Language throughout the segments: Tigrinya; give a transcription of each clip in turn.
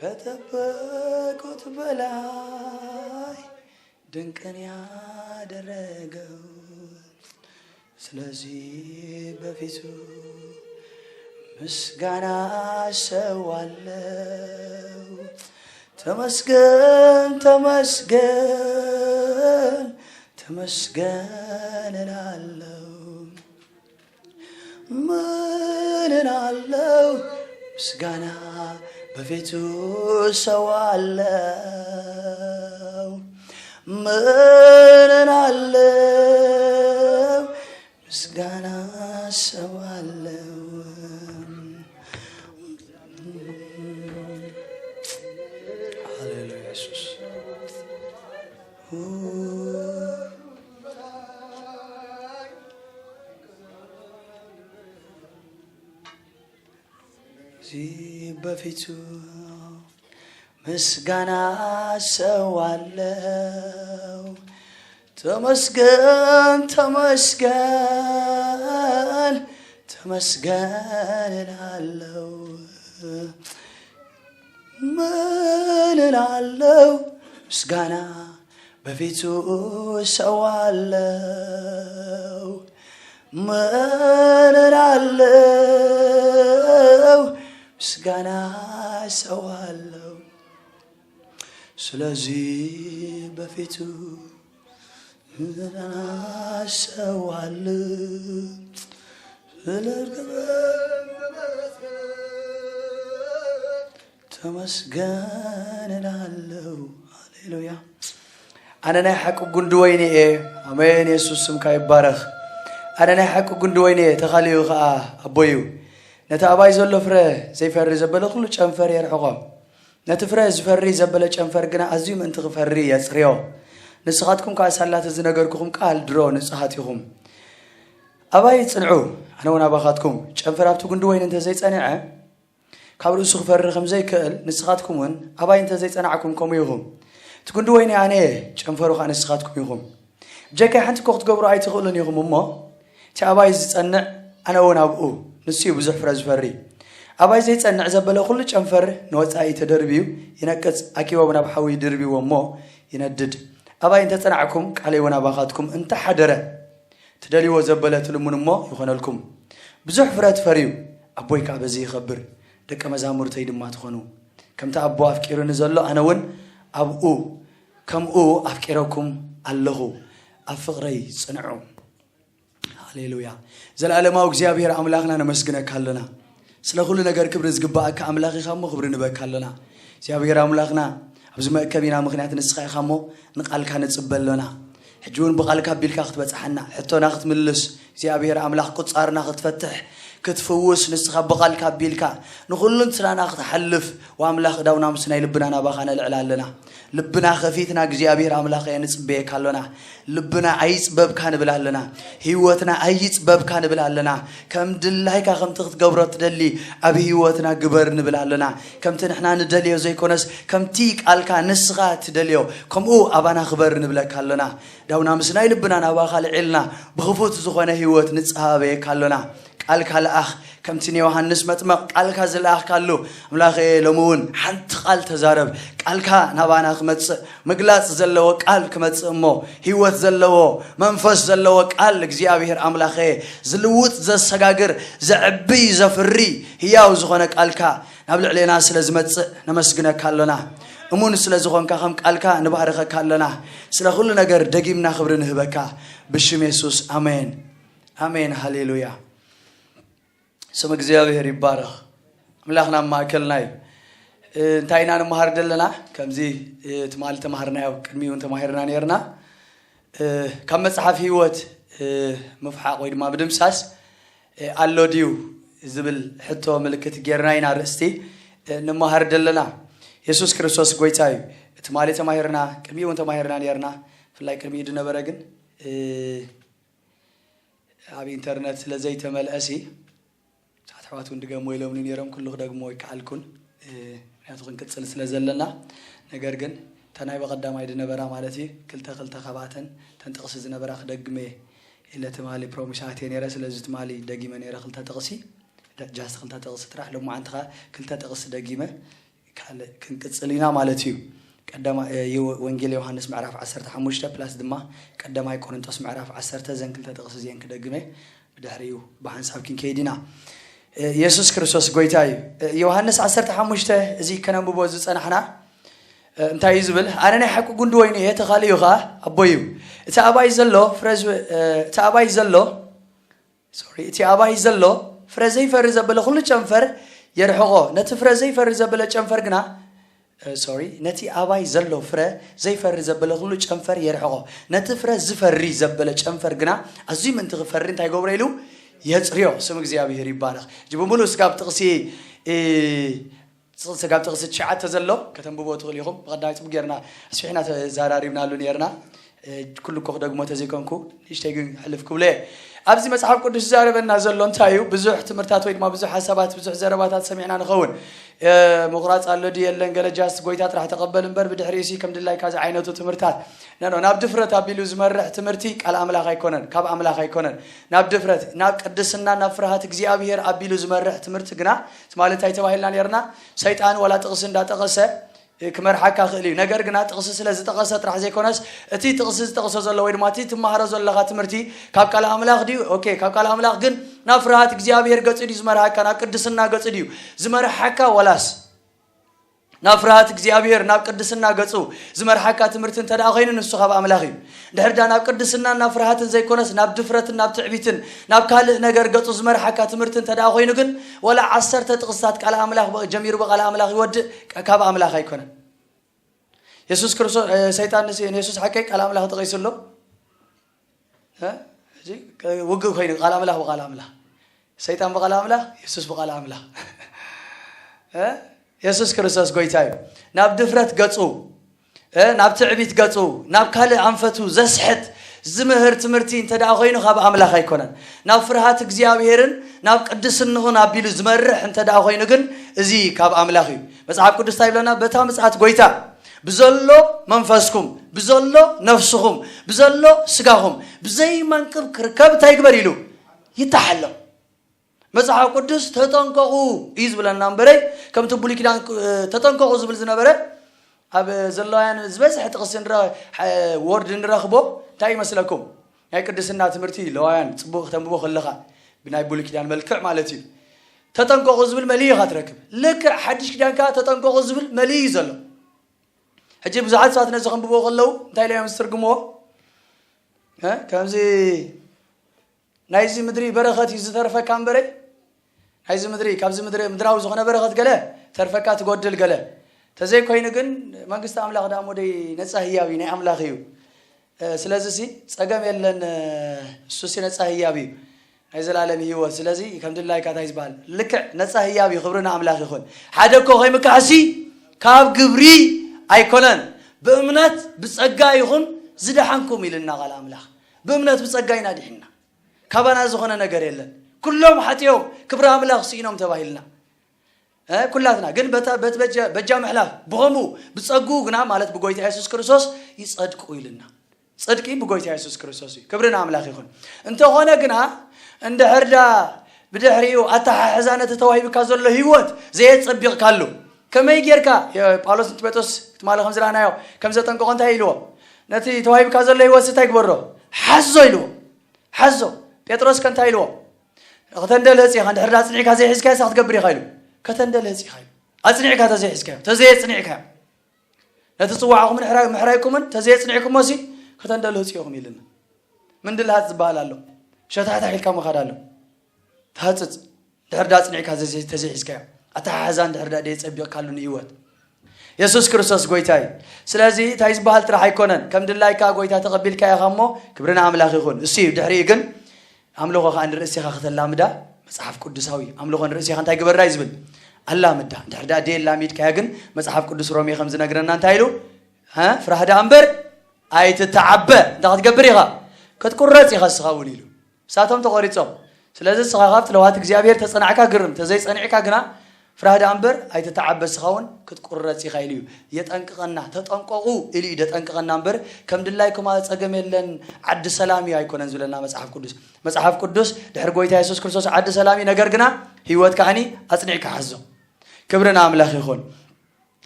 ከጠበቁት በላይ ድንቅን ያደረገው። ስለዚህ በፊቱ ምስጋና እሰዋለሁ። ተመስገን፣ ተመስገን፣ ተመስገን እላለሁ። ምን እላለሁ? ምስጋና በፊቱ እሰዋለሁ። ምን እላለሁ? ምስጋና እሰዋለሁ። ሃሌሉያ ኢየሱስ። እዚህ በፊቱ ምስጋና እሰዋለሁ። ተመስገን፣ ተመስገን፣ ተመስገን እላለሁ። ምን እላለሁ? ምስጋና በፊቱ እሰዋለሁ። ምን እላለሁ? ምስጋና እሰዋለሁ። ስለዚህ በፊቱ ምስጋና እሰዋለሁ። ስለ ክብር ተመስገን እላለሁ። ሃሌሉያ። ኣነ ናይ ሓቂ ጉንዲ ወይኒ እየ። ኣሜን። የሱስ ስምካ ይባረኽ። ኣነ ናይ ሓቂ ጉንዲ ወይኒ እየ፣ ተኻልዩ ኸኣ ኣቦዩ። ነቲ ኣባይ ዘሎ ፍረ ዘይፈሪ ዘበለ ኩሉ ጨንፈር የርሕቖ። ነቲ ፍረ ዝፈሪ ዘበለ ጨንፈር ግና ኣዝዩ ምእንቲ ክፈሪ የጽርዮ። ንስኻትኩም ከኣ ሳላ እቲ ዝነገርኩኹም ቃል ድሮ ንጹሃት ኢኹም። ኣባይ ጽንዑ፣ ኣነ እውን ኣባኻትኩም። ጨንፈር ኣብቲ ጉንዲ ወይኒ እንተ ዘይጸንዐ፣ ካብ ርእሱ ክፈሪ ከም ዘይክእል፣ ንስኻትኩም እውን ኣባይ እንተ ዘይጸናዕኩም ከምኡ ኢኹም። እቲ ጉንዲ ወይኒ ኣነ እየ፣ ጨንፈሩ ኸኣ ንስኻትኩም ኢኹም። ብጀካይ ሓንቲ እኮ ክትገብሩ ኣይትኽእሉን ኢኹም እሞ፣ እቲ ኣባይ ዝጸንዕ፣ ኣነ እውን ኣብኡ፣ ንሱ እዩ ብዙሕ ፍረ ዝፈሪ። ኣባይ ዘይጸንዕ ዘበለ ኩሉ ጨንፈር ንወጻኢ ተደርብዩ ይነቅጽ፣ ኣኪቦም ናብ ሓዊ ይድርብዎ እሞ ይነድድ። ኣባይ እንተ ጸናዕኩም፣ ቃለይ እውን ኣባኻትኩም እንተ ሓደረ፣ ትደልይዎ ዘበለ ትልምኑ እሞ ይኾነልኩም። ብዙሕ ፍረ ትፈርዩ፣ ኣቦይ ከኣ በዚ ይኸብር፣ ደቀ መዛሙርተይ ድማ ትኾኑ። ከምቲ ኣቦ ኣፍቂሩኒ ዘሎ፣ ኣነ እውን ኣብኡ ከምኡ ኣፍቂረኩም ኣለኹ። ኣብ ፍቕረይ ጽንዑ። ሃሌሉያ። ዘለኣለማዊ እግዚኣብሔር ኣምላኽና ነመስግነካ ኣለና። ስለ ኩሉ ነገር ክብሪ ዝግባኣካ ኣምላኽ ኢኻ እሞ ክብሪ ንበካ ኣለና። እግዚኣብሔር ኣምላኽና ኣብዚ መእከቢና ምኽንያት ንስኻ ኢኻ እሞ ንቓልካ ንጽበ ኣለና። ሕጂ እውን ብቓልካ ኣቢልካ ክትበጽሓና፣ ሕቶና ክትምልስ፣ እግዚኣብሔር ኣምላኽ ቁጻርና ክትፈትሕ፣ ክትፍውስ፣ ንስኻ ብቓልካ ኣቢልካ ንኹሉ እንትናና ክትሓልፍ፣ ወኣምላኽ ዳውና ምስ ናይ ልብና ናባኻ ነልዕል ኣለና። ልብና ከፊትና እግዚኣብሔር ኣምላኽ ንጽበየካ ኣሎና። ልብና ኣይጽበብካ ንብል ኣለና። ህይወትና ኣይጽበብካ ንብል ኣለና። ከም ድላይካ ከምቲ ክትገብሮ ትደሊ ኣብ ህይወትና ግበር ንብል ኣለና። ከምቲ ንሕና ንደልዮ ዘይኮነስ ከምቲ ቃልካ ንስኻ ትደልዮ ከምኡ ኣባና ክበር ንብለካ ኣሎና። ዳውና ምስ ናይ ልብና ናባኻ ልዒልና ብኽፉት ዝኾነ ህይወት ንጸባበየካ ኣሎና። ቃልካ ልኣኽ፣ ከምቲ ንዮሃንስ መጥመቕ ቃልካ ዝለኣኽካሉ ኣምላኸ፣ ሎሚ እውን ሓንቲ ቃል ተዛረብ። ቃልካ ናባና ክመጽእ፣ ምግላጽ ዘለዎ ቃል ክመጽእ እሞ፣ ህይወት ዘለዎ፣ መንፈስ ዘለዎ ቃል እግዚኣብሔር ኣምላኸ፣ ዝልውጥ፣ ዘሰጋግር፣ ዘዕቢ፣ ዘፍሪ፣ ህያው ዝኾነ ቃልካ ናብ ልዕሌና ስለ ዝመጽእ ነመስግነካ ኣሎና። እሙን ስለ ዝኾንካ ከም ቃልካ ንባርኸካ ኣሎና። ስለ ኩሉ ነገር ደጊምና ክብሪ ንህበካ። ብሽም የሱስ፣ ኣሜን። ኣሜን። ሃሌሉያ። ስም እግዚኣብሔር ይባረኽ። ኣምላኽና ኣብ ማእከልና እዩ። እ፣ እንታይ ኢና ንመሃር ዘለና? ከምዚ፣ እ፣ ትማሊ ተማህርናዮ፣ ቅድሚኡ እውን ተማሂርና ነይርና። እ፣ ካብ መጽሓፍ ህይወት፣ እ፣ ምፍሓቕ ወይ ድማ ምድምሳስ፣ እ፣ ኣሎ ድዩ ዝብል ሕቶ ምልክት ጌርና ኢና ርእስቲ፣ እ፣ ንመሃር ዘለና። የሱስ ክርስቶስ ጎይታ እዩ። ትማሊ ተማሂርና፣ ቅድሚኡ እውን ተማሂርና ነይርና። ብፍላይ ቅድሚኡ ዝነበረ ግን፣ እ፣ ኣብ ኢንተርነት ስለ ዘይተመልአ ሲ፣ ብዙሓት ኣሕዋት እውን ድገሞ ኢሎምኒ ነይሮም፣ ኩሉ ክደግሞ ኣይከኣልኩን፣ እ፣ ምኽንያቱ ክንቅጽል ስለ ዘለና። ነገር ግን እታ ናይ በቐዳማይ ዝነበራ ማለት እዩ፣ ክልተ ክልተ ከባተን እተን ጥቕሲ ዝነበራ ክደግመ ኢለ ትማሊ ፕሮሚስ ኣትየ ነይረ። ስለዚ ትማሊ ደጊመ ነይረ ክልተ ጥቕሲ፣ ደ-፣ ጃስት ክልተ ጥቕሲ ጥራሕ። ሎማዓንቲ ኸኣ ክልተ ጥቕሲ ደጊመ ካልእ ክንቅጽል ኢና ማለት እዩ። ቀዳማ የ- ወንጌል ዮሃንስ ምዕራፍ ዓሰርተ ሓሙሽተ ፕላስ ድማ ቀዳማይ ቆሮንጦስ ምዕራፍ ዓሰርተ፣ ዘን ክልተ ጥቕሲ እዚአን ክደግመ፣ ብድሕሪኡ ብሓንሳብ ክንከይድ ኢና። የሱስ ክርስቶስ ጎይታ እዩ። ዮሃንስ ዓሰርተ ሓሙሽተ፣ እዚ ከነንብቦ ዝጸናሕና እንታይ እዩ ዝብል? ኣነ ናይ ሓቂ ጉንዲ ወይኒ እየ፣ ተኻሊ እዩ ኸዓ ኣቦይ እዩ። እቲ ኣባይ ዘሎ ፍረ ዝወ- እቲ ኣባይ ዘሎ ሶሪ፣ እቲ ኣባይ ዘሎ ፍረ ዘይፈሪ ዘበለ ኩሉ ጨንፈር የርሕቆ፣ ነቲ ፍረ ዘይፈሪ ዘበለ ጨንፈር ግና ሶሪ፣ ነቲ ኣባይ ዘሎ ፍረ ዘይፈሪ ዘበለ ኩሉ ጨንፈር የርሕቆ፣ ነቲ ፍረ ዝፈሪ ዘበለ ጨንፈር ግና ኣዝዩ ምእንቲ ክፈሪ እንታይ ገብሮ ኢሉ? የጽርዮ። ስም እግዚኣብሔር ይባረኽ። እጂ ብምሉእ ስጋብ ጥቕሲ ስጋብ ጥቕሲ ትሽዓተ ዘሎ ከተንብቦ ትኽእሉ ኢኹም። ብቐዳማይ ጽቡቅ ጌርና ኣስፊሕና ተዛራሪብናሉ ኔርና። ኩሉ እኮ ክደግሞ ተዘይኮንኩ ንእሽተይ ግን ሕልፍ ክብሎ እየ። ኣብዚ መጽሓፍ ቅዱስ ዝዛረበና ዘሎ እንታይ እዩ? ብዙሕ ትምህርታት ወይ ድማ ብዙሕ ሓሳባት፣ ብዙሕ ዘረባታት ሰሚዕና ንኸውን። ምቑራጽ ኣሎ ድዩ የለን፣ ገለ ጃስት ጎይታ ጥራሕ ተቐበል እምበር ብድሕሪኡ ሲ ከም ድላይካ ዝዓይነቱ ትምህርታት ነኖ ናብ ድፍረት ኣቢሉ ዝመርሕ ትምህርቲ ቃል ኣምላኽ ኣይኮነን፣ ካብ ኣምላኽ ኣይኮነን። ናብ ድፍረት፣ ናብ ቅድስና፣ ናብ ፍርሃት እግዚኣብሔር ኣቢሉ ዝመርሕ ትምህርቲ ግና ትማሊ እንታይ ተባሂልና ኔርና? ሰይጣን ዋላ ጥቕሲ እንዳጠቐሰ ክመርሓካ ክእል እዩ። ነገር ግና ጥቕሲ ስለ ዝጠቐሰ ጥራሕ ዘይኮነስ እቲ ጥቕሲ ዝጠቕሶ ዘሎ ወይ ድማ እቲ ትመሃሮ ዘለኻ ትምህርቲ ካብ ቃል ኣምላኽ ድዩ? ኦኬ፣ ካብ ቃል ኣምላኽ ግን ናብ ፍርሃት እግዚኣብሔር ገጹ ድዩ ዝመርሓካ? ናብ ቅድስና ገጹ ድዩ ዝመርሓካ? ዋላስ ናብ ፍርሃት እግዚኣብሔር ናብ ቅድስና ገጹ ዝመርሓካ ትምህርቲ እንተ ደኣ ኮይኑ ንሱ ካብ ኣምላኽ እዩ። ድሕር ዳ ናብ ቅድስናን ናብ ፍርሃትን ዘይኮነስ ናብ ድፍረትን ናብ ትዕቢትን ናብ ካልእ ነገር ገጹ ዝመርሓካ ትምህርቲ እንተ ደኣ ኮይኑ ግን ወላ ዓሰርተ ጥቕስታት ቃል ኣምላኽ ብ- ጀሚሩ ብቃል ኣምላኽ ይወድእ ካ- ካብ ኣምላኽ ኣይኮነን። የሱስ ክርስቶስ ሰይጣን ንስ- ንየሱስ ሓቀይ ቃል ኣምላኽ ተቐይሱ ኣሎ። ውግእ ኮይኑ ቃል ኣምላኽ ብቃል ኣምላኽ ሰይጣን ብቃል ኣምላኽ የሱስ ብቃል ኣምላኽ የሱስ ክርስቶስ ጎይታ እዩ። ናብ ድፍረት ገጹ ናብ ትዕቢት ገጹ ናብ ካልእ ኣንፈቱ ዘስሕት ዝምህር ትምህርቲ እንተ ደኣ ኮይኑ ካብ ኣምላኽ ኣይኮነን። ናብ ፍርሃት እግዚኣብሔርን ናብ ቅድስንኹን ኣቢሉ ዝመርሕ እንተ ደኣ ኮይኑ ግን እዚ ካብ ኣምላኽ እዩ። መጽሓፍ ቅዱስ እንታይ ይብለና? በታ ምጽኣት ጎይታ ብዘሎ መንፈስኩም ብዘሎ ነፍስኹም ብዘሎ ስጋኹም ብዘይ መንቅብ ክርከብ እንታይ ይግበር ኢሉ ይተሓሎ። መጽሓፍ ቅዱስ ተጠንቀቑ እዩ ዝብለና እምበረይ ከምቲ ብሉይ ኪዳን ተጠንቀቑ ዝብል ዝነበረ ኣብ ዘለዋውያን ዝበዝሐ ጥቕሲ ወርድ ንረኽቦ እንታይ ይመስለኩም? ናይ ቅድስና ትምህርቲ ለዋውያን ጽቡቕ ክተንብቦ ከለኻ ብናይ ብሉይ ኪዳን መልክዕ ማለት እዩ። ተጠንቀቑ ዝብል መሊኡ ኢኻ ትረክብ። ልክዕ ሓድሽ ኪዳን ከኣ ተጠንቀቑ ዝብል መሊኡ እዩ ዘሎ። ሕጂ ብዙሓት ሰባት ነዚ ከንብቦ ከለዉ እንታይ ኢሎም እዮም ዝትርግምዎ? ከምዚ ናይዚ ምድሪ በረኸት እዩ ዝተርፈካ እምበረ ናይዚ ምድሪ ካብዚ ምድሪ ምድራዊ ዝኾነ በረኸት ገለ ተርፈካ ትጎድል ገለ ተዘይኮይኑ ግን መንግስቲ ኣምላኽ ዳ ሞደይ ነፃ ህያብ እዩ ናይ ኣምላኽ እዩ። ስለዚ ሲ ጸገም የለን። እሱ ሲ ነፃ ህያብ እዩ ናይ ዘላለም ህይወት። ስለዚ ከም ድላይካ እንታይ ዝበሃል ልክዕ ነፃ ህያብ እዩ። ክብሪ ንኣምላኽ ይኹን። ሓደ እኮ ከይምካሕሲ ካብ ግብሪ ኣይኮነን ብእምነት ብጸጋ ይኹን ዝደሓንኩም ኢልና ቃል ኣምላኽ። ብእምነት ብጸጋ ኢና ድሒንና። ካባና ዝኾነ ነገር የለን። ኩሎም ሓጢኦም ክብሪ ኣምላኽ ስኢኖም ተባሂልና ኩላትና ግን በጃ ምሕላፍ ብኸምኡ ብጸጉ ግና ማለት ብጎይታ የሱስ ክርስቶስ ይጸድቁ ኢልና። ጽድቂ ብጎይታ የሱስ ክርስቶስ እዩ። ክብሪ ንኣምላኽ ይኹን። እንተኾነ ግና እንድሕርዳ ብድሕሪኡ ኣተሓሕዛ ነቲ ተዋሂብካ ዘሎ ህይወት ዘየጸቢቕካሉ ከመይ ጌርካ ጳውሎስ ንጢሞቴዎስ ትማሊ ከም ዝረኣናዮ ከም ዘጠንቀቖ እንታይ ኢልዎ? ነቲ ተዋሂብካ ዘሎ ህይወት እንታይ ግበሮ? ሓዞ ኢልዎ። ሓዞ። ጴጥሮስ ከ እንታይ ኢልዎ? ከተንደልህጽ ኢኻ እንድሕር ኣጽኒዕካ ዘይሒዝካዮ ሳ ክትገብር ኢኻ ኢሉ። ከተንደልህጽ ኢኻ ኢሉ። ኣጽኒዕካ ተዘይሒዝካዮ ተዘየጽኒዕካዮ ነቲ ጽዋዕኹምን ምሕራይኩምን ተዘየጽኒዕኩሞ ሲ ከተንደልህጹ ኢኹም ኢልና። ምንድልሃጽ ዝበሃል ኣሎ። ሸታሕታሕ ኢልካ ምኻድ ኣሎ። ትሃጽጽ ድሕር ዳ ኣጽኒዕካ ተዘይሒዝካዮ ኣተሓሕዛ እንድሕር ዳ ደየጸቢቕካሉ ንህይወት የሱስ ክርስቶስ ጎይታ እዩ። ስለዚ እንታይ ዝበሃል ጥራሕ ኣይኮነን ከም ድላይካ ጎይታ ተቐቢልካ ኢኻ እሞ ክብሪ ንኣምላኽ ይኹን። እሱ እዩ ድሕሪኡ ግን ኣምልኾ ከዓ ንርእስኻ ከተላምዳ መጽሓፍ ቅዱሳዊ ኣምልኾ ንርእስኻ እንታይ ግበራ እዩ ዝብል ኣላምዳ። እንድሕር ዳ ደየ ላሚድካያ ግን መጽሓፍ ቅዱስ ሮሜ ከም ዝነግረና እንታይ ኢሉ ፍራህ ዳ እምበር ኣይትተዓበ እንታ ክትገብር ኢኻ ክትቁረጽ ኢኻ እስኻ እውን ኢሉ እሳቶም ተቖሪጾም። ስለዚ እስኻ ካብቲ ለዋት እግዚኣብሔር ተጸናዕካ ግርም ተዘይጸኒዕካ ግና ፍራህ ደኣ እምበር ኣይትተዓበ እስኻ እውን ክትቁረጽ ኢኻ ኢሉ እዩ የጠንቅቐና። ተጠንቀቑ ኢሉ እዩ ደጠንቅቐና እምበር ከም ድላይኩም ጸገም የለን ዓዲ ሰላም እዩ ኣይኮነን ዝብለና መጽሓፍ ቅዱስ። መጽሓፍ ቅዱስ ድሕሪ ጎይታ የሱስ ክርስቶስ ዓዲ ሰላም እዩ ነገር ግና ህይወት ከዓኒ ኣጽኒዕካ ሓዞ። ክብሪ ንኣምላኽ ይኹን።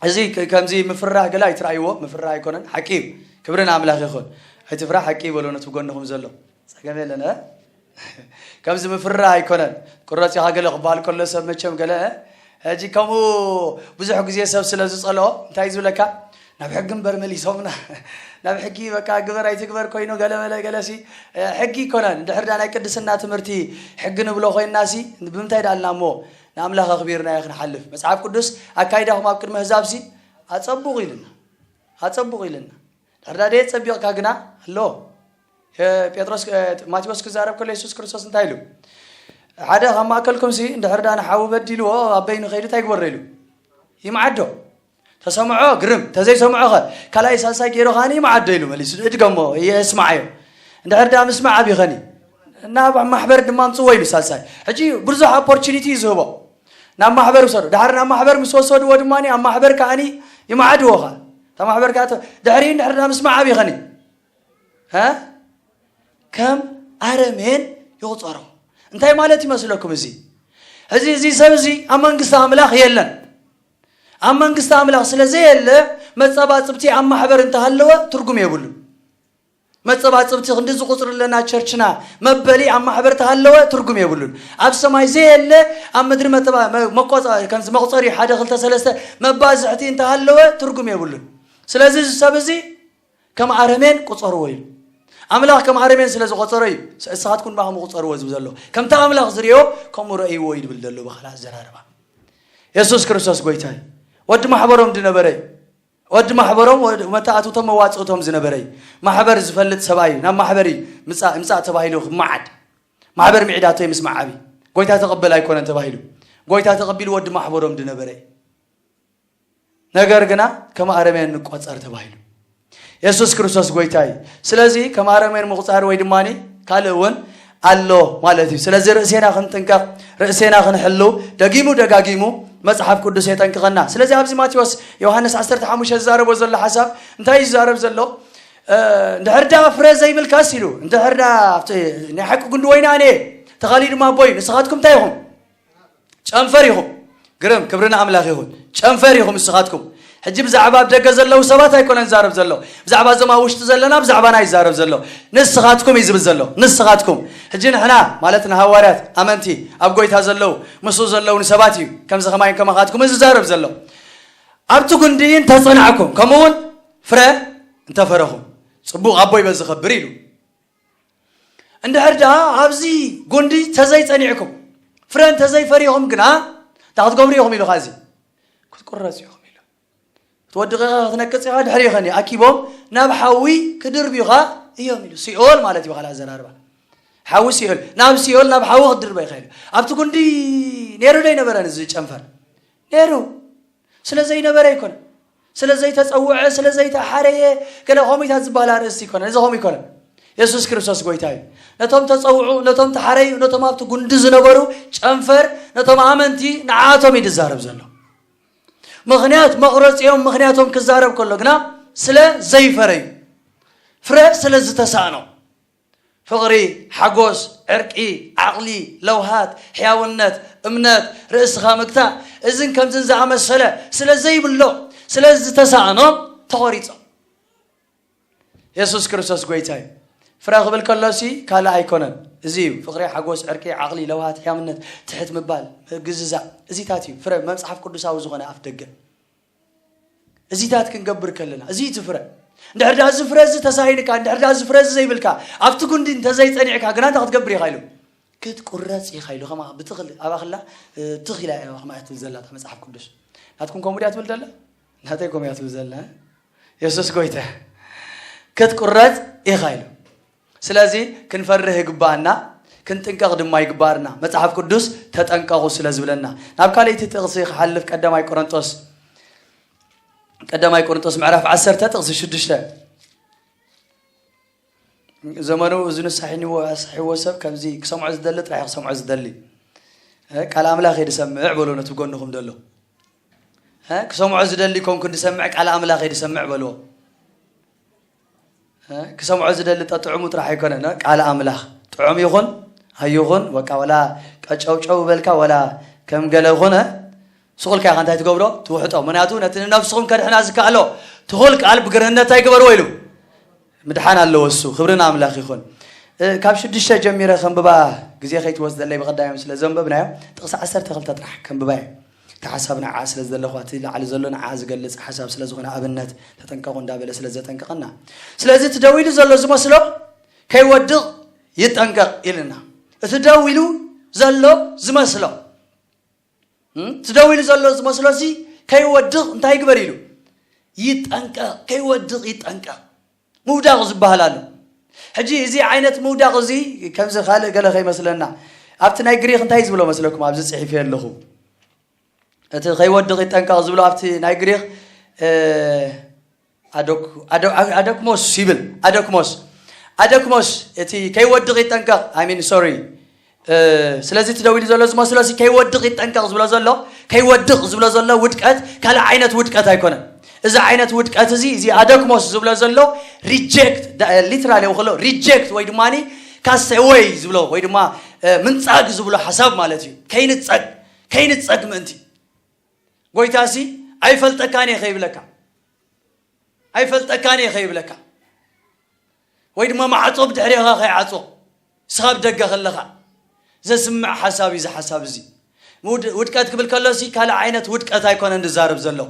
እዚ ከ-፣ ከምዚ ምፍራህ ገለ ኣይትረኣይዎ፣ ምፍራህ ኣይኮነን፣ ሓቂ እዩ። ክብሪ ንኣምላኽ ይኹን። ኣይትፍራህ፣ ሓቂ ይበሎ ነቲ ጎንኹም ዘሎ። ጸገም የለን፣ እ? ከምዚ ምፍራህ ኣይኮነን። ቁረጽ ኢኻ ገለ ክበሃል ከሎ ሰብ መቸም ገለ፣ እ? ሕጂ ከምኡ ብዙሕ ግዜ ሰብ ስለ ዝጸልኦ እንታይ እዩ ዝብለካ? ናብ ሕጊ እምበር መሊሶምና። ናብ ሕጊ በቃ ግበር ኣይትግበር ኮይኑ ገለ መለ ገለ ሲ፣ እ፣ ሕጊ ኣይኮነን። እንድሕር ዳ ናይ ቅድስና ትምህርቲ ሕጊ ንብሎ ኮይንና ሲ፣ ብምንታይ ደኣ ኢልና እሞ ንኣምላኽ ኣኽቢርናዮ ክንሓልፍ? መጽሓፍ ቅዱስ ኣካይዳኹም ኣብ ቅድሚ ኣህዛብ ሲ ኣጸብቑ ኢልና። ኣጸብቑ ኢልና። ድሕር ዳ ደየ ጸቢቕካ ግና ኣሎ። እ፣ ጴጥሮስ፣ እ፣ ማቴዎስ ክዛረብ ከሎ የሱስ ክርስቶስ እንታይ ኢሉ? ሓደ ካብ ማእከልኩም ሲ እንድሕር ዳ ንሓዉ በዲልዎ ኣብ በይኑ ከይዱ እንታይ ግበሮ ኢሉ? ይምዓዶ። ተሰምዖ ግርም፣ ተዘይሰምዖ ኸ ካልኣይ ሳልሳይ ገይሩ ኸኣኒ ይምዓዶ ኢሉ መሊሱ። እድገሞ፣ የስምዓዮ። እንድሕር ዳ ምስማዕ ኣብ ይኸኒ። ናብ ማሕበር ድማ ኣምጽዎ ኢሉ ሳልሳይ። ሕጂ ብዙሕ ኦፖርቹኒቲ እዩ ዝህቦ። ናብ ማሕበር ውሰዱ። ድሓር ናብ ማሕበር ምስ ወሰድዎ ድማ ኣብ ማሕበር ከኣኒ ይምዓድዎ ኸኣ። እታ ማሕበር ከኣ ተ-፣ ድሕሪ እንድሕር ዳ ምስማዕ ኣብ ይኸኒ። እ? ከም ኣረሜን ይቑጸሮ። እንታይ ማለት ይመስለኩም እዚ? ሕዚ እዚ ሰብ እዚ ኣብ መንግስቲ ኣምላኽ የለን። ኣብ መንግስቲ ኣምላኽ ስለ ዘየለ መጸባጽብቲ ኣብ ማሕበር እንተሃለወ ትርጉም የብሉን። መጸባጽብቲ ክንዲ ዝቑጽሪ ኣለና ቸርችና መበሊ ኣብ ማሕበር ተሃለወ ትርጉም የብሉን። ኣብ ሰማይ ዘየለ ኣብ ምድሪ መተባ-፣ መ-፣ መቆጻ-፣ ከምዚ መቑጸሪ ሓደ ክልተ ሰለስተ መባዝሕቲ እንተሃለወ ትርጉም የብሉን። ስለዚ እዚ ሰብ እዚ ከም ኣረሜን ቁጸርዎ ኢሉ። ኣምላኽ ከም ኣረሜን ስለ ዝቆጸሮ እዩ፣ ስ-፣ እስኻትኩም ድማ ከምኡ ቁጸርዎ ዝብል ዘሎ። ከምቲ ኣምላኽ ዝርእዮ ከምኡ ረእይዎ እዩ ዝብል ዘሎ ብኻልእ ኣዘራርባ። የሱስ ክርስቶስ ጎይታ እዩ። ወዲ ማሕበሮም ዝነበረ እዩ። ወዲ ማሕበሮም፣ ወዲ መተኣትቶም መዋጽእቶም ዝነበረ እዩ። ማሕበር ዝፈልጥ ሰብኣይ እዩ። ናብ ማሕበር እዩ ምጻእ፣ ምጻእ ተባሂሉ ክመዓድ። ማሕበር ምዒዳቶ እዩ ምስ መዓቢ። ጎይታ ተቐበል ኣይኮነን ተባሂሉ። ጎይታ ተቐቢሉ ወዲ ማሕበሮም ዝነበረ እዩ። ነገር ግና ከም ኣረሜን ንቆጸር ተባሂሉ። የሱስ ክርስቶስ ጎይታ እዩ። ስለዚ ከም ኣረሜን ምቑጻር ወይ ድማኒ ካልእ እውን ኣሎ ማለት እዩ። ስለዚ ርእሴና ክንጥንቀቕ፣ ርእሴና ክንሕሉ ደጊሙ ደጋጊሙ መጽሓፍ ቅዱስ የጠንቅቐና። ስለዚ ኣብዚ ማቴዎስ፣ ዮሃንስ ዓሰርተ ሓሙሽተ ዝዛረቦ ዘሎ ሓሳብ እንታይ እዩ ዝዛረብ ዘሎ? እ፣ እንድሕር ደኣ ፍረ ዘይብልካስ ኢሉ፣ እንድሕር ደኣ ኣብቲ ናይ ሓቂ ጉንዲ ወይኒ ኣነ እየ፣ ተኻሊ ድማ ኣቦይ፣ ንስኻትኩም እንታይ ኢኹም? ጨንፈር ኢኹም። ግርም፣ ክብሪ ንኣምላኽ ይኹን። ጨንፈር ኢኹም ንስኻትኩም። ሕጂ ብዛዕባ ኣብ ደገ ዘለዉ ሰባት ኣይኮነን ዝዛረብ ዘሎ። ብዛዕባ እዞም ኣብ ውሽጢ ዘለና፣ ብዛዕባና ይዛረብ ዘሎ። ንስኻትኩም እዩ ዝብል ዘሎ። ንስኻትኩም። ሕጂ ንሕና፣ ማለት ንሃዋርያት፣ ኣመንቲ፣ ኣብ ጎይታ ዘለዉ፣ ምስኡ ዘለዉ ንሰባት እዩ። ከምዚ ከማይን ከማኻትኩም እዩ ዝዛረብ ዘሎ። ኣብቲ ጉንዲ እንተጸናዕኩም፣ ከምኡ እውን ፍረ እንተፈረኹም፣ ጽቡቕ ኣቦይ በዚ ኸብር ኢሉ። እንድሕር ደኣ ኣብዚ ጉንዲ ተዘይጸኒዕኩም፣ ፍረ እንተዘይፈሪኹም ግና፣ እንታይ ክትገብሩ ኢኹም ኢሉ ኸዚ? ክትቁረጹ ኢኹም ኢሉ። ክትወድቕ ኢኻ፣ ክትነቅጽ ኢኻ፣ ድሕሪ ኸኒ ኣኪቦም ናብ ሓዊ ክድርብዩኻ እዮም ኢሉ። ሲኦል ማለት እዩ፣ ብኻልእ ኣዘራርባ። ሓዊ ሲኦል፣ ናብ ሲኦል፣ ናብ ሓዊ ክትድርበ ኢኻ ኢሉ። ኣብቲ ጉንዲ ነይሩ ዶ ኣይነበረን እዚ ጨንፈር? ነይሩ። ስለ ዘይነበረ ኣይኮነን። ስለ ዘይተጸውዐ፣ ስለ ዘይተሓረየ፣ ገለ ኸምኡታት ዝበሃል ኣርእስቲ ኣይኮነን። እዚ ኸምኡ ኣይኮነን። የሱስ ክርስቶስ ጎይታ እዩ። ነቶም ተጸውዑ፣ ነቶም ተሓረዩ፣ ነቶም ኣብቲ ጉንዲ ዝነበሩ ጨንፈር፣ ነቶም ኣመንቲ፣ ንዓኣቶም እዩ ዝዛረብ ዘሎ። ምኽንያት መቑረጺኦም፣ ምኽንያቶም ክዛረብ ከሎ ግና ስለ ዘይፈረዩ፣ ፍረ ስለ ዝተሳእኖም፣ ፍቕሪ፣ ሓጎስ፣ ዕርቂ፣ ዓቕሊ፣ ለውሃት፣ ሕያውነት፣ እምነት፣ ርእስኻ ምግታእ፣ እዝን ከምዝን ዝኣመሰለ ስለ ዘይብሎም፣ ስለ ዝተሳእኖም ተቖሪጾም። የሱስ ክርስቶስ ጎይታ እዩ። ፍረ ክብል ከሎሲ ካልእ ኣይኮነን። እዚ እዩ ፍቕሪ፣ ሓጎስ፣ ዕርቂ፣ ዓቕሊ፣ ለውሃት፣ ሕያውነት፣ ትሕት ምባል፣ ምግዝዛእ። እዚታት እዩ ፍረ መጽሓፍ ቅዱሳዊ ዝኾነ ኣፍ ደገ። እዚታት ክንገብር ከለና፣ እዚ እዩ እቲ ፍረ። እንድሕር ደኣ እዚ ፍረ እዚ ተሳኢንካ፣ እንድሕር ደኣ እዚ ፍረ እዚ ዘይብልካ፣ ኣብቲ ጉንዲ እንተዘይጸኒዕካ ግና እንታይ ክትገብር ኢኻ ኢሉ? ክትቁረጽ ኢኻ ኢሉ። ከማ ብትኽል ኣብ ኣኽላ፣ እ፣ ትኽ ኢላ እያ ከማ እያ ትብል ዘላ እታ መጽሓፍ ቅዱስ። ናትኩም ከምኡ ድያ ትብል ዘላ? ናተይ ከምኡ እያ ትብል ዘላ፣ እ? የሱስ ጎይታ። ክትቁረጽ ኢኻ ኢሉ። ስለዚ ክንፈርህ ይግባኣና፣ ክንጥንቀቕ ድማ ይግባኣና። መጽሓፍ ቅዱስ ተጠንቀቑ ስለ ዝብለና። ናብ ካልኣይቲ ጥቕሲ ክሓልፍ ቀዳማይ ቆሮንጦስ፣ ቀዳማይ ቆሮንጦስ ምዕራፍ ዓሰርተ ጥቕሲ ሽዱሽተ። ዘመኑ እዝኑ ሳሒንዎ፣ ኣስሒዎ ሰብ ከምዚ ክሰምዖ ዝደሊ ጥራሕ ክሰምዖ ዝደሊ። እ፣ ቃል ኣምላኽ እየ ዝሰምዕ በሎ ነቲ ጎንኹም ዘሎ። እ፣ ክሰምዖ ዝደሊ ኮንኩ ዝሰምዕ ቃል ኣምላኽ እየ ዝሰምዕ በልዎ። እ፣ ክሰምዖ ዝደሊ ጠጥዕሙ ጥራሕ ኣይኮነን፣ እ፣ ቃል ኣምላኽ ጥዑም ይኹን ኣይኹን፣ በቃ፣ ወላ ቀጨውጨው በልካ፣ ወላ ከም ገለ ኹነ፣ ስቑል ከ እንታይ ትገብሮ? ትውሕጦ። ምክንያቱ ነቲ ንነፍስኹም ከድሕና ዝከኣሎ ትኹል ቃል ብግርህነት እንታይ ግበርዎ ኢሉ? ምድሓን ኣለዎ እሱ። ክብሪ ንኣምላኽ ይኹን። እ፣ ካብ ሽዱሽተ ጀሚረ ከንብባ ግዜ ከይትወስደለይ ብቐዳዮም ስለ ዘንበብናዮ፣ ጥቕሲ ዓሰርተ ክልተ ጥራሕ ከንብባ እየ። እቲ ሓሳብ ንዓ ስለ ዝደለኹ፣ እቲ ላዕሊ ዘሎ ንዓ ዝገልጽ ሓሳብ ስለ ዝኾነ፣ ኣብነት ተጠንቀቑ እንዳበለ ስለ ዘጠንቀቐና። ስለዚ እቲ ደው ኢሉ ዘሎ ዝመስሎ ከይወድቕ ይጠንቀቕ ኢልና። እቲ ደው ኢሉ ዘሎ ዝመስሎ፣ እም፣ እቲ ደው ኢሉ ዘሎ ዝመስሎ እዚ ከይወድቕ እንታይ ይግበር ኢሉ? ይጠንቀቕ፣ ከይወድቕ ይጠንቀቕ። ምውዳቕ ዝበሃል ኣሎ። ሕጂ እዚ ዓይነት ምውዳቕ እዚ ከምዚ ካልእ ገለ ከይመስለና፣ ኣብቲ ናይ ግሪኽ እንታይ ዝብሎ መስለኩም? ኣብዚ ጽሒፈ ኣለኹ። እቲ ከይወድቕ ይጠንቀቕ ዝብሎ ኣብቲ ናይ ግሪኽ፣ እ፣ ኣዶክ-፣ ኣዶ-፣ ኣደክሞስ ይብል። ኣደክሞስ፣ ኣደክሞስ፣ እቲ ከይወድቕ ይጠንቀቕ። I mean, sorry። እ፣ ስለዚ እቲ ደው ኢሉ ዘሎ ዝመስሎ እዚ ከይወድቕ ይጠንቀቕ ዝብሎ ዘሎ፣ ከይወድቕ ዝብሎ ዘሎ ውድቀት ካልእ ዓይነት ውድቀት ኣይኮነን። እዚ ዓይነት ውድቀት እዚ፣ እዚ ኣደክሞስ ዝብሎ ዘሎ ሪጀክት፣ ዳ-፣ ሊትራሊ ከሎ ሪጀክት ወይ ድማ ካስት ኣወይ ዝብሎ ወይ ድማ፣ እ፣ ምንጻግ ዝብሎ ሓሳብ ማለት እዩ። ከይንጸግ፣ ከይንጸግ ምእንቲ። ጎይታ ሲ ኣይፈልጠካን እየ ከይብለካ፣ ኣይፈልጠካን እየ ከይብለካ፣ ወይ ድማ ማዕጾ ብድሕሬኻ ከይዓጾ፣ ንስኻ ኣብ ደገ ከለኻ ዘስምዕ ሓሳብ እዩ። እዚ ሓሳብ እዚ ውድ-፣ ውድቀት ክብል ከሎ ሲ ካልእ ዓይነት ውድቀት ኣይኮነን ዝዛረብ ዘሎ።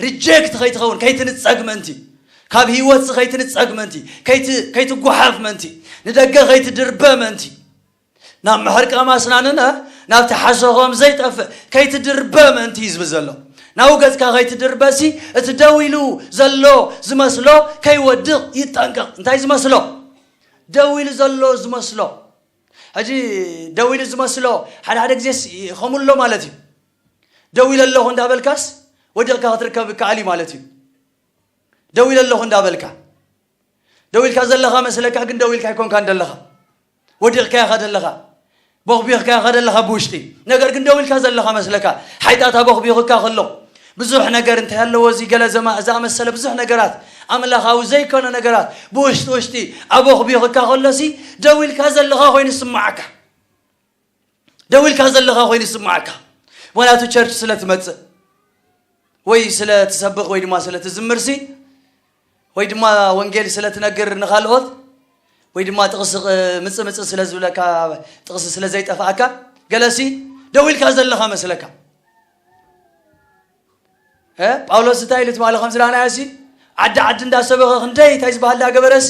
ሪጀክት ከይትኸውን፣ ከይትንጸግ ምእንቲ፣ ካብ ህይወት ሲ ከይትንጸግ ምእንቲ፣ ከይቲ-፣ ከይትጓሓፍ ምእንቲ፣ ንደገ ከይትድርበ ምእንቲ፣ ናብ ምሕርቃም ኣስናንን ናብቲ ሓሶ ከም ዘይጠፍእ ከይትድርበ ምእንቲ እዩ ዝብል ዘሎ። ናብኡ ገጽካ ከይትድርበ ሲ እቲ ደው ኢሉ ዘሎ ዝመስሎ ከይወድቕ ይጠንቀቕ። እንታይ ዝመስሎ? ደው ኢሉ ዘሎ ዝመስሎ። ሕጂ ደው ኢሉ ዝመስሎ ሓደ ሓደ ግዜስ ከምኡ ኣሎ ማለት እዩ። ደው ኢለ ኣለኹ እንዳበልካስ ወዲቕካ ክትርከብ ይከኣል እዩ ማለት እዩ። ደው ኢለ ኣለኹ እንዳበልካ፣ ደው ኢልካ ዘለኻ መስለካ፣ ግን ደው ኢልካ ኣይኮንካን ዘለኻ። ወዲቕካ ኢኻ ዘለኻ። ቦኽቢኽካ ኢኻ ዘለኻ ብውሽጢ። ነገር ግን ደው ኢልካ ዘለኻ መስለካ። ሓይጣት ኣቦኽቢኹካ ከሎ፣ ብዙሕ ነገር እንታይ ኣለዎ፣ እዚ ገለ ዘማ-፣ ዝኣመሰለ ብዙሕ ነገራት፣ ኣምላኻዊ ዘይኮነ ነገራት ብውሽጢ ውሽጢ ኣቦኽቢኹካ ከሎሲ፣ ደው ኢልካ ዘለኻ ኮይኑ ይስምዓካ። ደው ኢልካ ዘለኻ ኮይኑ ይስምዓካ። ምኽንያቱ ቸርች ስለ ትመጽእ፣ ወይ ስለ ትሰብኽ፣ ወይ ድማ ስለ ትዝምርሲ፣ ወይ ድማ ወንጌል ስለ ትነግር ንኻልኦት፣ ወይ ድማ ጥቕሲ ቕ-፣ ምጽእ ምጽእ ስለ ዝብለካ፣ ጥቕሲ ስለ ዘይጠፍኣካ፣ ገለሲ ደው ኢልካ ዘለኻ መስለካ። እ? ጳውሎስ እንታይ ኢሉ ትማሊ ከም ዝረኣናዮ ሲ፣ ዓዲ ዓዲ እንዳሰበኸ ክንደይ እንታይ ዝበሃል እንዳገበረስ፣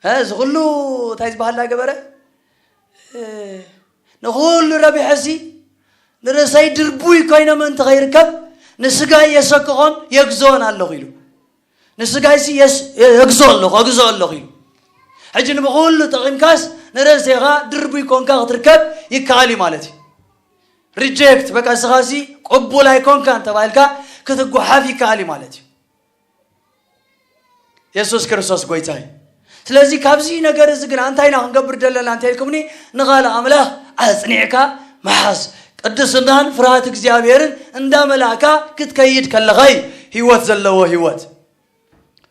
እ? እዚ ኩሉ እንታይ ዝበሃል እንዳገበረ፣ እ፣ ንኹሉ ረቢሐ ሲ፣ ንርእሰይ ድርቡይ ኮይነ ምእንቲ ከይርከብ፣ ንስጋይ የሰክኾን የግዝኦን ኣለኹ ኢሉ። ንስጋይ ሲ የስ-፣ የግዝኦ ኣለኹ፣ እግዝኦ ኣለኹ ኢሉ። ሕጂ ንብኹሉ ጠቒምካስ ንርእሴኻ ድርቡይ ኮንካ ክትርከብ ይከኣል እዩ ማለት እዩ። ሪጀክት፣ በቃ ንስኻ ሲ ቅቡል ኣይኮንካን ተባሂልካ ክትጓሓፍ ይከኣል እዩ ማለት እዩ። የሱስ ክርስቶስ ጎይታ እዩ። ስለዚ ካብዚ ነገር እዚ ግና እንታይ ኢና ክንገብር ዘለና እንተ ኢልኩምኒ፣ ንቓል ኣምላኽ ኣጽኒዕካ ምሓዝ፣ ቅድስናን ፍርሃት እግዚኣብሔርን እንዳመላእካ ክትከይድ ከለኻ እዩ ህይወት ዘለዎ ህይወት።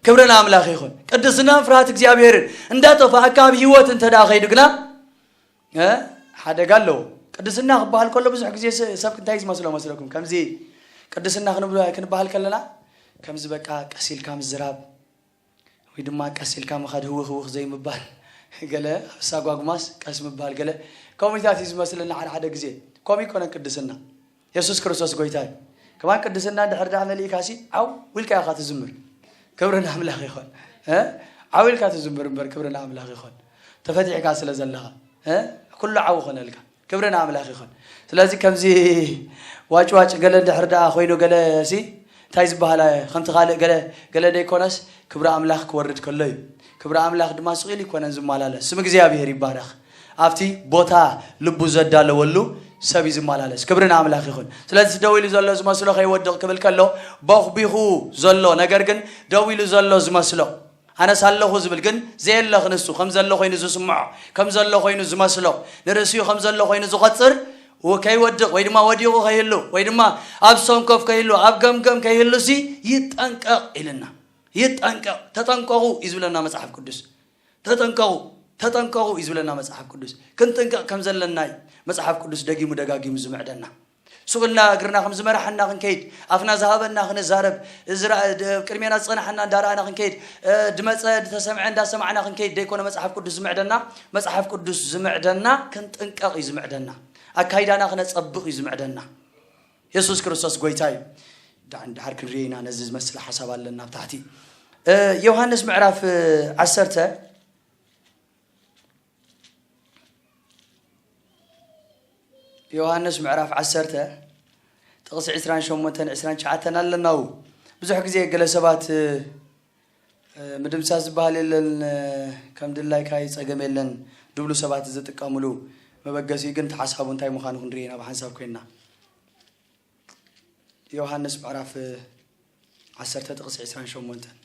ክብሪ ንኣምላኽ ይኹን። ቅድስናን ፍርሃት እግዚኣብሔርን እንዳጠፋእካ ኣብ ህይወት እንተ ደኣ ከይዱ ግና፣ እ፣ ሓደጋ ኣለዎ። ቅድስና ክበሃል ከሎ ብዙሕ ግዜ ስ-፣ ሰብ እንታይ ዝመስሎ መስለኩም? ከምዚ ቅድስና ክንብሎ፣ ክንበሃል ከለና ከምዚ በቃ ቀስ ኢልካ ምዝራብ ወይ ድማ ቀስ ኢልካ ምኻድ፣ ህውኽ ህውኽ ዘይምባል፣ ገለ ኣብ ሳጓጉማስ ቀስ ምባል፣ ገለ ከምኡታት እዩ ዝመስለና ሓደ ሓደ ግዜ። ከምኡ ይኮነን ቅድስና። የሱስ ክርስቶስ ጎይታ እዩ። ከማን ቅድስና እንድሕር ደኣ መሊእካሲ ዓው ኢልካ ኢኻ ትዝምር። ክብሪ ንኣምላኽ ይኾን። እ? ዓው ኢልካ ትዝምር እምበር ክብሪ ንኣምላኽ ይኾን። ተፈቲሕካ ስለ ዘለኻ፣ እ? ኩሉ ዓው ኾነልካ። ክብሪ ንኣምላኽ ይኾን። ስለዚ ከምዚ ዋጭ ዋጭ ገለ እንድሕር ደኣ ኮይኑ ገለ ሲ እንታይ ዝበሃላ ከምቲ ካልእ ገለ ገለ ደይኮነስ ክብሪ ኣምላኽ ክወርድ ከሎ እዩ። ክብሪ ኣምላኽ ድማ ስቕ ኢሉ ይኮነን ዝመላለስ። ስም እግዚኣብሔር ይባረኽ። ኣብቲ ቦታ ልቡ ዘዳለወሉ ሰብ እዩ ዝመላለስ። ክብሪ ንኣምላኽ ይኹን። ስለዚ ደው ኢሉ ዘሎ ዝመስሎ ከይወድቕ ክብል ከሎ፣ ቦኽቢኹ ዘሎ፣ ነገር ግን ደው ኢሉ ዘሎ ዝመስሎ፣ ኣነስ ኣለኹ ዝብል ግን ዘየለ ክንሱ፣ ከም ዘሎ ኮይኑ ዝስምዖ፣ ከም ዘሎ ኮይኑ ዝመስሎ፣ ንርእሲኡ ከም ዘሎ ኮይኑ ዝቖጽር፣ ው-፣ ከይወድቕ ወይ ድማ ወዲቑ ከይህሉ፣ ወይ ድማ ኣብ ሰንኮፍ ከይህሉ፣ ኣብ ገምገም ከይህሉሲ ይጠንቀቕ ኢልና። ይጠንቀቕ። ተጠንቀቑ እዩ ዝብለና መጽሓፍ ቅዱስ። ተጠንቀቑ፣ ተጠንቀቑ እዩ ዝብለና መጽሓፍ ቅዱስ። ክንጥንቀቕ ከም ዘለና እዩ መጽሓፍ ቅዱስ ደጊሙ ደጋጊሙ ዝምዕደና። ስቕ ኢልና እግርና ከም ዝመርሓና ክንከይድ፣ ኣፍና ዝሃበና ክንዛረብ፣ ዝረኣ-፣ ድ-፣ ቅድሜና ዝጸናሓና እንዳረኣና ክንከይድ፣ እ፣ ድመጸ ዝተሰምዐ እንዳሰማዕና ክንከይድ ደይኮነ መጽሓፍ ቅዱስ ዝምዕደና። መጽሓፍ ቅዱስ ዝምዕደና ክንጥንቀቕ እዩ ዝምዕደና። ኣካይዳና ክነጸብቕ እዩ ዝምዕደና። የሱስ ክርስቶስ ጎይታ እዩ። ዳ-፣ ድሓር ክንርኢ ኢና፣ ነዚ ዝመስል ሓሳብ ኣለና ኣብ ታሕቲ። እ፣ ዮሃንስ ምዕራፍ፣ እ፣ ዓሰርተ፣ ዮሃንስ ምዕራፍ ዓሰርተ ጥቕሲ ዕስራን ሸሞንተን ዕስራን ትሽዓተን ኣለናው። ብዙሕ ግዜ ገለ ሰባት፣ እ፣ ምድምሳስ ዝበሃል የለን፣ እ፣ ከም ድላይካ እዩ፣ ጸገም የለን ድብሉ ሰባት ዝጥቀምሉ መበገሲ ግን፣ እቲ ሓሳቡ እንታይ ምዃኑ ክንርኢ ኢና ብሓንሳብ ኮይንና። ዮሃንስ ምዕራፍ ዓሰርተ ጥቕሲ ዕስራን ሸሞንተን።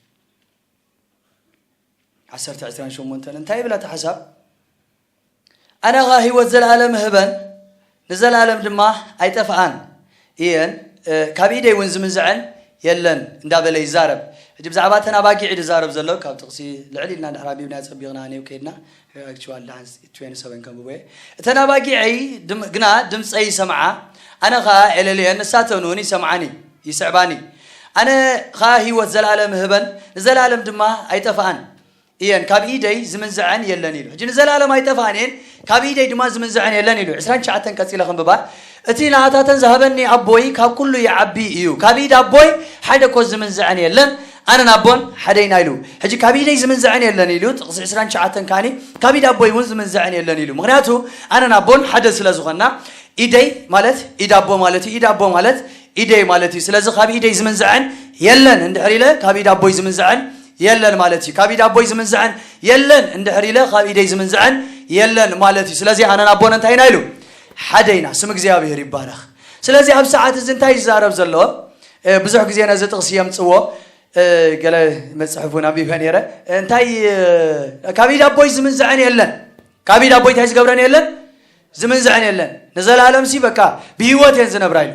ዓሰርተ ዕስራን ሸሞንተን እንታይ ይብል እቲ ሓሳብ? ኣነ ኸኣ ህይወት ዘለኣለም እህበን፣ ንዘለኣለም ድማ ኣይጠፍኣን እየን፣ እ፣ ካብ ኢደይ እውን ዝምንዝዐን የለን እንዳበለ ይዛረብ። ሕጂ ብዛዕባ እተን ኣባጊዕ እዩ ዝዛረብ ዘሎ። ካብ ጥቕሲ ልዕል ኢልና እንድሕር ኣንቢብና ጸቢቕና፣ ኣነው ከይድና፣ actually፣ ደሓን ትዌንቲ ሰቨን ከንብቦ እየ። እተን ኣባጊዐይ ድም-፣ ግና ድምፀይ ይሰምዓ፣ ኣነ ኸኣ ኤለልየን፣ ንሳተን እውን ይሰምዓኒ፣ ይስዕባኒ። ኣነ ኸኣ ህይወት ዘለኣለም እህበን፣ ንዘለኣለም ድማ ኣይጠፍኣን እየን፣ ካብ ኢደይ ዝምንዝዐን የለን ኢሉ። ሕጂ ንዘለኣለም ኣይጠፍኣን እየን፣ ካብ ኢደይ ድማ ዝምንዝዐን የለን ኢሉ። ዕስራን ትሽዓተን ቀጺለ ከንብባ። እቲ ናታተን ዝሃበኒ ኣቦይ ካብ ኩሉ ይዓቢ እዩ፣ ካብ ኢድ ኣቦይ ሓደ እኮ ዝምንዝዐን የለን፣ ኣነን ኣቦን ሓደ ኢና ኢሉ። ሕጂ ካብ ኢደይ ዝምንዝዐን የለን ኢሉ፣ ጥቕሲ ዕስራን ትሽዓተን ከኣኒ ካብ ኢድ ኣቦይ እውን ዝምንዝዐን የለን ኢሉ። ምኽንያቱ ኣነን ኣቦን ሓደ ስለ ዝኾንና፣ ኢደይ ማለት ኢድ ኣቦ ማለት እዩ፣ ኢድ ኣቦ ማለት ኢደይ ማለት እዩ። ስለዚ ካብ ኢደይ ዝምንዝዐን የለን እንድሕር ኢለ፣ ካብ ኢድ ኣቦይ ዝምንዝዐን የለን ማለት እዩ። ካብ ኢድ ኣቦይ ዝምንዝዐን የለን እንድሕር ኢለ፣ ካብ ኢደይ ዝምንዝዐን የለን ማለት እዩ። ስለዚ ኣነን ኣቦን እንታይ ኢና ኢሉ? ሓደ ኢና። ስም እግዚኣብሔር ይባረኽ። ስለዚ ኣብ ሰዓት እዚ እንታይ ይዛረብ ዘሎ? እ፣ ብዙሕ ግዜ ነዚ ጥቕሲ የምጽዎ። እ፣ ገለ መጽሕፍ እውን ኣንቢበ ነይረ። እንታይ፣ እ፣ ካብ ኢድ ኣቦይ ዝምንዝዐን የለን። ካብ ኢድ ኣቦይ እንታይ ዝገብረን የለን? ዝምንዝዐን የለን። ንዘለኣለምሲ በቃ ብህይወት እየን ዝነብራ ኢሉ።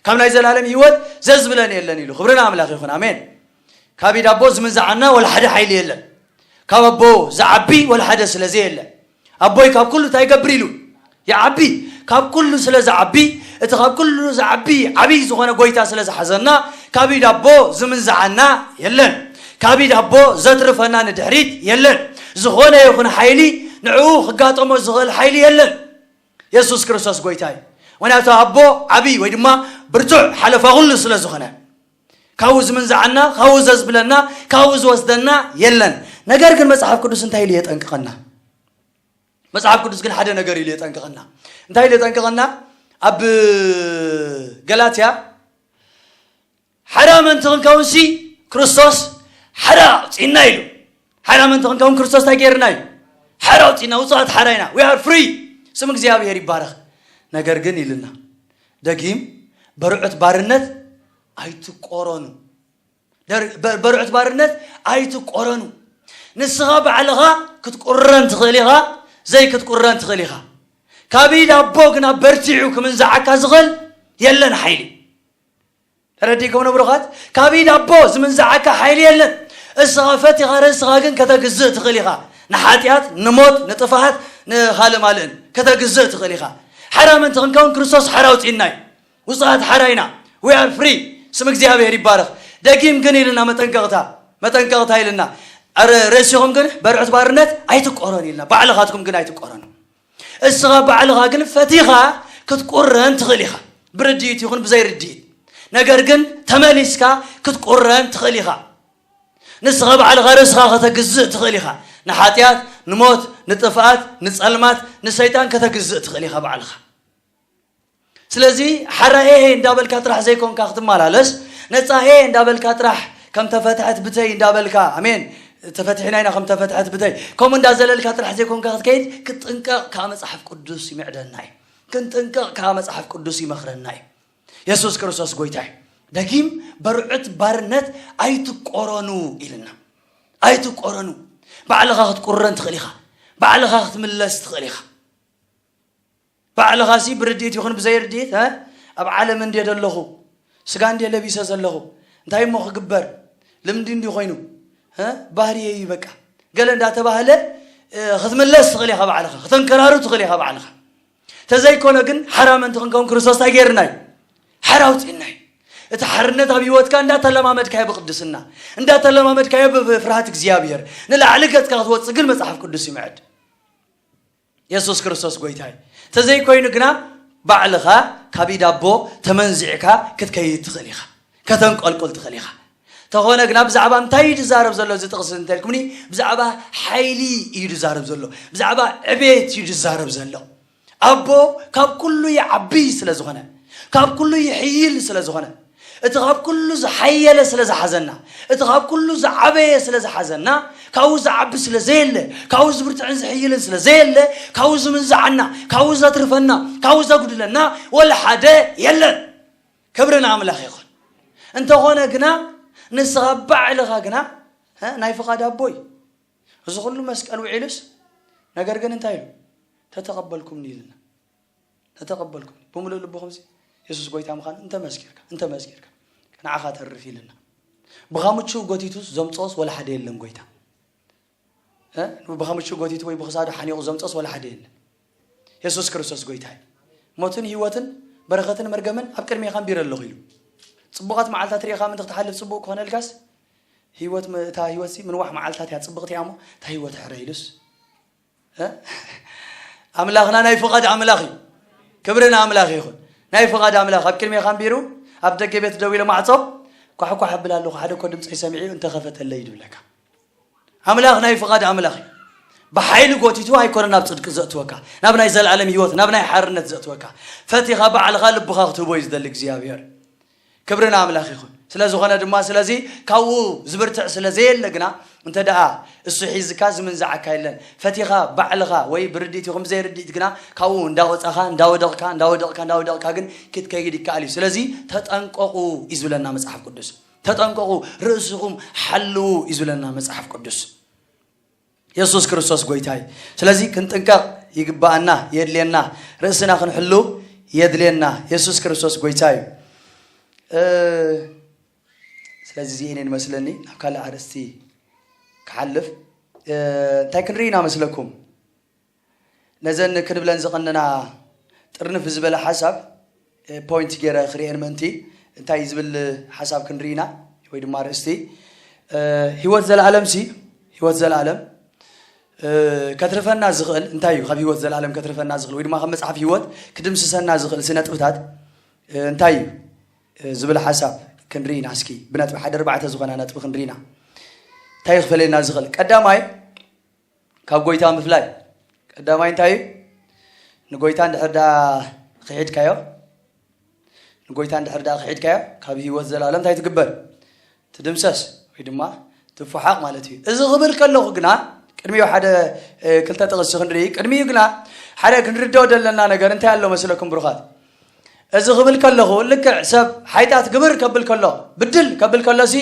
ካብ ናይ ዘላለም ህይወት ዘዝብለን የለን ኢሉ። ክብሪ ንኣምላኽ ይኹን። ኣሜን። ካብ ኢድ ኣቦ ዝምንዝዓና ወላ ሓደ ሓይሊ የለን። ካብ ኣቦ ዝዓቢ ወላ ሓደ ስለ ዘየለ፣ ኣቦይ ካብ ኩሉ እንታይ ይገብር ኢሉ? ይዓቢ። ካብ ኩሉ ስለ ዝዓቢ፣ እቲ ካብ ኩሉ ዝዓቢ ዓብዪ ዝኾነ ጎይታ ስለ ዝሓዘና፣ ካብ ኢድ ኣቦ ዝምንዝዓና የለን። ካብ ኢድ ኣቦ ዘትርፈና ንድሕሪት የለን። ዝኾነ ይኹን ሓይሊ ንዕኡ ክጋጠሞ ዝኽእል ሓይሊ የለን። የሱስ ክርስቶስ ጎይታ እዩ። ምኽንያቱ ኣቦ ዓብዪ ወይ ድማ ብርቱዕ ሓለፋ ኩሉ ስለ ዝኾነ፣ ካብኡ ዝምንዝዓና፣ ካብኡ ዘዝብለና፣ ካብኡ ዝወስደና የለን። ነገር ግን መጽሓፍ ቅዱስ እንታይ ኢሉ የጠንቅቐና? መጽሓፍ ቅዱስ ግን ሓደ ነገር ኢሉ የጠንቅቐና። እንታይ ኢሉ የጠንቅቐና? ኣብ ገላትያ፣ "ሓራ ምእንቲ ክንከውንሲ ክርስቶስ ሓራ ኣውጺእና" ኢሉ። ሓራ ምእንቲ ክንከውን ክርስቶስ እንታይ ገይርና እዩ? ሓራ ኣውጺእና፣ ውጹኣት ሓራ ኢና። We are free። ስም እግዚኣብሔር ይባረኽ። ነገር ግን ኢልና፣ ደጊም በርዑት ባርነት ኣይትቆረኑ። ደር-፣ በ-፣ በርዑት ባርነት ኣይትቆረኑ። ንስኻ ባዕልኻ ክትቁረን ትኽእል ኢኻ፣ ዘይክትቁረን ትኽእል ኢኻ። ካብ ኢድ ኣቦ ግና በርቲዑ ክምንዝዓካ ዝኽእል የለን ሓይሊ። ተረዲእኩም ንብሩኻት? ካብ ኢድ ኣቦ ዝምንዝዓካ ሓይሊ የለን። እስኻ ፈቲኻ ርእስኻ ግን ከተግዝእ ትኽእል ኢኻ። ንሓጢኣት፣ ንሞት፣ ንጥፍኣት፣ ንኻልእ ማልእን ከተግዝእ ትኽእል ኢኻ። ሓራ ምእንቲ ክንከውን ክርስቶስ ሓራ ኣውጺእና እዩ። ውጽኣት ሓራ ኢና። We are free። ስም እግዚኣብሔር ይባረኽ። ደጊም ግን ኢልና መጠንቀቕታ፣ መጠንቀቕታ ኢልና። ኣረ፣ ርእሲኹም ግን በርዑት ባርነት ኣይትቆረኑ ኢልና። ባዕልኻትኩም ግን ኣይትቆረኑ። እስኻ ባዕልኻ ግን ፈቲኻ ክትቁረን ትኽእል ኢኻ። ብርድኢት ይኹን ብዘይ ርድኢት። ነገር ግን ተመሊስካ ክትቁረን ትኽእል ኢኻ። ንስኻ ባዕልኻ ርእስኻ ከተግዝእ ትኽእል ኢኻ። ንሓጢኣት፣ ንሞት፣ ንጥፍኣት፣ ንጸልማት፣ ንሰይጣን ከተግዝእ ትኽእል ኢኻ ባዕልኻ። ስለዚ ሓራ ኤሄ እንዳበልካ ጥራሕ ዘይኮንካ ክትመላለስ፣ ነጻ ኤ እንዳበልካ ጥራሕ ከም ተፈትሐት ብተይ እንዳበልካ፣ ኣሜን፣ ተፈቲሕና ኢና ከም ተፈትሐት ብተይ፣ ከምኡ እንዳዘለልካ ጥራሕ ዘይኮንካ ክትከይድ፣ ክትጥንቀቕ ከዓ መጽሓፍ ቅዱስ ይምዕደና እዩ። ክንጥንቀቕ ከዓ መጽሓፍ ቅዱስ ይመኽረና እዩ። የሱስ ክርስቶስ ጎይታ እዩ። ደጊም በርዑት ባርነት ኣይትቆረኑ ኢልና። ኣይትቆረኑ። ባዕልኻ ክትቁረን ትኽእል ኢኻ። ባዕልኻ ክትምለስ ትኽእል ኢኻ። ባዕልኻሲ ብርድኢት ይኹን ብዘይርድኢት፣ እ፣ ኣብ ዓለም እንድየ ዘለኹ፣ ስጋ እንድየ ለቢሰ ዘለኹ፣ እንታይ እሞ ክግበር? ልምዲ እንድዩ ኮይኑ፣ እ፣ ባህርየይ እዩ በቃ። ገለ እንዳተባህለ፣ እ፣ ክትምለስ ትኽእል ኢኻ ባዕልኻ፣ ክተንከራሩ ትኽእል ኢኻ ባዕልኻ። ተዘይኮነ ግን ሓራ ምእንቲ ክንከውን ክርስቶስ እንታይ ገይርና እዩ? ኣውፅእና እዩ። እቲ ሓርነት ኣብ ህይወትካ እንዳተለማመድካዮ ብቅድስና፣ እንዳተለማመድካዮ ብፍርሃት እግዚኣብሔር ንላዕሊ ገጽካ ክትወፅእ ግን መጽሓፍ ቅዱስ ይምዕድ። የሱስ ክርስቶስ ጎይታ እዩ። ተዘይኮይኑ ግና ባዕልኻ ካብ ኢድ ኣቦ ተመንዚዕካ ክትከይድ ትኽእል ኢኻ፣ ከተንቆልቁል ትኽእል ኢኻ። ተኾነ ግና ብዛዕባ እንታይ እዩ ዝዛረብ ዘሎ እዚ ጥቕሲ እንተልኩምኒ፣ ብዛዕባ ሓይሊ እዩ ዝዛረብ ዘሎ፣ ብዛዕባ ዕቤት እዩ ዝዛረብ ዘሎ። ኣቦ ካብ ኩሉ ይዓቢ ስለ ዝኾነ፣ ካብ ኩሉ ይሕይል ስለ ዝኾነ፣ እቲ ካብ ኩሉ ዝሓየለ ስለ ዝሓዘና፣ እቲ ካብ ኩሉ ዝዓበየ ስለ ዝሓዘና፣ ካብኡ ዝዓቢ ስለ ዘየለ፣ ካብኡ ዝብርትዕን ዝሕይልን ስለ ዘየለ፣ ካብኡ ዝምንዝዓና፣ ካብኡ ዘትርፈና፣ ካብኡ ዘጉድለና ወላ ሓደ የለን። ክብሪ ንኣምላኽ ይኹን። እንተኾነ ግና ንስኻ ባዕልኻ ግና እ፣ ናይ ፍቓድ ኣቦይ እዚ ኩሉ መስቀል ውዒሉስ፣ ነገር ግን እንታይ ኢሉ? "ተተቐበልኩምኒ" ኢልና። "ተተቐበልኩምኒ ብምሉእ ልብኹም ሲ የሱስ ጎይታ ምዃኑ እንተመስኪርካ፣ እንተመስኪርካ ንዓኻ ተርፍ" ኢልና። ብኻምቹ ጎቲቱስ ዘምጽኦስ ወላ ሓደ የለን ጎይታ። እ? ብኻምቹ ጎቲቱ ወይ ብኽሳዱ ሓኒቑ ዘምጽኦስ ወላ ሓደ የለን። የሱስ ክርስቶስ ጎይታ እዩ። ሞትን ህይወትን በረኸትን መርገምን ኣብ ቅድሜኻ ኣንቢረ ኣለኹ ኢሉ። ጽቡቓት መዓልታት ርኢኻ ምእንቲ ክትሓልፍ ጽቡቕ ክኾነልካስ፣ ህይወት ም-፣ እታ ህይወት ሲ ምንዋሕ መዓልታት እያ፣ ጽብቕቲ እያ እሞ፣ እታ ህይወት ሕረ ኢሉስ። እ? ኣምላኽና ናይ ፍቓድ ኣምላኽ እዩ። ክብሪ ንኣምላኽ ይኹን። ናይ ፍቓድ ኣምላኽ ኣብ ቅድሜኻ ኣንቢሩ፣ ኣብ ደገ ቤት ደው ኢለ ማዕጾ ኳሕኳሕ ኣብል ኣለኹ፣ ሓደ እኮ ድምፀይ ሰሚዑ እንተኸፈተለይ ድብለካ። ኣምላኽ ናይ ፍቓድ ኣምላኽ እዩ። ብሓይሊ ጎቲቱ ኣይኮነን ናብ ጽድቂ ዘእትወካ፣ ናብ ናይ ዘለኣለም ህይወት፣ ናብ ናይ ሓርነት ዘእትወካ። ፈቲኻ ባዕልኻ ልብኻ ክትህቦ እዩ ዝደሊ እግዚኣብሔር። ክብሪ ንኣምላኽ ይኹን። ስለ ዝኾነ ድማ፣ ስለዚ ካብኡ ዝብርትዕ ስለ ዘየለ ግና፣ እንተ ደኣ እሱ ሒዝካ ዝምንዝዓካ የለን። ፈቲኻ ባዕልኻ ወይ ብርድኢት ይኹን ብዘይርድኢት ግና ካብኡ እንዳወጻኻ፣ እንዳወደቕካ፣ እንዳወደቕካ፣ እንዳወደቕካ ግን ክትከይድ ይከኣል እዩ። ስለዚ ተጠንቀቑ እዩ ዝብለና መጽሓፍ ቅዱስ። ተጠንቀቑ፣ ርእስኹም ሓልዉ እዩ ዝብለና መጽሓፍ ቅዱስ። የሱስ ክርስቶስ ጎይታ እዩ። ስለዚ ክንጥንቀቕ ይግባኣና፣ የድልየና። ርእስና ክንሕሉ የድልየና። የሱስ ክርስቶስ ጎይታ እዩ። እ፣ ስለዚ እዚኤን እየን መስለኒ ናብ ካልእ ኣርእስቲ ክሓልፍ። እ፣ እንታይ ክንርኢ ኢና መስለኩም? ነዘን ክንብለን ዝቐነና ጥርንፍ ዝበለ ሓሳብ፣ እ፣ ፖይንት ገይረ ክርእየን ምእንቲ እንታይ ዝብል ሓሳብ ክንርኢ ኢና፣ ወይ ድማ ኣርእስቲ፣ እ፣ ህይወት ዘለኣለም ሲ፣ ህይወት ዘለኣለም፣ እ፣ ከትርፈና ዝኽእል እንታይ እዩ? ካብ ህይወት ዘለኣለም ከትርፈና ዝኽእል ወይ ድማ ካብ መጽሓፍ ህይወት ክድምስሰና ዝኽእል ሲ ነጥብታት፣ እ፣ እንታይ እዩ? እ፣ ዝብል ሓሳብ ክንርኢ ኢና። እስኪ ብነጥቢ ሓደ ኣርባዕተ ዝኾና ነጥቢ ክንርኢ ኢና። እንታይ እዩ ክፈልየና ዝኽእል? ቀዳማይ፣ ካብ ጎይታ ምፍላይ ቀዳማይ እንታይ እዩ? ንጎይታ እንድሕር ደኣ ክሒድካዮ፣ ንጎይታ እንድሕር ደኣ ክሒድካዮ፣ ካብ ህይወት ዘላለም እንታይ ትግበር? ትድምሰስ ወይ ድማ ትፈሓቕ ማለት እዩ። እዚ ክብል ከለኹ ግና ቅድሚኡ ሓደ፣ እ፣ ክልተ ጥቕሲ ክንርኢ። ቅድሚኡ ግና ሓደ ክንርድኦ ዘለና ነገር እንታይ ኣሎ መስለኩም ብሩኻት? እዚ ክብል ከለኹ ልክዕ ሰብ ሓይጣት ግብር ከብል ከሎ፣ ብድል ከብል ከሎ ሲ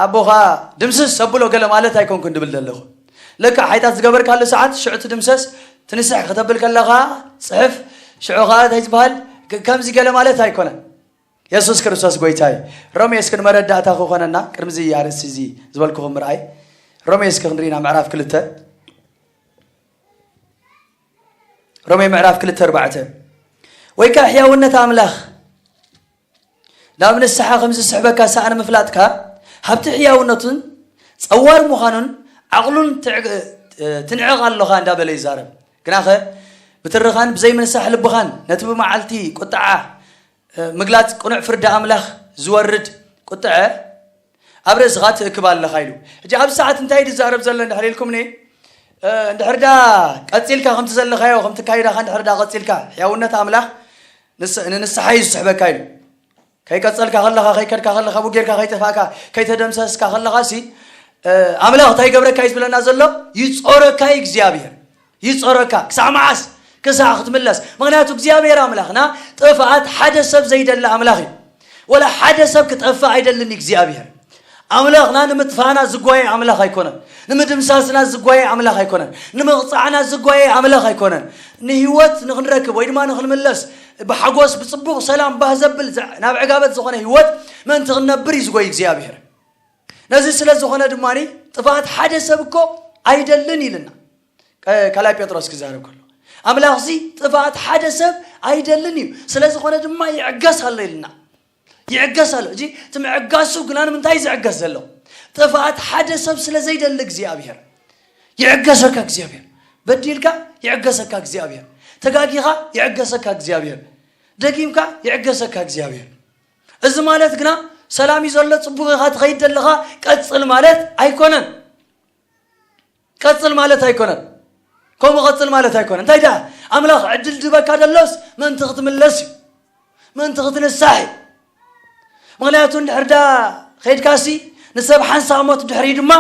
ኣቦኻ ድምስስ ሰብሎ ገለ ማለት ኣይኮንኩን ድብል ዘለኹ። ልክዕ ሓይጣት ዝገበርካሉ ሰዓት ሽዑ ትድምሰስ፣ ትንስሕ ከተብል ከለኻ ጽሕፍ፣ ሽዑ ኸኣ እንታይ ዝበሃል ክ-፣ ከምዚ ገለ ማለት ኣይኮነን። የሱስ ክርስቶስ ጎይታ እዩ። ሮሜ እስኪ ንመረዳእታ ክኾነና ቅድሚ እዚ ኣርእስቲ እዚ ዝበልኩኹም ምርኣይ። ሮሜ እስኪ ክንርኢና ምዕራፍ ክልተ። ሮሜ ምዕራፍ ክልተ ኣርባዕተ። ወይ ከኣ ሕያውነት ኣምላኽ ናብ ንስሓ ከም ዝስሕበካ ሰኣን ምፍላጥካ፣ ሃብቲ ሕያውነቱን ጸዋር ምዃኑን ዓቕሉን ትዕ-፣ ትንዕቕ ኣሎኻ እንዳበለ ይዛረብ። ግናኸ ብትርኻን ብዘይምንሳሕ ልብኻን ነቲ ብመዓልቲ ቁጥዓ፣ እ፣ ምግላጽ ቅኑዕ ፍርዲ ኣምላኽ ዝወርድ ቁጥዐ ኣብ ርእስኻ ትእክብ ኣለኻ ኢሉ። ሕጂ ኣብዚ ሰዓት እንታይ እዩ ዝዛረብ ዘሎ እንድሕር ኢልኩምኒ፣ እ፣ እንድሕር ዳ ቀጺልካ ከምቲ ዘለኻዮ፣ ከምቲ ካይዳኻ እንድሕር ዳ ቀጺልካ፣ ሕያውነት ኣምላኽ ንስ-፣ ንንስሓ እዩ ዝስሕበካ ኢሉ። ከይቀጸልካ ከለኻ፣ ከይከድካ ከለኻ፣ ብኡ ጌርካ ከይጠፋእካ፣ ከይተደምሰስካ ከለኻ ሲ፣ እ፣ ኣምላኽ እንታይ ይገብረካ እዩ ዝብለና ዘሎ? ይጾረካ እዩ እግዚኣብሔር። ይጾረካ። ክሳዕ መዓስ? ክሳዕ ክትምለስ። ምኽንያቱ እግዚኣብሔር ኣምላኽና ጥፍኣት ሓደ ሰብ ዘይደሊ ኣምላኽ እዩ። ወላ ሓደ ሰብ ክጠፍእ ኣይደልን እዩ እግዚኣብሔር። ኣምላኽና ንምጥፋእና ዝጓየ ኣምላኽ ኣይኮነን። ንምድምሳስና ዝጓየ ኣምላኽ ኣይኮነን። ንምቕጻዕና ዝጓየ ኣምላኽ ኣይኮነን። ንህይወት ንኽንረክብ ወይ ድማ ንኽንምለስ ብሓጎስ፣ ብጽቡቕ ሰላም፣ ባህ ዘብል ዘ-፣ ናብ ዕጋበት ዝኾነ ህይወት ምእንቲ ክንነብር እዩ ዝጎይ እግዚኣብሔር። ነዚ ስለ ዝኾነ ድማ ጥፍኣት ሓደ ሰብ እኮ ኣይደልን ኢልና። ቀ-፣ ካልኣይ ጴጥሮስ ክዛረብ ከሎ፣ ኣምላኽሲ ጥፍኣት ሓደ ሰብ ኣይደልን እዩ፣ ስለ ዝኾነ ድማ ይዕገስ ኣሎ ኢልና። ይዕገስ ኣሎ። እዚ እቲ ምዕጋሱ ግና ንምንታይ ዝዕገስ ዘሎ? ጥፍኣት ሓደ ሰብ ስለ ዘይደሊ እግዚኣብሔር ይዕገሰካ። እግዚኣብሔር በዲልካ ይዕገሰካ። እግዚኣብሔር ተጋጊኻ ይዕገሰካ። እግዚኣብሔር ደጊምካ ይዕገሰካ። እግዚኣብሔር እዚ ማለት ግና ሰላም እዩ ዘሎ፣ ጽቡቕ ኢኻ ትኸይድ ዘለኻ ቀጽል ማለት ኣይኮነን። ቀጽል ማለት ኣይኮነን። ከምኡ ቀጽል ማለት ኣይኮነን። እንታይ ደኣ ኣምላኽ ዕድል ድበካ ደሎስ ምእንቲ ክትምለስ እዩ፣ ምእንቲ ክትንሳሕ እዩ። ምኽንያቱ እንድሕር ዳ ኸይድካሲ ንሰብ ሓንሳእ ሞት ድሕሪ ድማ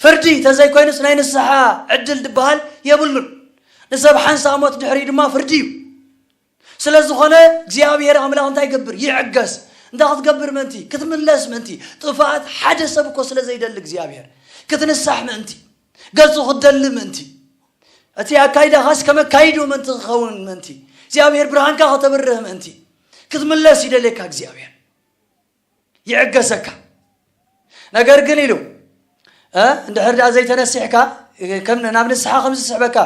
ፍርዲ ተዘይኮይኑስ ናይ ንስሓ ዕድል ድበሃል የብሉን። ንሰብ ሓንሳእ ሞት ድሕሪ ድማ ፍርዲ እዩ። ስለ ዝኾነ እግዚኣብሔር ኣምላኽ እንታይ ይገብር? ይዕገስ። እንታይ ክትገብር ምእንቲ? ክትምለስ ምእንቲ። ጥፍኣት ሓደ ሰብ እኮ ስለ ዘይደሊ እግዚኣብሔር፣ ክትንሳሕ ምእንቲ፣ ገጹ ክትደሊ ምእንቲ፣ እቲ ኣካይዳኻስ ከም ኣካይድኡ ምእንቲ ክኸውን ምእንቲ፣ እግዚኣብሔር ብርሃንካ ከተብርህ ምእንቲ ክትምለስ ይደልየካ እግዚኣብሔር። ይዕገሰካ። ነገር ግን ኢሉ እ እንድሕር ደኣ ዘይተነሲሕካ ከም ናብ ንስሓ ከም ዝስሕበካ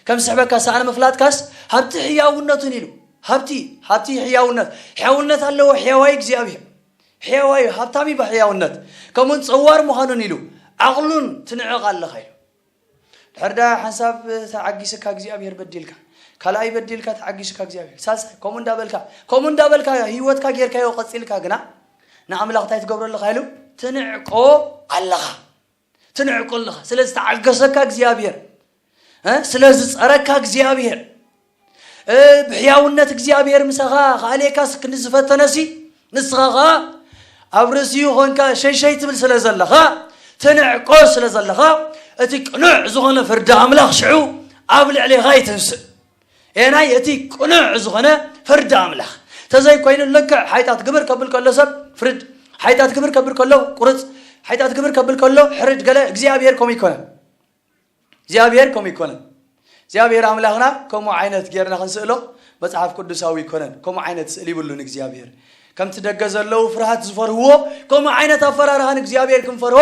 ከም ዝስሕበካ ሰኣን ምፍላጥካስ ሃብቲ ሕያውነቱን ኢሉ ሃብቲ ሃብቲ ሕያውነት ሕያውነት ኣለዎ። ሕያዋይ እግዚኣብሔር ሕያዋይ ሃብታም እዩ ብሕያውነት ከምኡን ጸዋር ምዃኑን ኢሉ ዓቕሉን ትንዕቕ ኣለኻ ኢሉ። ድሕር ደኣ ሓንሳብ ተዓጊስካ እግዚኣብሔር በዲልካ ካልኣይ በዲልካ ተዓጊስካ እግዚኣብሔር ሳልሳይ ከምኡ እንዳበልካ ከምኡ እንዳበልካ ህይወትካ ጌርካዮ ቀጺልካ ግና ንኣምላኽ እንታይ ትገብሮ ኣለኻ ኢሉ ትንዕቆ ኣለኻ። ትንዕቆ ኣለኻ ስለ ዝተዓገሰካ እግዚኣብሔር እ ስለ ዝጸረካ እግዚኣብሔር እ ብሕያውነት እግዚኣብሔር ምሳኻ ክኣልየካስ ክንዲ ዝፈተነሲ ንስኻ ኸኣ ኣብ ርእሲኡ ኾንካ ሸይሸይ ትብል ስለ ዘለኻ ትንዕቆ ስለ ዘለኻ እቲ ቅኑዕ ዝኾነ ፍርዲ ኣምላኽ ሽዑ ኣብ ልዕሌኻ ይትንስእ። ኤናይ እቲ ቅኑዕ ዝኾነ ፍርዲ ኣምላኽ ተዘይኮይኑ ልክዕ ሓይጣት ግብር ከብል ከሎ ሰብ ፍርድ ሓይጣት ግብር ከብል ከሎ ቁርፅ ሓይጣት ግብር ከብል ከሎ ሕርድ ገለ እግዚኣብሔር ከምኡ ይኮነ እግዚኣብሔር ከምኡ ይኮነ እግዚኣብሔር ኣምላኽና ከምኡ ዓይነት ጌርና ክንስእሎ መፅሓፍ ቅዱሳዊ ይኮነን። ከምኡ ዓይነት ስእል ይብሉን እግዚኣብሔር ከምቲ ደገ ዘለዉ ፍርሃት ዝፈርህዎ ከምኡ ዓይነት ኣፈራርሃ ንእግዚኣብሔር ክንፈርሆ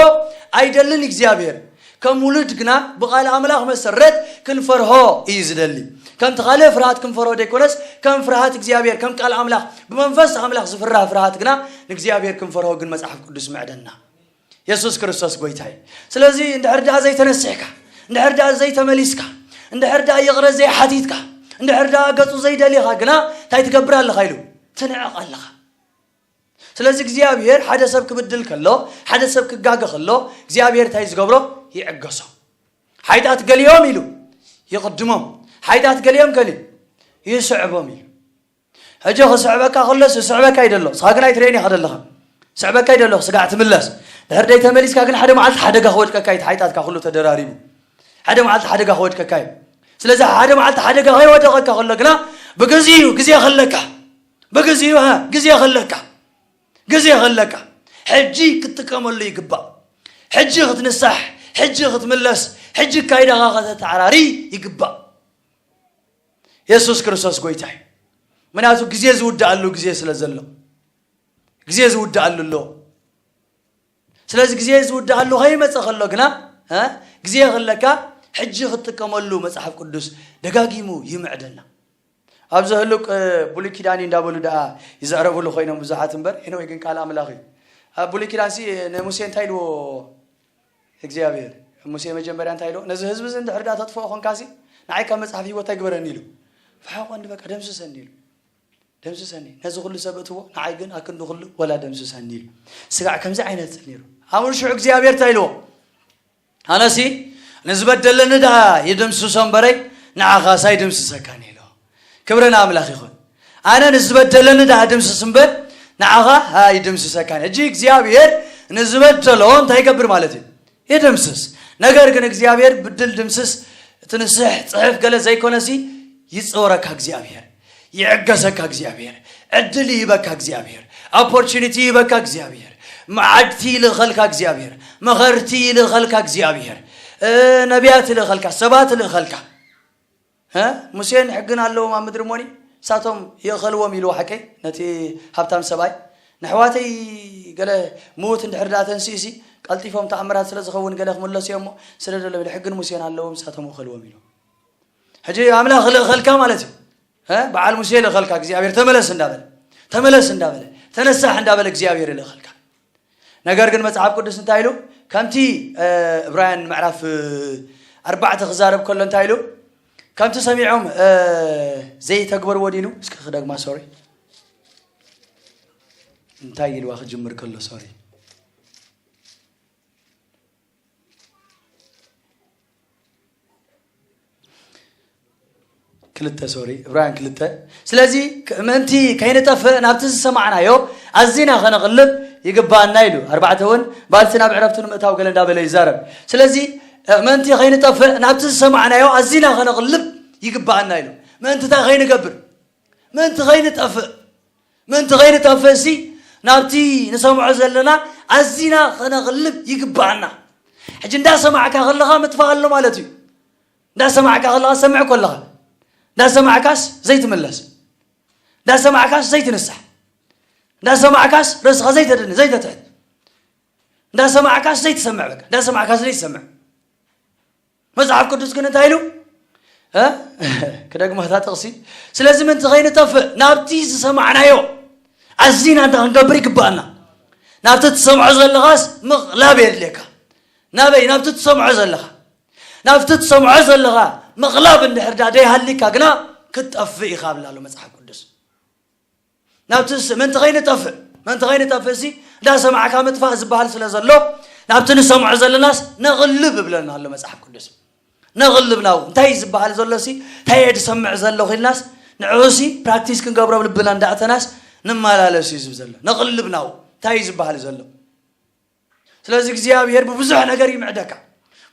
ኣይደልን። እግዚኣብሔር ከም ውሉድ ግና ብቓል ኣምላኽ መሰረት ክንፈርሆ እዩ ዝደሊ። ከምቲ ካልእ ፍርሃት ክንፈርሆ ደይኮነስ ከም ፍርሃት እግዚኣብሔር ከም ቃል ኣምላኽ ብመንፈስ ኣምላኽ ዝፍራህ ፍርሃት ግና ንእግዚኣብሔር ክንፈርሆ ግን መጽሓፍ ቅዱስ ምዕደና። የሱስ ክርስቶስ ጎይታ እዩ። ስለዚ እንድሕር ደኣ ዘይተነሲሕካ፣ እንድሕር ደኣ ዘይተመሊስካ፣ እንድሕር ደኣ ይቕረ ዘይሓቲትካ፣ እንድሕር ደኣ ገጹ ዘይደሊኻ ግና እንታይ ትገብር ኣለኻ ኢሉ ትንዕቕ ኣለኻ። ስለዚ እግዚኣብሔር ሓደ ሰብ ክብድል ከሎ ሓደ ሰብ ክጋገ ከሎ እግዚኣብሔር እንታይ ዝገብሮ ይዕገሶ። ሓይጣት ገሊኦም ኢሉ ይቕድሞም፣ ሓይጣት ገሊኦም ከሊ ይስዕቦም ኢሉ። ሕጂ ክስዕበካ ከሎስ ይስዕበካ ይደሎ ስኻ ግን ኣይትርእዮን ኢኻ ደለኻ። ስዕበካ ይደሎ ስጋዕ ትምለስ። ድሕር ደይ ተመሊስካ ግን ሓደ መዓልቲ ሓደጋ ክወድቀካ እዩ። ሓይጣትካ ኩሉ ተደራሪቡ ሓደ መዓልቲ ሓደጋ ክወድቀካ እዩ። ስለዚ ሓደ መዓልቲ ሓደጋ ከይወደቐካ ከሎ ግና ብግዜኡ ግዜ ከለካ ብግዜኡ ግዜ ከለካ ግዜ ከለካ ሕጂ ክትጥቀመሉ ይግባእ። ሕጂ ክትንሳሕ፣ ሕጂ ክትምለስ፣ ሕጂ ካይዳኻ ከተተዓራሪ ይግባእ። የሱስ ክርስቶስ ጎይታ እዩ። ምክንያቱ ግዜ ዝውድኣሉ ግዜ ስለ ዘሎ ግዜ ዝውድኣሉ ኣሎ። ስለዚ ግዜ ዝውድኣሉ ከይመፀ ከሎ ግና ግዜ ከለካ ሕጂ ክትጥቀመሉ መፅሓፍ ቅዱስ ደጋጊሙ ይምዕደና። ኣብዚ ህሉቅ ብሉይ ኪዳን እዩ እንዳበሉ ደኣ ይዘዕረብሉ ኮይኖም ብዙሓት እምበር ኤነወይ ግን ቃል ኣምላኽ እዩ። ኣብ ብሉይ ኪዳን ሲ ንሙሴ እንታይ ኢልዎ እግዚኣብሔር? ሙሴ መጀመርያ እንታይ ኢልዎ? ነዚ ህዝቢ እዚ እንድሕር ደኣ ተጥፍኦ ኮንካ ሲ ንዓይ ካብ መጽሓፍ ህይወት ኣይግበረኒ ኢሉ። ፍሓቆ እንዲ በቃ ደምስሰኒ ኢሉ። ደምስሰኒ ነዚ ኩሉ ሰብ እትዎ ንዓይ ግን ኣክንዲ ኩሉ ወላ ደምስሰኒ ኢሉ። ስጋዕ ከምዚ ዓይነት ነይሩ። ኣምር ሽዑ እግዚኣብሔር እንታይ ኢልዎ? ኣነሲ ንዝበደለኒ ደኣ ይድምስሶ እምበረይ ንዓኻስ ኣይድምስሰካን ኢሎ። ክብሪ ንኣምላኽ ይኹን። ኣነ ንዝበደለኒ ደኣ ድምስስ እምበር ንዓኻ ኣይድምስሰካን። ሕጂ እግዚኣብሔር ንዝበደሎ እንታይ ይገብር ማለት እዩ? ይድምስስ። ነገር ግን እግዚኣብሔር ብድል ድምስስ ትንስሕ ጽሕፍ ገለ ዘይኮነሲ ይጸወረካ እግዚኣብሔር። ይዕገሰካ እግዚኣብሔር፣ ዕድል ይህበካ እግዚኣብሔር፣ ኦፖርቹኒቲ ይህበካ እግዚኣብሔር፣ መዓድቲ ይልእኸልካ እግዚኣብሔር፣ መኸርቲ ይልእኸልካ እግዚኣብሔር፣ ነቢያት ይልእኸልካ፣ ሰባት ይልእኸልካ። ሙሴን ሕግን ኣለዎም ኣብ ምድሪ ሞኒ ሳቶም ይእኸልዎም ኢልዎ ሓቀይ ነቲ ሃብታም ሰብኣይ ንሕዋተይ ገለ ምዉት እንድሕር ዳ ተንስእሲ ቀልጢፎም ተኣምራት ስለ ዝኸውን ገለ ክምለሱ እዮም እሞ ስለ ደሎ ሕግን ሙሴን ኣለዎም ሳቶም ይእኸልዎም ኢሉ ሕጂ ኣምላኽ ልእኸልካ ማለት እዩ። በዓል ሙሴ ልእኸልካ እግዚኣብሔር ተመለስ እንዳበለ ተመለስ እንዳበለ ተነሳሕ እንዳበለ እግዚኣብሔር ይልእኸልካ። ነገር ግን መጽሓፍ ቅዱስ እንታይ ኢሉ? ከምቲ ዕብራውያን ምዕራፍ ኣርባዕተ ክዛረብ ከሎ እንታይ ኢሉ? ከምቲ ሰሚዖም ዘይተግበርዎ ዲኑ? እስኪ ክደግማ። ሶሪ፣ እንታይ ኢልዋ ክጅምር ከሎ? ሶሪ፣ ክልተ፣ ሶሪ፣ ዕብራውያን ክልተ። ስለዚ ምእንቲ ከይንጠፍእ ናብቲ ዝሰማዕናዮ ኣዚና ከነቕልብ ይግባኣና ኢሉ። ኣርባዕተ እውን ባልሲ ናብ ዕረፍቱ ንምእታው ገለ እንዳበለ ይዛረብ። ስለዚ ምእንቲ ከይንጠፍእ ናብቲ ዝሰማዕናዮ ኣዚና ከነቕልብ ይግባኣና ኢሉ። ምእንቲ እንታይ ከይንገብር? ምእንቲ ከይንጠፍእ። ምእንቲ ከይንጠፍእ ሲ ናብቲ ንሰምዖ ዘለና ኣዚና ከነቕልብ ይግባኣና። ሕጂ እንዳሰማዕካ ከለኻ ምጥፋእ ኣሎ ማለት እዩ። እንዳሰማዕካ ከለኻ ትሰምዕ ከለኻ፣ እንዳሰማዕካስ ዘይትምለስ፣ እንዳሰማዕካስ ዘይትንሳሕ፣ እንዳሰማዕካስ ርእስኻ ዘይተድን ዘይተትሕት፣ እንዳሰማዕካስ ዘይትሰምዕ፣ በቃ እንዳሰማዕካስ ዘይትሰምዕ። መጽሓፍ ቅዱስ ግን እንታይ ኢሉ? እ? ክደግማ እታ ጥቕሲ። ስለዚ ምእንቲ ከይንጠፍእ ናብቲ ዝሰማዕናዮ ኣዚና እንታይ ክንገብር ይግባኣና? ናብቲ ትሰምዖ ዘለኻስ ምቕላብ የድልየካ። ናበይ? ናብቲ ትሰምዖ ዘለኻ። ናብቲ ትሰምዖ ዘለኻ ምቕላብ እንድሕር ዳ ደይሃሊካ ግና ክትጠፍእ ኢኻ ብላ ኣሎ መጽሓፍ ቅዱስ። ናብቲ ስ-፣ ምእንቲ ከይንጠፍእ፣ ምእንቲ ከይንጠፍእ ሲ እንዳሰማዕካ ምጥፋእ ዝበሃል ስለ ዘሎ ናብቲ ንሰምዖ ዘለናስ ነቕልብ እብለና ኣሎ መጽሓፍ ቅዱስ። ነቕልብ ናብኡ። እንታይ እዩ ዝበሃል ዘሎ ሲ? እንታይ እየ ዝሰምዕ ዘለኹ ኢልናስ ንዕኡ ሲ ፕራክቲስ ክንገብሮ ልብና እንዳእተናስ ንመላለስ እዩ ዝብል ዘሎ። ነቕልብ ናብኡ። እንታይ እዩ ዝበሃል ዘሎ? ስለዚ እግዚኣብሔር ብብዙሕ ነገር ይምዕደካ፣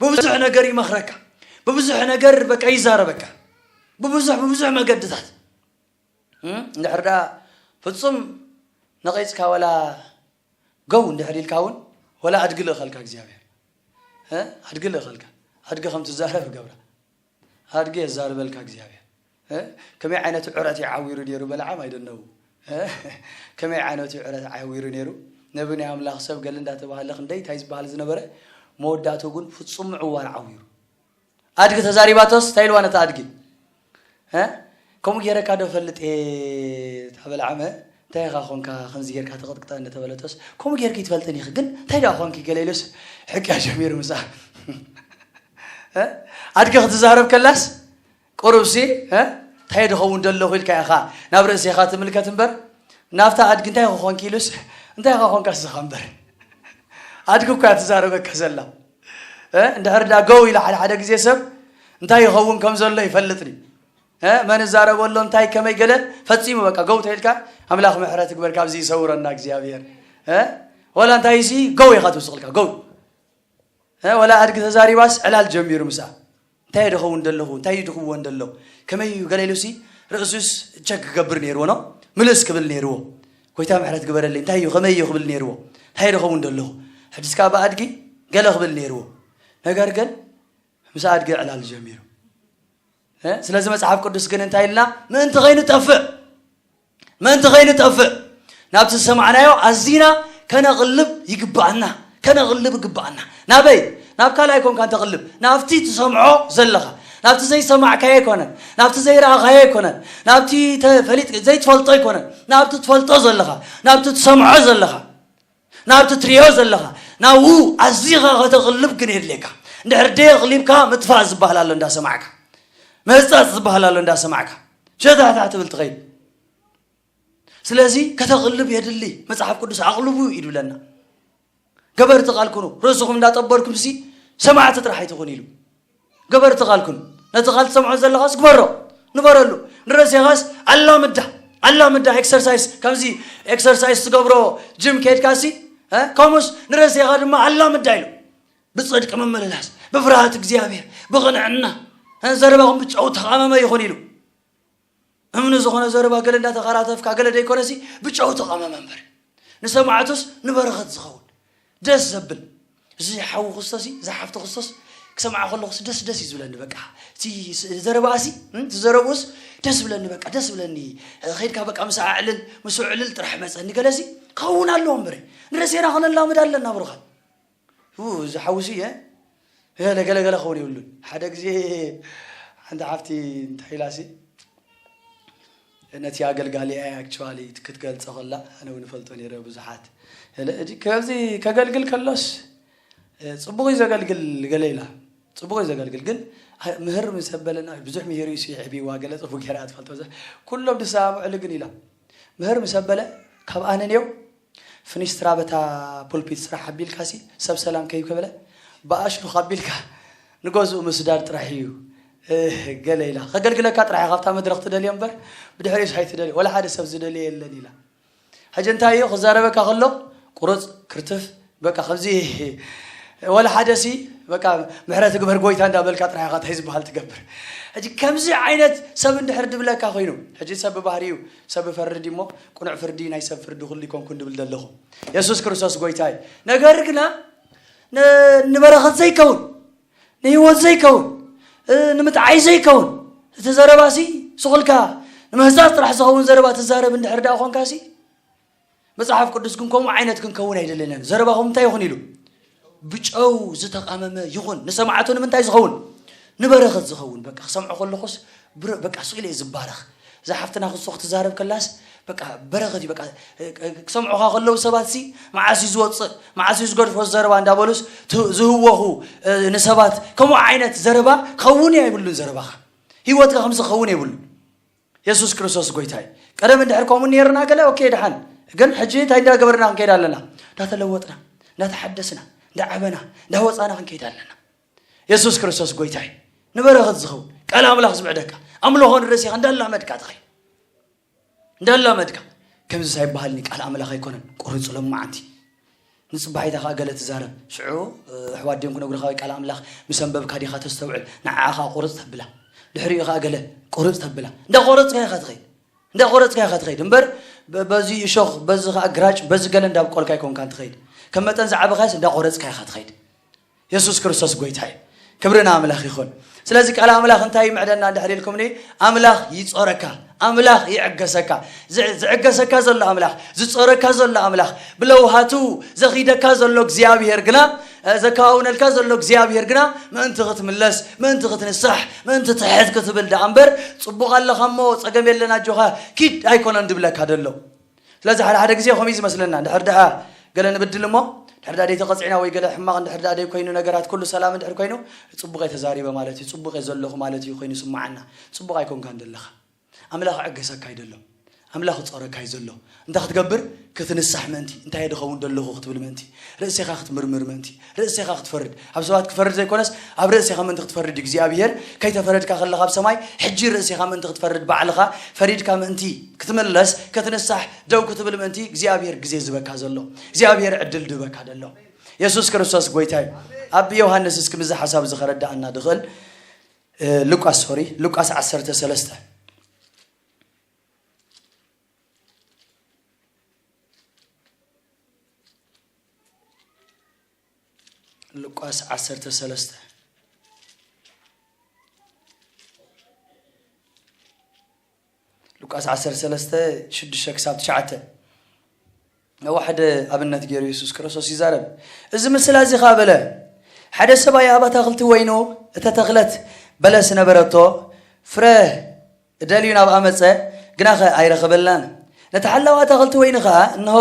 ብብዙሕ ነገር ይመኽረካ፣ ብብዙሕ ነገር በቃ ይዛረበካ፣ ብብዙሕ፣ ብብዙሕ መገድታት። እም፣ እንድሕር ደኣ ፍጹም ነቒጽካ ወላ ገው እንድሕር ኢልካ እውን ወላ ኣድጊ ልእኸልካ እግዚኣብሔር። እ? ኣድጊ ልእኸልካ። ኣድጊ ከም ትዛረብ ይገብራ። ኣድጊ የዛርበልካ እግዚኣብሔር። እ? ከመይ ዓይነት ዕረት እዩ ዓዊሩ ነይሩ በለዓም ኣይደነው። እ? ከመይ ዓይነት እዩ ዕረት ዓዊሩ ነይሩ? ነቢ ናይ ኣምላኽ ሰብ ገለ እንዳተባህለ ክንደይ እንታይ ዝበሃል ዝነበረ መወዳእቱ ግን ፍጹም ምዕዋር ዓዊሩ። ኣድጊ ተዛሪባቶስ እንታይ ኢልዋ ነታ ኣድጊ? እ? ከምኡ ገይረካ ዶ ፈልጥ እየ እታ በለዓመ? እንታይ ኢኻ ኾንካ ከምዚ ጌርካ ተቐጥቅጠ እንደተበለቶስ ከምኡ ጌርኪ ትፈልጥን ኢኺ ግን እንታይ ደኣ ኾንኪ ገለ ኢሉስ ሕቅያ ጀሚሩ ምስኣ። እ? ኣድጊ ክትዛረብ ከላስ ቁሩብሲ እ? እንታይ ድኸውን ደለኹ ኢልካ ኢኻ ናብ ርእሴኻ ትምልከት እምበር ናብታ ኣድጊ እንታይ ክኾንኪ ኢሉስ እንታይ ኢኻ ኾንካ ስኻ እምበር ኣድጊ እኳ እያ ትዛረበካ ዘላ። እ? እንድሕር ዳ ገው ኢላ ሓደ ሓደ ግዜ ሰብ እንታይ ይኸውን ከም ዘሎ ይፈልጥ ድዩ? እ? መን እዛረቦ ኣሎ እንታይ ከመይ ገለ ፈጺሙ በቃ ገው ተይልካ ኣምላኽ ምሕረት ይግበር ካብዚ ይሰውረና እግዚኣብሔር። እ? ወላ እንታይ ሲ ገው ኢኻ ትውስቕልካ ገው። እ? ወላ ኣድጊ ተዛሪባስ ዕላል ጀሚሩ ምስኣ እንታይ ድኸውን ደለኹ እንታይ ድኽወን ደሎ ከመይ እዩ ገለ ኢሉሲ ርእሱስ ቸክ ክገብር ነይርዎ ነው ምልስ ክብል ነይርዎ። ጎይታ ምሕረት ግበረለይ እንታይ እዩ ከመይ እዩ ክብል ነይርዎ። እንታይ ድኸውን ደለኹ ሕድስካ ብኣድጊ ገለ ክብል ነይርዎ። ነገር ግን ምስ ኣድጊ ዕላል ጀሚሩ። እ? ስለዚ መጽሓፍ ቅዱስ ግን እንታይ ኢልና ምእንቲ ከይንጠፍእ ምእንቲ ከይንጠፍእ ናብቲ ዝሰማዕናዮ ኣዚና ከነቕልብ ይግባኣና። ከነቕልብ ይግባኣና። ናበይ? ናብ ካልእ ኣይኮንካን ተቕልብ። ናብቲ ትሰምዖ ዘለኻ። ናብቲ ዘይሰማዕካዮ ኣይኮነን። ናብቲ ዘይረኣኻዮ ኣይኮነን። ናብቲ ተፈሊጥ ዘይትፈልጦ ኣይኮነን። ናብቲ ትፈልጦ ዘለኻ። ናብቲ ትሰምዖ ዘለኻ። ናብቲ ትሪኦ ዘለኻ። ናብኡ ኣዚኻ ከተቕልብ ግን የድልየካ። እንድሕር ደየቕሊብካ ምጥፋእ ዝበሃል ኣሎ እንዳሰማዕካ። ምህጻጽ ዝበሃል ኣሎ እንዳሰማዕካ። ሸታሕታሕ ትብል ትኸይድ። ስለዚ ከተቕልብ የድሊ። መጽሓፍ ቅዱስ ኣቕልቡ እዩ ድብለና። ገበርቲ ቃል ኩኑ፣ ርእስኹም እንዳጠበርኩም ሲ ሰማዕቲ ጥራሕ ኣይትኹን ኢሉ። ገበርቲ ቃል ኩኑ። ነቲ ቃል ትሰምዖ ዘለኻስ ግበሮ። ንበረሉ። ንርእሴኻስ ኣላምዳ። ኣላምዳ ኤክሰርሳይስ። ከምዚ ኤክሰርሳይስ ትገብሮ ጅም ከይድካ ሲ፣ እ? ከምኡስ ንርእሴኻ ድማ ኣላምዳ ኢሉ። ብጽድቂ ምምልላስ፣ ብፍርሃት እግዚኣብሔር፣ ብቕንዕና፣ እ? ዘረባኹም ብጨው ተቓመመ ይኹን ኢሉ። እምኒ ዝኾነ ዘረባ ገለ እንዳተኸራተፍካ ገለ ደይኮነሲ ብጨው ተቐመመ እምበር ንሰማዕቱስ ንበረኸት ዝኸውን ደስ ዘብል እዚ ሓዊ ክስቶሲ እዚ ሓፍቲ ክስቶስ ክሰምዓ ከለኹስ ደስ ደስ እዩ ዝብለኒ በቃ እቲ ስ- ዘረባኣሲ እም፣ እቲ ዘረብኡስ ደስ ብለኒ በቃ ደስ ብለኒ ከይድካ በቃ ምስ ኣዕልል ምስ ዕልል ጥራሕ መፀኒ ገለሲ ክኸውን ኣለዎ እምበር ንርእሴና ከነላምድ ኣለና ብሩኻት ው፣ እዚ ሓውሲ እየ። ገለ ገለ ገለ ክኸውን የብሉን። ሓደ ግዜ ሓንቲ ሓፍቲ እንታይ ኢላሲ ነቲ ኣገልጋሊ ኣይ ኣክቹዋሊ ክትገልጸ ከላ ኣነ እውን እፈልጦ ነይረ ብዙሓት። እለ-፣ እጅ-፣ ከዚ ከገልግል ከሎስ፣ እ፣ ጽቡቕ እዩ ዘገልግል ገለ ኢላ። ጽቡቕ እዩ ዘገልግል ግን፣ አ-፣ ምህር ምስ ኣበለና ብዙሕ ምሂር እዩ ይሕብዋ ገለ ጽቡቕ ገይራ ትፈልጦ ዘ-፣ ኩሎም ዝሰማምዑሉ ግን ኢላ። ምህር ምስ ኣበለ ካብ ኣነ ነየው ፍኒስትራ በታ ፑልፒት ስራሕ ኣቢልካ ሲ ሰብ ሰላም ከይከበለ ብኣሽሉኻ ኣቢልካ ንገዝኡ ምስዳድ ጥራሕ እዩ፣ እ፣ ገለ ኢላ። ከገልግለካ ጥራሕ ኢኻ ካብታ መድረኽ ትደልዮ እምበር ብድሕሪኡስ ኣይትደልዮ። ወላ ሓደ ሰብ ዝደልዮ የለን ኢላ። ሕጂ እንታይ እዩ ክዛረበካ ከሎ ቁሩጽ ክርትፍ በቃ ከምዚ ወላ ሓደ ሲ በቃ ምሕረት ግበር ጎይታ እንዳበልካ ጥራሕ ኢኻ እንታይ ዝበሃል ትገብር። ሕጂ ከምዚ ዓይነት ሰብ እንድሕር ድብለካ ኮይኑ፣ ሕጂ ሰብ ብባህሪኡ ሰብ ፈርድ እሞ ቁኑዕ ፍርዲ ናይ ሰብ ፍርዲ ኩሉ ይኮንኩን ድብል ዘለኹ። የሱስ ክርስቶስ ጎይታ እዩ። ነገር ግና ን-፣ ንበረኸት ዘይከውን፣ ንህይወት ዘይከውን፣ እ፣ ንምጥዓይ ዘይከውን፣ እቲ ዘረባሲ ስኹልካ ንምህዛዝ ጥራሕ ዝኸውን ዘረባ ትዛረብ እንድሕር ደኣ ኾንካሲ፣ መጽሓፍ ቅዱስ ግን ከምኡ ዓይነት ክንከውን ኣይደለናን። ዘረባኹም እንታይ ይኹን ኢሉ? ብጨው ዝተቓመመ ይኹን። ንሰማዕቱ ንምንታይ ዝኸውን? ንበረኸት ዝኸውን። በቃ ክሰምዖ ከለኹስ ብረ-፣ በቃ ስኢለ እየ ዝባረኽ። እዛ ሓፍትና ክሶ ክትዛረብ ከላስ በቃ በረኸት እዩ። በቃ፣ እ፣ እ፣ ክሰምዑኻ ከለዉ ሰባትሲ መዓስ እዩ ዝወጽእ፣ መዓስ እዩ ዝገድፎ ዘረባ እንዳበሉስ ት-፣ ዝህወኹ፣ እ፣ ንሰባት ከምኡ ዓይነት ዘረባ ክኸውን እዩ ኣይብሉን። ዘረባኻ ህይወትካ ከምዚ ክኸውን የብሉን። የሱስ ክርስቶስ ጎይታ እዩ። ቀደም እንድሕር ከምኡ ነይርና ገለ ኦኬ ደሓን፣ ግን ሕጂ እንታይ እንዳገበርና ክንከይድ ኣለና? እንዳተለወጥና፣ እንዳተሓደስና፣ እንዳዓበና፣ እንዳወጻና ክንከይድ ኣለና። የሱስ ክርስቶስ ጎይታ እዩ። ንበረኸት ዝኸውን ቃል ኣምላኽ ዝምዕደካ ኣምልኾ ንርእስኻ እንዳላመድካ ትኸይድ። እንዳላመድካ ከምዚ ሳይበሃልኒ ቃል ኣምላኽ ኣይኮነን ቁርጽ ሎማዓንቲ ንጽባሒታ ኸኣ ገለ ትዛረብ። ሽዑ፣ እ፣ ኣሕዋት ድዮም ክነግሩኻ ወይ ቃል ኣምላኽ ምስ ኣንበብካ ዲኻ ተስተውዕል? ንዓኣ ኸኣ ቁርጽ ተብላ። ድሕሪኡ ኸኣ ገለ ቁርጽ ተብላ። እንዳቆረጽካ ኢኻ ትኸይድ። እንዳቆረጽካ ኢኻ ትኸይድ። እምበር በ-፣ በዚ እሾኽ፣ በዚ ኸኣ ግራጭ፣ በዚ ገለ እንዳብቆልካ ኣይኮንካን ትኸይድ። ከም መጠን ዝዓበኻዮስ እንዳቆረጽካ ኢኻ ትኸይድ። የሱስ ክርስቶስ ጎይታ እዩ። ክብሪ ንኣምላኽ ይኹን። ስለዚ ቃል ኣምላኽ እንታይ ይምዕደና እንድሕር ኢልኩምኒ፣ ኣምላኽ ይጾረካ፣ ኣምላኽ ይዕገሰካ። ዝ-፣ ዝዕገሰካ ዘሎ ኣምላኽ፣ ዝጾረካ ዘሎ ኣምላኽ፣ ብለውሃቱ ዘኺደካ ዘሎ እግዚኣብሄር ግና፣ እ፣ ዘከዋውነልካ ዘሎ እግዚኣብሄር ግና፣ ምእንቲ ክትምለስ፣ ምእንቲ ክትንሳሕ፣ ምእንቲ ትሕት ክትብል ደኣ እምበር፣ ጽቡቕ ኣለኻ እሞ ጸገም የለን ኣጆኻ ኪድ ኣይኮነን ድብለካ ደሎ። ስለዚ ሓደ ሓደ ግዜ ከምኡ እዩ ዝመስለና። እንድሕር ደኣ ገለ ንብድል እሞ፣ እንድሕር ደኣ ደይተቐጺዕና ወይ ገለ ሕማቕ እንድሕር ደኣ ደይኮይኑ፣ ነገራት ኩሉ ሰላም እንድሕር ኮይኑ፣ ጽቡቕ እየ ተዛሪበ ማለት እዩ፣ ጽቡቕ እየ ዘለኹ ማለት እዩ ኮይኑ ይስምዓና። ጽቡቕ ኣይኮንካን ዘለኻ። ኣምላኽ ዕገሰካ እዩ ዘሎ። ኣምላኽ ጸረካ እዩ ዘሎ። እንታይ ክትገብር? ክትንሳሕ ምእንቲ። እንታይ እየ ድኸውን ዘለኹ ክትብል ምእንቲ። ርእሴኻ ክትምርምር ምእንቲ። ርእሴኻ ክትፈርድ። ኣብ ሰባት ክፈርድ ዘይኮነስ፣ ኣብ ርእሴኻ ምእንቲ ክትፈርድ እዩ እግዚኣብሄር። ከይተፈረድካ ከለኻ ኣብ ሰማይ፣ ሕጂ ርእሴኻ ምእንቲ ክትፈርድ ባዕልኻ ፈሪድካ ምእንቲ ክትምለስ፣ ክትንሳሕ፣ ደው ክትብል ምእንቲ እግዚኣብሄር ግዜ ዝበካ ዘሎ። እግዚኣብሄር ዕድል ድበካ ዘሎ። የሱስ ክርስቶስ ጎይታ እዩ። ኣብ ዮሃንስ እስኪ ምዚ ሓሳብ እዚ ከረዳእና ድኽእል፣ እ፣ ሉቃስ፣ ሶሪ፣ ሉቃስ ዓሰርተ ሰለስተ። ሉቃስ ዓሰርተ ሰለስተ። ሉቃስ ዓሰርተ ሰለስተ፣ ሽዱሽተ ክሳብ ትሽዓተ። ነዋ ሓደ ኣብነት ገይሩ የሱስ ክርስቶስ ይዛረብ። እዚ ምስላ እዚ ኸኣ በለ፣ ሓደ ሰብኣይ ኣብ ኣታኽልቲ ወይኑ እተተኽለት በለስ ነበረቶ፣ ፍረ ደልዩ ናብኣ መጸ፣ ግናኸ ኣይረኸበላን። ነቲ ሓላዊ ኣታኽልቲ ወይኒ ኸኣ፣ እንሆ፣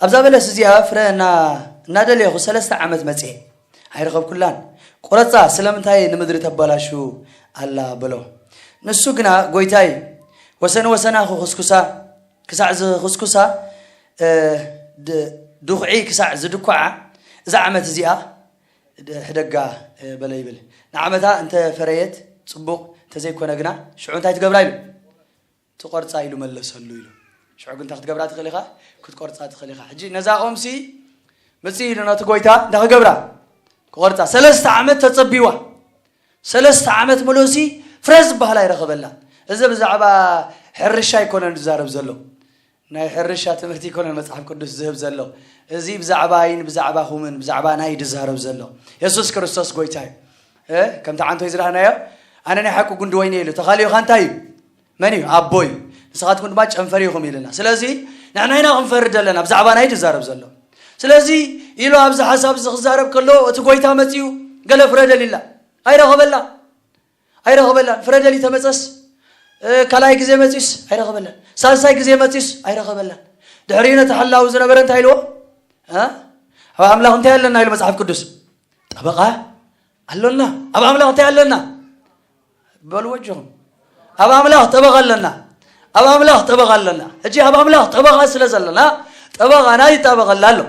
ኣብዛ በለስ እዚኣ ፍረ እና-፣ እናደለኹ ሰለስተ ዓመት መጽየ፣ ኣይረኸብኩላን። ቁረጻ፣ ስለምንታይ ንምድሪ ተበላሹ ኣላ? በሎ። ንሱ ግና፣ ጐይታይ፣ ወሰን ወሰና ክኹስኩሳ፣ ክሳዕ ዝኹስኩሳ፣ እ፣ ድ-፣ ድኹዒ ክሳዕ ዝድኩዓ፣ እዛ ዓመት እዚኣ ድ-፣ ሕደጋ፣ እ፣ በለ ይብል። ንዓመታ እንተ ፈረየት ጽቡቕ፣ እንተ ዘይኮነ ግና ሽዑ እንታይ ትገብራ ኢሉ? ትቖርጻ ኢሉ መለሰሉ ኢሉ። ሽዑ ግን እንታይ ክትገብራ ትኽእል ኢኻ? ክትቆርጻ ትኽእል ኢኻ። ሕጂ ነዛ ኦምሲ መጽእ ኢሉ ነቲ ጐይታ እንታይ ክገብራ? ክቖርጻ። ሰለስተ ዓመት ተጸቢዋ። ሰለስተ ዓመት ምሉእሲ ፍረ ዝበሃል ኣይረኸበላን። እዚ ብዛዕባ ሕርሻ ኣይኮነን ዝዛረብ ዘሎ። ናይ ሕርሻ ትምህርቲ ኣይኮነን መጽሓፍ ቅዱስ ዝህብ ዘሎ። እዚ ብዛዕባይን ብዛዕባኹምን ብዛዕባና እዩ ዝዛረብ ዘሎ። የሱስ ክርስቶስ ጐይታ እዩ። እ? ከምቲ ዓንቶ ዝረኣናዮ፣ ኣነ ናይ ሓቂ ጉንዲ ወይኒ እየ ኢሉ። ተኻልዮኻ እንታይ እዩ? መን እዩ? ኣቦ እዩ። ንስኻትኩም ድማ ጨንፈር ኢኹም ኢልና። ስለዚ ንሕና ኢና ክንፈርድ ዘለና፣ ብዛዕባና እዩ ዝዛረብ ዘሎ። ስለዚ ኢሉ ኣብዚ ሓሳብ እዚ ክዛረብ ከሎ፣ እቲ ጐይታ መጺኡ ገለ ፍረ ደልዩላ። ኣይረኸበላ። ኣይረኸበላን። ፍረ ደልዩ ተመጸስ፣ ካልኣይ ግዜ መፂስ ኣይረኸበላን፣ ሳልሳይ ግዜ መፂስ ኣይረኸበላን። ድሕሪኡ ነቲ ሓላዊ ዝነበረ እንታይ ኢልዎ? ኣብ ኣምላኽ እንታይ ኣለና ኢሉ መፅሓፍ ቅዱስ? ጠበቓ ኣሎና። ኣብ ኣምላኽ እንታይ ኣለና? በሉ ወጅኹም። ኣብ ኣምላኽ ጠበቓ ኣለና። ኣብ ኣምላኽ ጠበቓ ኣለና። ሕጂ ኣብ ኣምላኽ ጠበቓ ስለ ዘለና፣ ጠበቓና ይጣበቐላ ኣሎ።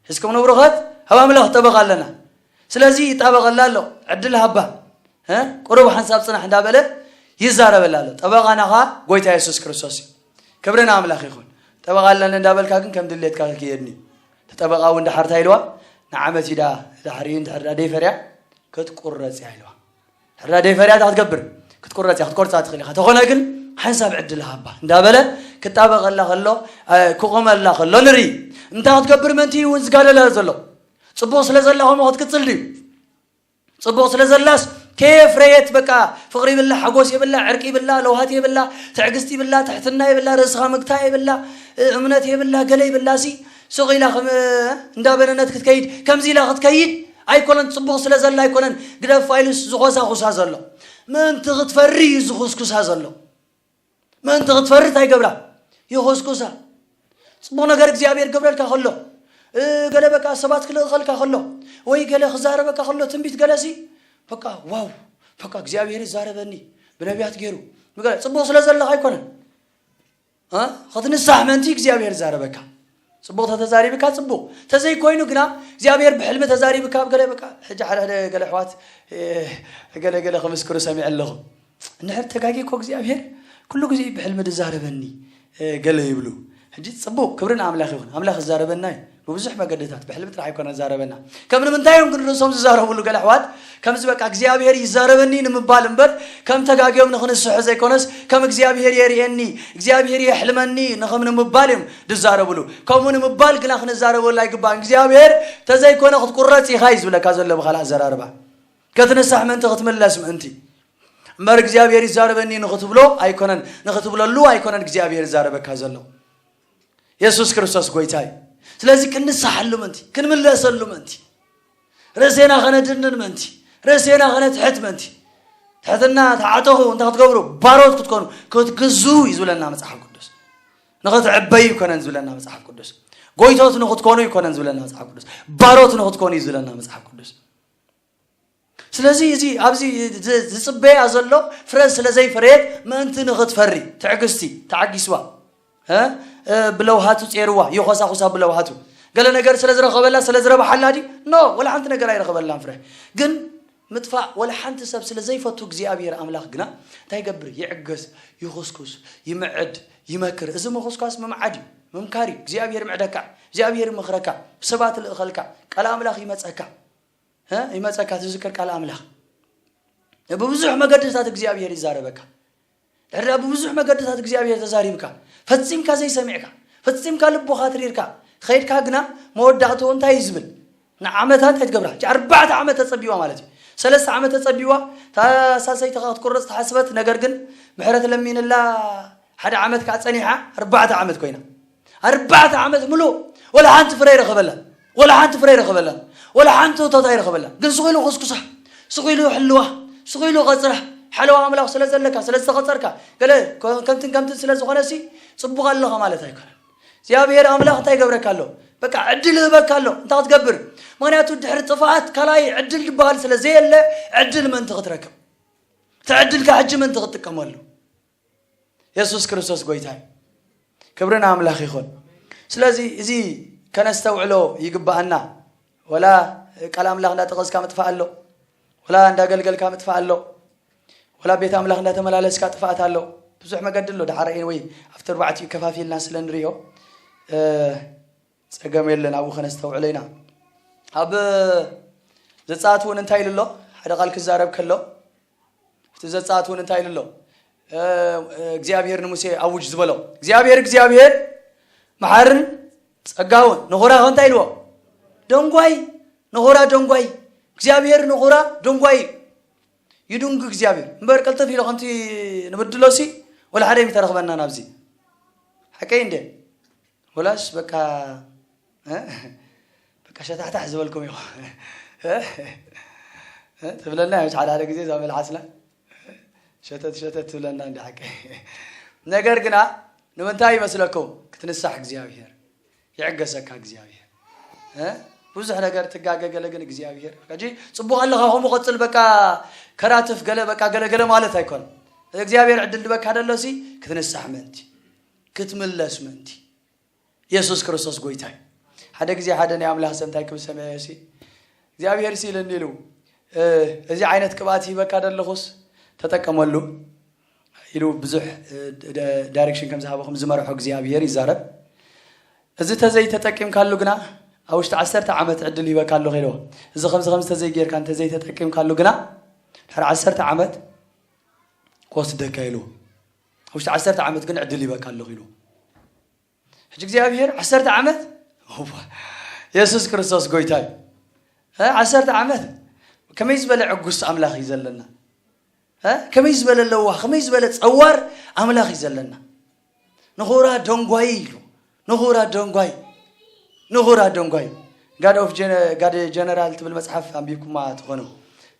እስኩም ንብሩኸት ኣብ ኣምላኽ ጠበቓ ኣለና። ስለዚ ይጣበቐላ ኣሎ። ዕድል ሃባ፣ ቁሩብ ሓንሳብ ፅናሕ እንዳበለ ይዛረበላ ኣሎ። ጠበቓና ኸዓ ጎይታ የሱስ ክርስቶስ እዩ። ክብሪ ንኣምላኽ ይኹን። ጠበቓ ኣለኒ እንዳበልካ ግን ከም ድሌትካ ክክየድኒ። እቲ ጠበቓ እውን ድሓር እንታይ ኢልዋ? ንዓመት ኢዳ ድሕሪኡ እንድሕር ደይፈርያ ክትቁረፅ እያ ኢልዋ። ድሕር ደይፈርያ እንታይ ክትገብር? ክትቁረፅ እያ። ክትቆርፃ ትኽእል ኢኻ። ተኾነ ግን ሓንሳብ ዕድል ሃባ እንዳበለ ክጣበቐላ ከሎ፣ ክቑመላ ከሎ ንርኢ። እንታይ ክትገብር ምእንቲ እውን ዝጋደለ ዘሎ? ፅቡቕ ስለ ዘላ ከምኡ ክትቅፅል ድዩ? ፅቡቕ ስለ ዘላስ ከየፍረየት በቃ ፍቕሪ ይብላ፣ ሓጎስ ይብላ፣ ዕርቂ ይብላ፣ ለውሃት ይብላ፣ ትዕግስቲ ይብላ፣ ትሕትና ይብላ፣ ርእስኻ ምግታ ይብላ፣ እምነት ይብላ፣ ገለ ይብላ ሲ ስቕ ኢላ ከም እንዳበነነት ክትከይድ፣ ከምዚ ኢላ ክትከይድ ኣይኮነን። ፅቡቕ ስለ ዘላ ኣይኮነን ግደፋ ኢሉስ ዝኾሳኹሳ ዘሎ። ምእንቲ ክትፈሪ እዩ ዝኹስኩሳ ዘሎ። ምእንቲ ክትፈሪ እንታይ ይገብራ? ይኹስኩሳ። ጽቡቕ ነገር እግዚኣብሔር ክገብረልካ ከሎ፣ እ፣ ገለ በቃ ሰባት ክልእኸልካ ከሎ፣ ወይ ገለ ክዛረበካ ከሎ፣ ትንቢት ገለሲ፣ በቃ ዋው፣ በቃ እግዚኣብሔር ይዛረበኒ ብነቢያት ገይሩ። ንገ-፣ ጽቡቕ ስለ ዘለኻ ኣይኮነን። እ? ክትንሳሕ ምእንቲ እግዚኣብሔር ይዛረበካ። ጽቡቕ ተተዛሪብካ ጽቡቕ። ተዘይኮይኑ ግና እግዚኣብሔር ብሕልሚ ተዛሪብካ ኣብ ገለ በቃ፣ ሕጂ ሓደ ሓደ ገለ ኣሕዋት፣ እ፣ ገለ ገለ ክምስክሩ ሰሚዐ ኣለኹ። እንድሕር ተጋጊ እኮ እግዚኣብሔር ኩሉ ግዜ ብሕልሚ ድዛረበኒ፣ እ፣ ገለ ይብሉ። ሕጂ ጽቡቕ፣ ክብሪ ንኣምላኽ ይኹን። ኣምላኽ ይዛረበና እዩ። ብብዙሕ መገድታት፣ ብሕልሚ ጥራሕ ኣይኮነ ዝዛረበና። ከም ንምንታይ እዮም ግን ርእሶም ዝዛረብሉ ገለ ኣሕዋት? ከምዚ በቃ እግዚኣብሔር ይዛረበኒ ንምባል እምበር፣ ከም ተጋግዮም ንኽንስሑ ዘይኮነስ፣ ከም እግዚኣብሔር የርእየኒ፣ እግዚኣብሔር የሕልመኒ ንኸም ንምባል እዮም ዝዛረብሉ። ከምኡ ንምባል ግና ክንዛረበሉ ኣይግባእን። እግዚኣብሔር ተዘይኮነ ክትቁረጽ ኢኻ እዩ ዝብለካ ዘሎ ብኻልእ ኣዘራርባ። ከትንሳሕ ምእንቲ፣ ክትምለስ ምእንቲ። እምበር እግዚኣብሔር ይዛረበኒ ንኽትብሎ ኣይኮነን፣ ንኽትብለሉ ኣይኮነን እግዚኣብሔር ይዛረበካ ዘሎ። የሱስ ክርስቶስ ጎይታ እዩ። ስለዚ ክንንሳሓሉ ምእንቲ፣ ክንምለሰሉ ምእንቲ፣ ርእሴና ኸነድንን ምእንቲ፣ ርእሴና ኸነትሕት ምእንቲ። ትሕትና ተዓጠኹ እንታይ ክትገብሩ? ባሮት ክትኮኑ፣ ክትግዙ እዩ ዝብለና መጽሓፍ ቅዱስ። ንኽትዕበዩ ይኮነን ዝብለና መጽሓፍ ቅዱስ። ጎይቶት ንኽትኮኑ ይኮነን ዝብለና መጽሓፍ ቅዱስ። ባሮት ንኽትኮኑ እዩ ዝብለና መጽሓፍ ቅዱስ። ስለዚ እዚ ኣብዚ ዝ-፣ ዝጽበያ ዘሎ ፍረ ስለ ዘይፈረየት ምእንቲ ንኽትፈሪ ትዕግስቲ ተዓጊስዋ፣ እ፣ እ፣ ብለውሃቱ ጼርዋ፣ ይኾሳኹሳ ብለውሃቱ። ገለ ነገር ስለ ዝረኸበላ፣ ስለ ዝረብሓላ ድዩ? ኖ፣ ወላ ሓንቲ ነገር ኣይረኸበላን ፍረ። ግን ምጥፋእ ወላ ሓንቲ ሰብ ስለ ዘይፈቱ እግዚኣብሔር ኣምላኽ ግና እንታይ ይገብር? ይዕገስ፣ ይኹስኩስ፣ ይምዕድ፣ ይመክር። እዚ ምኹስኳስ ምምዓድ እዩ፣ ምምካር እዩ። እግዚኣብሔር ይምዕደካ፣ እግዚኣብሔር ይመኽረካ፣ ሰባት ይልእኸልካ፣ ቃል ኣምላኽ ይመጸካ። እ? ይመጸካ ትዝክር ቃል ኣምላኽ። ብብዙሕ መገድታት እግዚኣብሔር ይዛረበካ። ድሕሪ ብብዙሕ መገድታት እግዚኣብሔር ተዛሪብካ፣ ፈጺምካ ዘይሰሚዕካ፣ ፈጺምካ ልቦኻ ትሪርካ፣ ኸይድካ ግና መወዳእትኡ እንታይ እዩ ዝብል? ንዓመታ እንታይ ትገብራ? እቺ ኣርባዕተ ዓመት ተጸቢዋ ማለት እዩ። ሰለስተ ዓመት ተጸቢዋ፣ እታ ሳልሰይቲ ኸኣ ክትቁረጽ ተሓስበት፣ ነገር ግን ምሕረት ለሚንላ፣ ሓደ ዓመት ከኣ ጸኒሓ፣ ኣርባዕተ ዓመት ኮይና። ኣርባዕተ ዓመት ምሉእ ወላ ሓንቲ ፍረ ኣይረኸበላን። ወላ ሓንቲ ፍረ ኣይረኸበላን። ወላ ሓንቲ እቶት ኣይረኸበላን። ግን ስቕ ኢሉ ኹስኩሳ፣ ስቕ ኢሉ ሕልዋ፣ ስቕ ኢሉ ቐጽራ። ሓለዋ ኣምላኽ ስለ ዘለካ፣ ስለ ዝተቐጸርካ፣ ገለ ከ-፣ ከምትን ከምትን ስለ ዝኾነሲ ጽቡቕ ኣለኻ ማለት ኣይኮነን። እግዚኣብሔር ኣምላኽ እንታይ ይገብረካ ኣሎ? በቃ ዕድል ይህበካ ኣሎ። እንታይ ክትገብር? ምኽንያቱ ድሕሪ ጥፍኣት ካልኣይ ዕድል ዝበሃል ስለ ዘየለ፣ ዕድል ምእንቲ ክትረክብ። እቲ ዕድልካ ሕጂ ምእንቲ ክትጥቀመሉ። የሱስ ክርስቶስ ጎይታ እዩ። ክብሪ ንኣምላኽ ይኹን። ስለዚ እዚ ከነስተውዕሎ ይግብኣና። ወላ ቃል ኣምላኽ እንዳጠቐስካ ምጥፋእ ኣሎ፣ ወላ እንዳገልገልካ ምጥፋእ ኣሎ፣ ወላ ቤት ኣምላኽ እንዳተመላለስካ ጥፍኣት ኣሎ። ብዙሕ መገዲ ኣሎ። ደሓር ወይ ኣብቲ ኣርባዕቲኡ ከፋፊልና ስለ ንሪኦ፣ እ፣ ጸገም የለን፣ ኣብኡ ከነስተውዕሎ ኢና። ኣብ ዘጸኣት እውን እንታይ ኢሉ ኣሎ? ሓደ ቃል ክዛረብ ከሎ፣ እቲ ዘጸኣት እውን እንታይ ኢሉ ኣሎ? እ፣ እግዚኣብሔር ንሙሴ ኣውጅ ዝበሎ። እግዚኣብሔር፣ እግዚኣብሔር መሓርን ጸጋውን፣ ንኹራ ኸ እንታይ ኢልዎ? ደንጓይ፣ ንኹራ ደንጓይ። እግዚኣብሔር ንኹራ ደንጓይ እዩ። ይድንጉ እግዚኣብሔር። እምበር ቅልጥፍ ኢሉ ከምቲ ንብድሎሲ ወላ ሓደ ኣይምተረኽበናን ኣብዚ። ሓቀይ እንዴ? ወላስ በቃ፣ እ? በቃ ሸታሕታሕ ዝበልኩም ኢኹም። እ? እ? ትብለና እያ፣ ሓደ ሓደ ግዜ እዛ መልሓስና። እ? ሸተት ሸተት ትብለና እንዲ ሓቂ። ነገር ግና ንምንታይ ይመስለኩም? ክትንሳሕ እግዚኣብሔር ይዕገሰካ እግዚኣብሔር። እ? ብዙሕ ነገር ትጋገ፣ ገለ ግን እግዚኣብሔር፣ ሕጂ ጽቡቕ ኣለኻ፣ ከምኡ ቀጽል፣ በቃ ከራትፍ፣ ገለ በቃ ገለ ገለ ማለት ኣይኮን። እግዚኣብሔር ዕድል ዝበካ ደሎሲ ክትንሳሕ ምእንቲ፣ ክትምለስ ምእንቲ። የሱስ ክርስቶስ ጎይታ እዩ። ሓደ ግዜ ሓደ ናይ ኣምላኽ ሰብ እንታይ ክብል ሰምዐዮ ሲ እግዚኣብሔር ሲ ኢለኒ ኢሉ፣ "እ፣ እዚ ዓይነት ቅብኣት ሂበካ ደለኹስ ተጠቀመሉ" ኢሉ ብዙሕ፣ እ፣ ደ-፣ ዳይሬክሽን ከም ዝሃቦ፣ ከም ዝመርሖ እግዚኣብሔር ይዛረብ። "እዚ ተዘይተጠቂምካሉ ግና ኣብ ውሽጢ ዓሰርተ ዓመት ዕድል ሂበካ ኣለኹ" ኢልዎ። "እዚ ከምዚ ከምዚ ተዘይጌርካ እንተዘይተጠቂምካሉ ግና ድሕሪ ዓሰርተ ዓመት ክወስደካ" ኢልዎ። "ኣብ ውሽጢ ዓሰርተ ዓመት ግን ዕድል ሂበካ ኣለኹ" ኢልዎ። ሕጂ እግዚኣብሔር ዓሰርተ ዓመት፣ እዋ፣ የሱስ ክርስቶስ ጎይታ እዩ። እ፣ ዓሰርተ ዓመት ከመይ ዝበለ ዕጉስ ኣምላኽ እዩ ዘለና። እ፣ ከመይ ዝበለ ለዋህ፣ ከመይ ዝበለ ጸዋር ኣምላኽ እዩ ዘለና። ንኹራ ደንጓይ ኢሉ፣ ንኹራ ደንጓይ፣ ንኹራ ደንጓይ። ጋድ ኦፍ ጀነ-፣ ጋድ ጀነራል ትብል መጽሓፍ ኣንቢብኩማ ትኾኑ።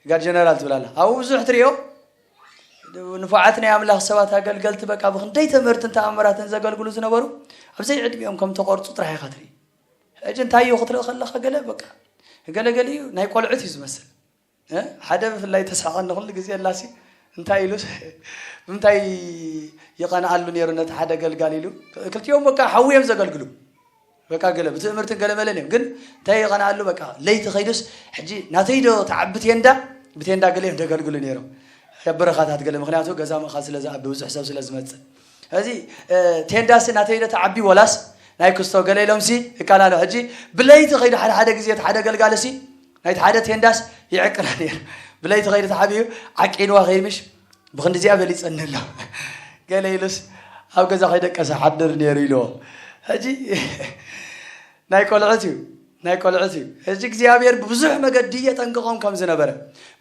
ጋድ ጀነራል ትብል ኣላ። ኣብኡ ብዙሕ ትርእዮ። ንፉዓት ናይ ኣምላኽ ሰባት ኣገልገልቲ በቃ ብኽንደይ ትምህርትን ተኣምራትን ዘገልግሉ ዝነበሩ ኣብ ዘይዕድሚኦም ከም ተቆርጹ ጥራሕ ኢኻ ትርኢ። ሕጂ እንታይ እዩ ክትርኢ ከለኻ ገለ በቃ ገለ ገለ እዩ ናይ ቆልዑት እዩ ዝመስል። እ? ሓደ ብፍላይ ተስሓቐኒ ኩሉ ግዜ ኣላሲ እንታይ ኢሉ ብምንታይ ይቐንኣሉ ነይሩ ነቲ ሓደ ገልጋል ኢሉ ክልቲኦም በቃ ሓዊ እዮም ዘገልግሉ። በቃ ገለ ብትእምርትን ገለ መለን እዮም። ግን እንታይ ይቐንኣሉ በቃ ለይቲ ከይዱስ ሕጂ ናተይ ዶ ተዓቢ ቴንዳ ብቴንዳ ገለ እዮም ዘገልግሉ ነይሮም። ኣብ በረኻታት ገለ ምኽንያቱ ገዛ ምእኻ ስለ ዝኣቢ ብዙሕ ሰብ ስለ ዝመጽእ። እዚ፣ እ፣ ቴንዳስ ናተይ ዶ ተዓቢ ወላስ ናይ ክስቶ ገለ ኢሎምሲ ይቃላሉ። ሕጂ ብለይቲ ከይዱ ሓደ ሓደ ግዜ እቲ ሓደ ገልጋልሲ ናይቲ ሓደ ቴንዳስ ይዕቅና ነይሩ። ብለይቲ ከይዱ ተዓቢዩ ዓቂንዋ ከይምሽ ብኽንዲ እዚኣ በሊጸኒ ኣሎ። ገለ ኢሉስ ኣብ ገዛ ከይደቀሰ ሓድር ነይሩ ኢልዎ። ሕጂ ናይ ቆልዑት እዩ፣ ናይ ቆልዑት እዩ። ሕጂ እግዚኣብሔር ብብዙሕ መገዲ የጠንቅቖም ከም ዝነበረ፣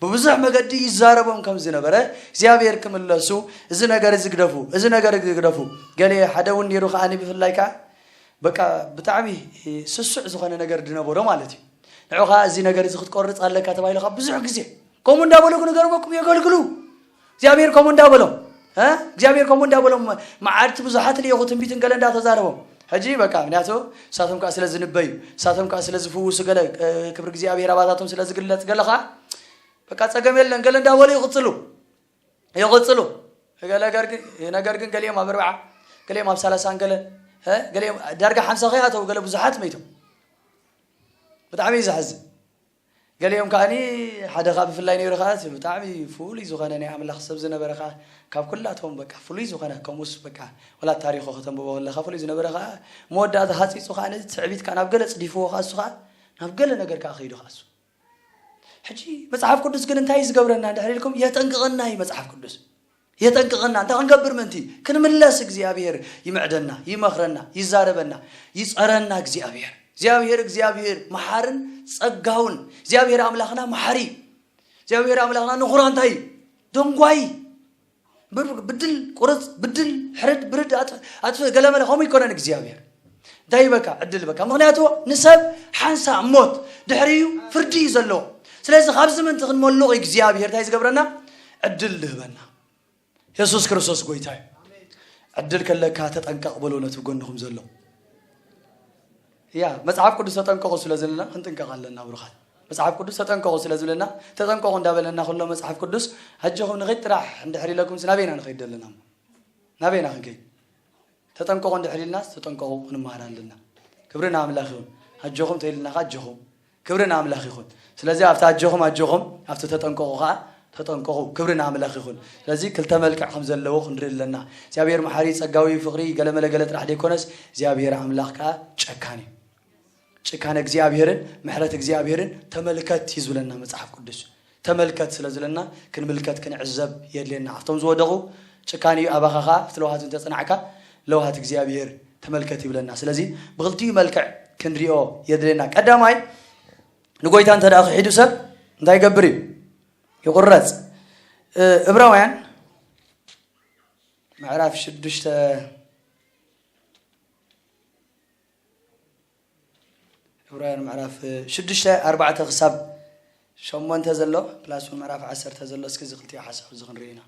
ብብዙሕ መገዲ ይዛረቦም ከም ዝነበረ እግዚኣብሔር ክምለሱ፣ እዚ ነገር እዚ ግደፉ፣ እዚ ነገር እዚ ግደፉ። ገለ ሓደ እውን ነይሩ ከኣ ብፍላይ ከኣ በቃ ብጣዕሚ ስሱዕ ዝኾነ ነገር ዝነበሮ ማለት እዩ። ንዑ ኸዓ እዚ ነገር እዚ ክትቆርጽ ኣለካ ተባሂሉ ካብ ብዙሕ ግዜ ከምኡ እንዳበሉ ክነገርበኩም የገልግሉ። እግዚኣብሔር ከምኡ እንዳበሎም፣ እ? እግዚኣብሔር ከምኡ እንዳበሎም መዓልቲ ብዙሓት ልኢኹ ትንቢትን ገለ እንዳተዛረቦም። ሕጂ በቃ ምክንያቱ ንሳቶም ከዓ ስለ ዝንበዩ፣ ንሳቶም ከዓ ስለ ዝፍውሱ ገለ፣ እ፣ ክብሪ እግዚኣብሔር ኣባታቶም ስለ ዝግለጽ ገለ ኸዓ በቃ ጸገም የለን ገለ እንዳበሉ ይቕጽሉ። ይቕጽሉ። ገለ ነገር ግን፣ ነገር ግን ገሊኦም ኣብ ኣርብዓ፣ ገሊኦም ኣብ ሰላሳን ገለን፣ እ፣ ገሊኦም ዳርጋ ሓምሳ ከይኣተው ገለ ብዙሓት መይቶም። ብጣዕሚ እዩ ዘሕዝን። ገሊኦም ከኣኒ ሓደ ኸዓ ብፍላይ ነይሩ ኸዓ እቲ ብጣዕሚ ፍሉይ ዝኾነ ናይ ኣምላኽ ሰብ ዝነበረ ኸዓ ካብ ኩላቶም በቃ ፍሉይ ዝኾነ ከምኡስ በቃ ወላ ታሪኹ ከተንብቦ ከለኻ ፍሉይ ዝነበረ ኸዓ መወዳእታ ሃፂፁ ኸዓ ነዚ ትዕቢት ከኣ ናብ ገለ ፅዲፍዎ ኸዓ እሱ ኸዓ ናብ ገለ ነገር ከኣ ከይዱ ኸዓ እሱ። ሕጂ መጽሓፍ ቅዱስ ግን እንታይ እዩ ዝገብረና እንድሕር ኢልኩም? የጠንቅቐና እዩ መጽሓፍ ቅዱስ። የጠንቅቐና። እንታይ ክንገብር ምእንቲ? ክንምለስ እግዚኣብሔር ይምዕደና፣ ይመኽረና፣ ይዛረበና፣ ይጸረና እግዚኣብሔር። እግዚኣብሔር፣ እግዚኣብሔር መሓርን ጸጋውን። እግዚኣብሔር ኣምላኽና መሓሪ እዩ። እግዚኣብሔር ኣምላኽና ንኹራ እንታይ እዩ? ደንጓይ። ብር-፣ ብድል፣ ቁርጽ፣ ብድል፣ ሕርድ፣ ብርድ፣ ኣጥፍ-፣ ኣጥፍእ፣ ገለመለ፣ ከምኡ ይኮነን እግዚኣብሔር። እንታይ ይበካ? ዕድል ይበካ። ምኽንያቱ ንሰብ ሓንሳእ ሞት፣ ድሕሪኡ ፍርዲ እዩ ዘለዎ። ስለዚ ካብዚ ምእንቲ ክንመልቕ እግዚኣብሔር እንታይ ዝገብረና? ዕድል ዝህበና። የሱስ ክርስቶስ ጎይታ እዩ። ዕድል ከለካ ተጠንቀቕ በሎ ነቲ ጎንኹም ዘሎ። ያ፣ መጽሓፍ ቅዱስ ተጠንቀቑ ስለ ዝብለና ክንጥንቀቕ ኣለና ብሩኻት። መጽሓፍ ቅዱስ ተጠንቀቑ ስለ ዝብለና፣ ተጠንቀቑ እንዳበለና ከሎ መጽሓፍ ቅዱስ፣ ኣጆኹም ንኺድ ጥራሕ እንድሕር ኢለኩምስ ናበይና ንኸይድ ኣለና እሞ? ናበይና ክንከይድ? ተጠንቀቑ እንድሕር ኢልናስ፣ ተጠንቀቑ ክንመሃር ኣለና። ክብሪ ንኣምላኽ ይኹን። ኣጆኹም ተይልናኻ ኣጆኹም። ክብሪ ንኣምላኽ ይኹን። ስለዚ ኣብቲ ኣጆኹም ኣጆኹም፣ ኣብቲ ተጠንቀቑ ኸዓ ተጠንቀቑ። ክብሪ ንኣምላኽ ይኹን። ስለዚ ክልተ መልክዕ ከም ዘለዎ ክንርኢ ኣለና። እግዚኣብሔር መሓሪ፣ ጸጋዊ፣ ፍቕሪ፣ ገለ መለ ገለ ጥራሕ ዘይኮነስ፣ እግዚኣብሔር ኣምላኽ ከኣ ጨካን እዩ። ጭካነ እግዚኣብሔርን ምሕረት እግዚኣብሔርን ተመልከት እዩ ዝብለና መጽሓፍ ቅዱስ። ተመልከት ስለ ዝብለና ክንምልከት ክንዕዘብ የድልየና። ኣብቶም ዝወደቑ ጭካን እዩ፣ ኣባኻ ኸኣ ኣብቲ ለውሃት እንተጸናዕካ ለውሃት እግዚኣብሔር ተመልከት ይብለና። ስለዚ ብኽልቲኡ መልክዕ ክንሪኦ የድልየና። ቀዳማይ ንጎይታ እንተ ደኣ ክሒዱ ሰብ እንታይ ይገብር እዩ? ይቑረጽ። እ፣ ዕብራውያን ምዕራፍ ሽዱሽተ፣ ዕብራውያን ምዕራፍ ሽዱሽተ፣ ኣርባዕተ ክሳብ ሸሞንተ ዘሎ፣ ፕላስ እውን ምዕራፍ ዓሰርተ ዘሎ፣ እስኪ እዚ ክልቲኡ ሓሳብ እዚ ክንርኢ ኢና።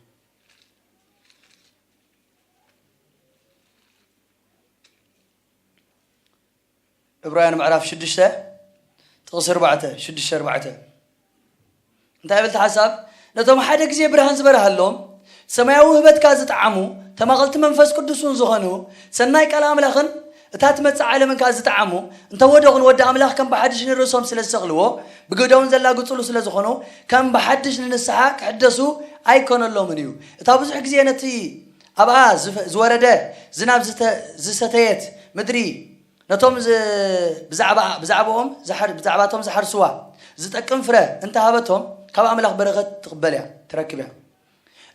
ዕብራውያን ምዕራፍ ሽዱሽተ ጥቕሲ ኣርባዕተ፣ ሽዱሽተ ኣርባዕተ። እንታይ ይብል እቲ ሓሳብ? ነቶም ሓደ ግዜ ብርሃን ዝበርሃሎም፣ ሰማያዊ ውህበትካ ዝጠዓሙ፣ ተማቐልቲ መንፈስ ቅዱስ እውን ዝኾኑ፣ ሰናይ ቃል ኣምላኽን እታ ትመጽእ ዓለምን ከኣ ዝጠዓሙ፣ እንተወደቑ ንወዲ ኣምላኽ ከም ብሓድሽ ንርእሶም ስለ ዝሰቕልዎ፣ ብግህዶውን ዘላግጹሉ ስለ ዝኾኑ፣ ከም ብሓድሽ ንንስሓ ክሕደሱ ኣይኮነሎምን እዩ። እታ ብዙሕ ግዜ ነቲ ኣብኣ ዝፈ-፣ ዝወረደ ዝናብ ዝተ-፣ ዝሰተየት ምድሪ፣ ነቶም ዝ-፣ ብዛዕባ-፣ ብዛዕባኦም ዝሓር-፣ ብዛዕባቶም ዝሓርስዋ ዝጠቅም ፍረ እንተሃበቶም፣ ካብ ኣምላኽ በረኸት ትቕበል እያ፣ ትረክብ እያ።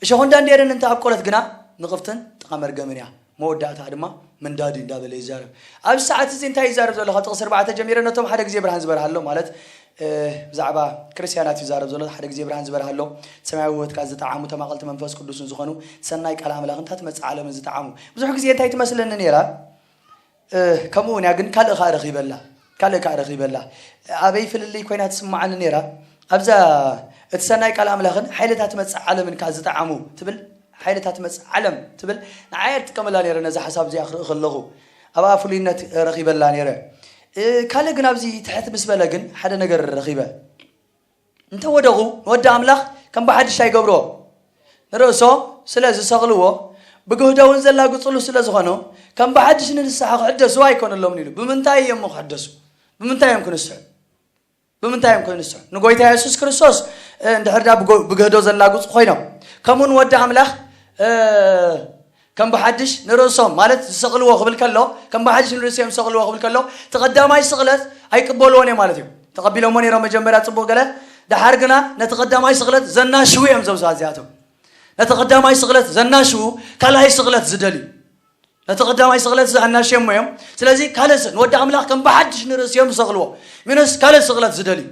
እሾኹን ዳንዴርን እንተ ኣብቆለት ግና፣ ንቕፍትን ጥቓ መርገምን እያ፣ መወዳእታ ድማ ምንዳድ እዩ እንዳበለ ይዛረብ። ኣብዚ ሰዓት እዚ እንታይ ይዛረብ ዘሎ? ካብ ጥቕሲ ኣርባዕተ ጀሚረ ነቶም ሓደ ግዜ ብርሃን ዝበርሃሎም ማለት፣ እ፣ ብዛዕባ ክርስትያናት ይዛረብ ዘሎ። ሓደ ግዜ ብርሃን ዝበርሃሎም፣ ሰማያዊ ህይወትካ ዝጠዓሙ፣ ተማቐልቲ መንፈስ ቅዱስን ዝኾኑ፣ ሰናይ ቃል ኣምላኽን እታ ትመጽእ ዓለምን ዝጠዓሙ። ብዙሕ ግዜ እንታይ ትመስለኒ ነይራ? እ፣ ከምኡ እውን እያ፣ ግን ካልእ ከኣ ረኺበላ። ካልእ ከኣ ረኺበላ። ኣበይ ፍልልይ ኮይና ትስምዓኒ ነይራ? ኣብዛ እቲ ሰናይ ቃል ኣምላኽን ሓይልታት መጽእ ዓለምን ከኣ ዝጠዓሙ ትብል፣ ሓይልታት መጽእ ዓለም ትብል፣ ንዓይ እያ ትጥቀመላ ነይረ ነዛ ሓሳብ እዚኣ ክርኢ ከለኹ። ኣብኣ ፍሉይነት ረኺበላ ነይረ። እ፣ ካልእ ግን ኣብዚ ትሕት ምስ በለ ግን ሓደ ነገር ረኺበ። እንተወደቑ ንወዲ ኣምላኽ ከም ብሓድሽ ኣይገብሮ። ንርእሶም ስለ ዝሰቕልዎ፣ ብግህዶ እውን ዘላግጹሉ ስለ ዝኾኑ፣ ከም ብሓድሽ ንንስሓ ክሕደሱ ኣይኮነሎምን ኢሉ። ብምንታይ እዮም ክሕደሱ? ብምንታይ እዮም ክንስሑ? ብምንታይ እዮም ክንስሑ? ንጎይታ የሱስ ክርስቶስ፣ እ፣ እንድሕር ዳ ብጎ-፣ ብግህዶ ዘላግጹ ኮይኖም፣ ከምኡ ንወዲ ኣምላኽ፣ እ፣ ከም ብሓድሽ ንርእሶም፣ ማለት ዝሰቕልዎ ክብል ከሎ፣ ከም ብሓድሽ ንርእሶም ዝሰቕልዎ ክብል ከሎ፣ እቲ ቀዳማይ ስቕለት ኣይቅበልዎን እዮም ማለት እዩ። ተቐቢሎሞ ነይሮም መጀመርያ ጽቡቕ ገለ፣ ደሓር ግና ነቲ ቀዳማይ ስቕለት ዘናሽዉ እዮም እዞም ሰባት እዚኣቶም። ነቲ ቀዳማይ ስቕለት ዘናሽዉ፣ ካልኣይ ስቕለት ዝደልዩ። ነቲ ቀዳማይ ስቕለት ዘናሽዮሞ እዮም። ስለዚ ካልእ ስ-፣ ንወዲ ኣምላኽ ከም ብሓድሽ ንርእሶም ዝሰቕልዎ። ሚንስ ካልእ ስቕለት ዝደልዩ።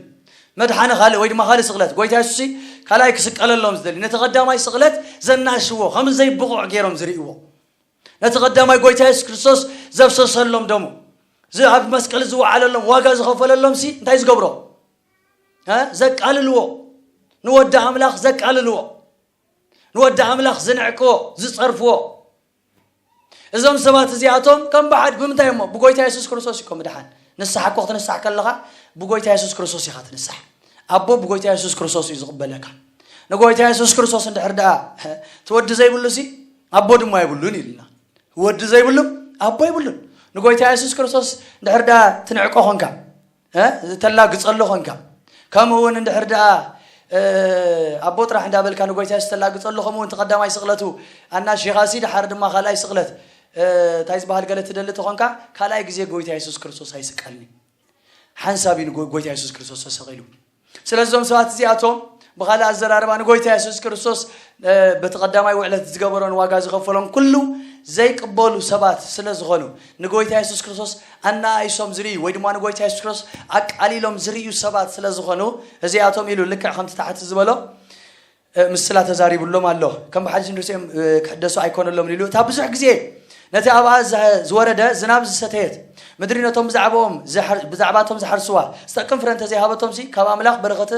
መድሓኒ ካልእ ወይ ድማ ካልእ ስቕለት። ጎይታ የሱስ ካልኣይ ክስቀለሎም ዝደልዩ። ነቲ ቀዳማይ ስቕለት ዘናሽዎ፣ ከም ዘይብቑዕ ገይሮም ዝርእይዎ። ነቲ ቀዳማይ ጎይታ የሱስ ክርስቶስ ዘፍሰሰሎም ደሙ፣ ዝ-፣ ኣብ መስቀል ዝወዓለሎም፣ ዋጋ ዝኸፈለሎም ሲ እንታይ ዝገብሮ? እ? ዘቃልልዎ። ንወዲ ኣምላኽ ዘቃልልዎ። ንወዲ ኣምላኽ ዝንዕቅዎ፣ ዝጸርፍዎ። እዞም ሰባት እዚኣቶም ከም ብሓድ ብምንታይ እሞ? ብጎይታ የሱስ ክርስቶስ እዩ እኮ ምድሓን። ንስሓ እኮ ክትንሳሕ ከለኻ ብጎይታ የሱስ ክርስቶስ ኢኻ ትንሳሕ። ኣቦ ብጎይታ የሱስ ክርስቶስ እዩ ዝቕበለካ። ንጎይታ የሱስ ክርስቶስ እንድሕር ደኣ እቲ ወዲ ዘይብሉ ሲ ኣቦ ድማ የብሉን ኢልና። ወዲ ዘይብሉ ኣቦ የብሉን። ንጎይታ የሱስ ክርስቶስ እንድሕር ደኣ ትንዕቆ ኾንካ፣ እ? ዝተላግጸሉ ኾንካ፣ ከምኡ እውን እንድሕር ደኣ፣ እ፣ ኣቦ ጥራሕ እንዳበልካ ንጎይታ የሱስ ተላግጸሉ፣ ከምኡ እውን እቲ ቀዳማይ ስቕለቱ ኣናሺኻ ሲ፣ ደሓር ድማ ካልኣይ ስቕለት፣ እ፣ እንታይ ዝበሃል ገለ ትደሊ ተኾንካ፣ ካልኣይ ግዜ ጎይታ የሱስ ክርስቶስ ኣይስቀልኒ። ሓንሳብ እዩ ንጎ-፣ ጎይታ የሱስ ክርስቶስ ተሰቒሉ። ስለዚ እዞም ሰባት እዚኣቶም ብኻልእ ኣዘራርባ ንጎይታ የሱስ ክርስቶስ፣ እ፣ በቲ ቀዳማይ ውዕለት ዝገበሮን ዋጋ ዝኸፈሎን ኩሉ ዘይቅበሉ ሰባት ስለ ዝኾኑ፣ ንጎይታ የሱስ ክርስቶስ ኣነኣኢሶም ዝርእዩ ወይ ድማ ንጎይታ የሱስ ክርስቶስ ኣቃሊሎም ዝርእዩ ሰባት ስለ ዝኾኑ፣ እዚኣቶም ኢሉ ልክዕ ከምቲ ታሕቲ ዝበሎ፣ እ፣ ምስላ ተዛሪቡሎም ኣሎ። ከም ብሓድሽ ንርእሶም፣ እ፣ ክሕደሱ ኣይኮነሎምን ኢሉ። እታ ብዙሕ ግዜ ነቲ ኣብኣ ዝሀ-፣ ዝወረደ ዝናብ ዝሰተየት ምድሪ ነቶም ብዛዕባኦም ዝሓር-፣ ብዛዕባቶም ዝሓርስዋ ዝጠቅም ፍረ እንተዘይሃበቶምሲ ካብ ኣምላኽ በረኸት፣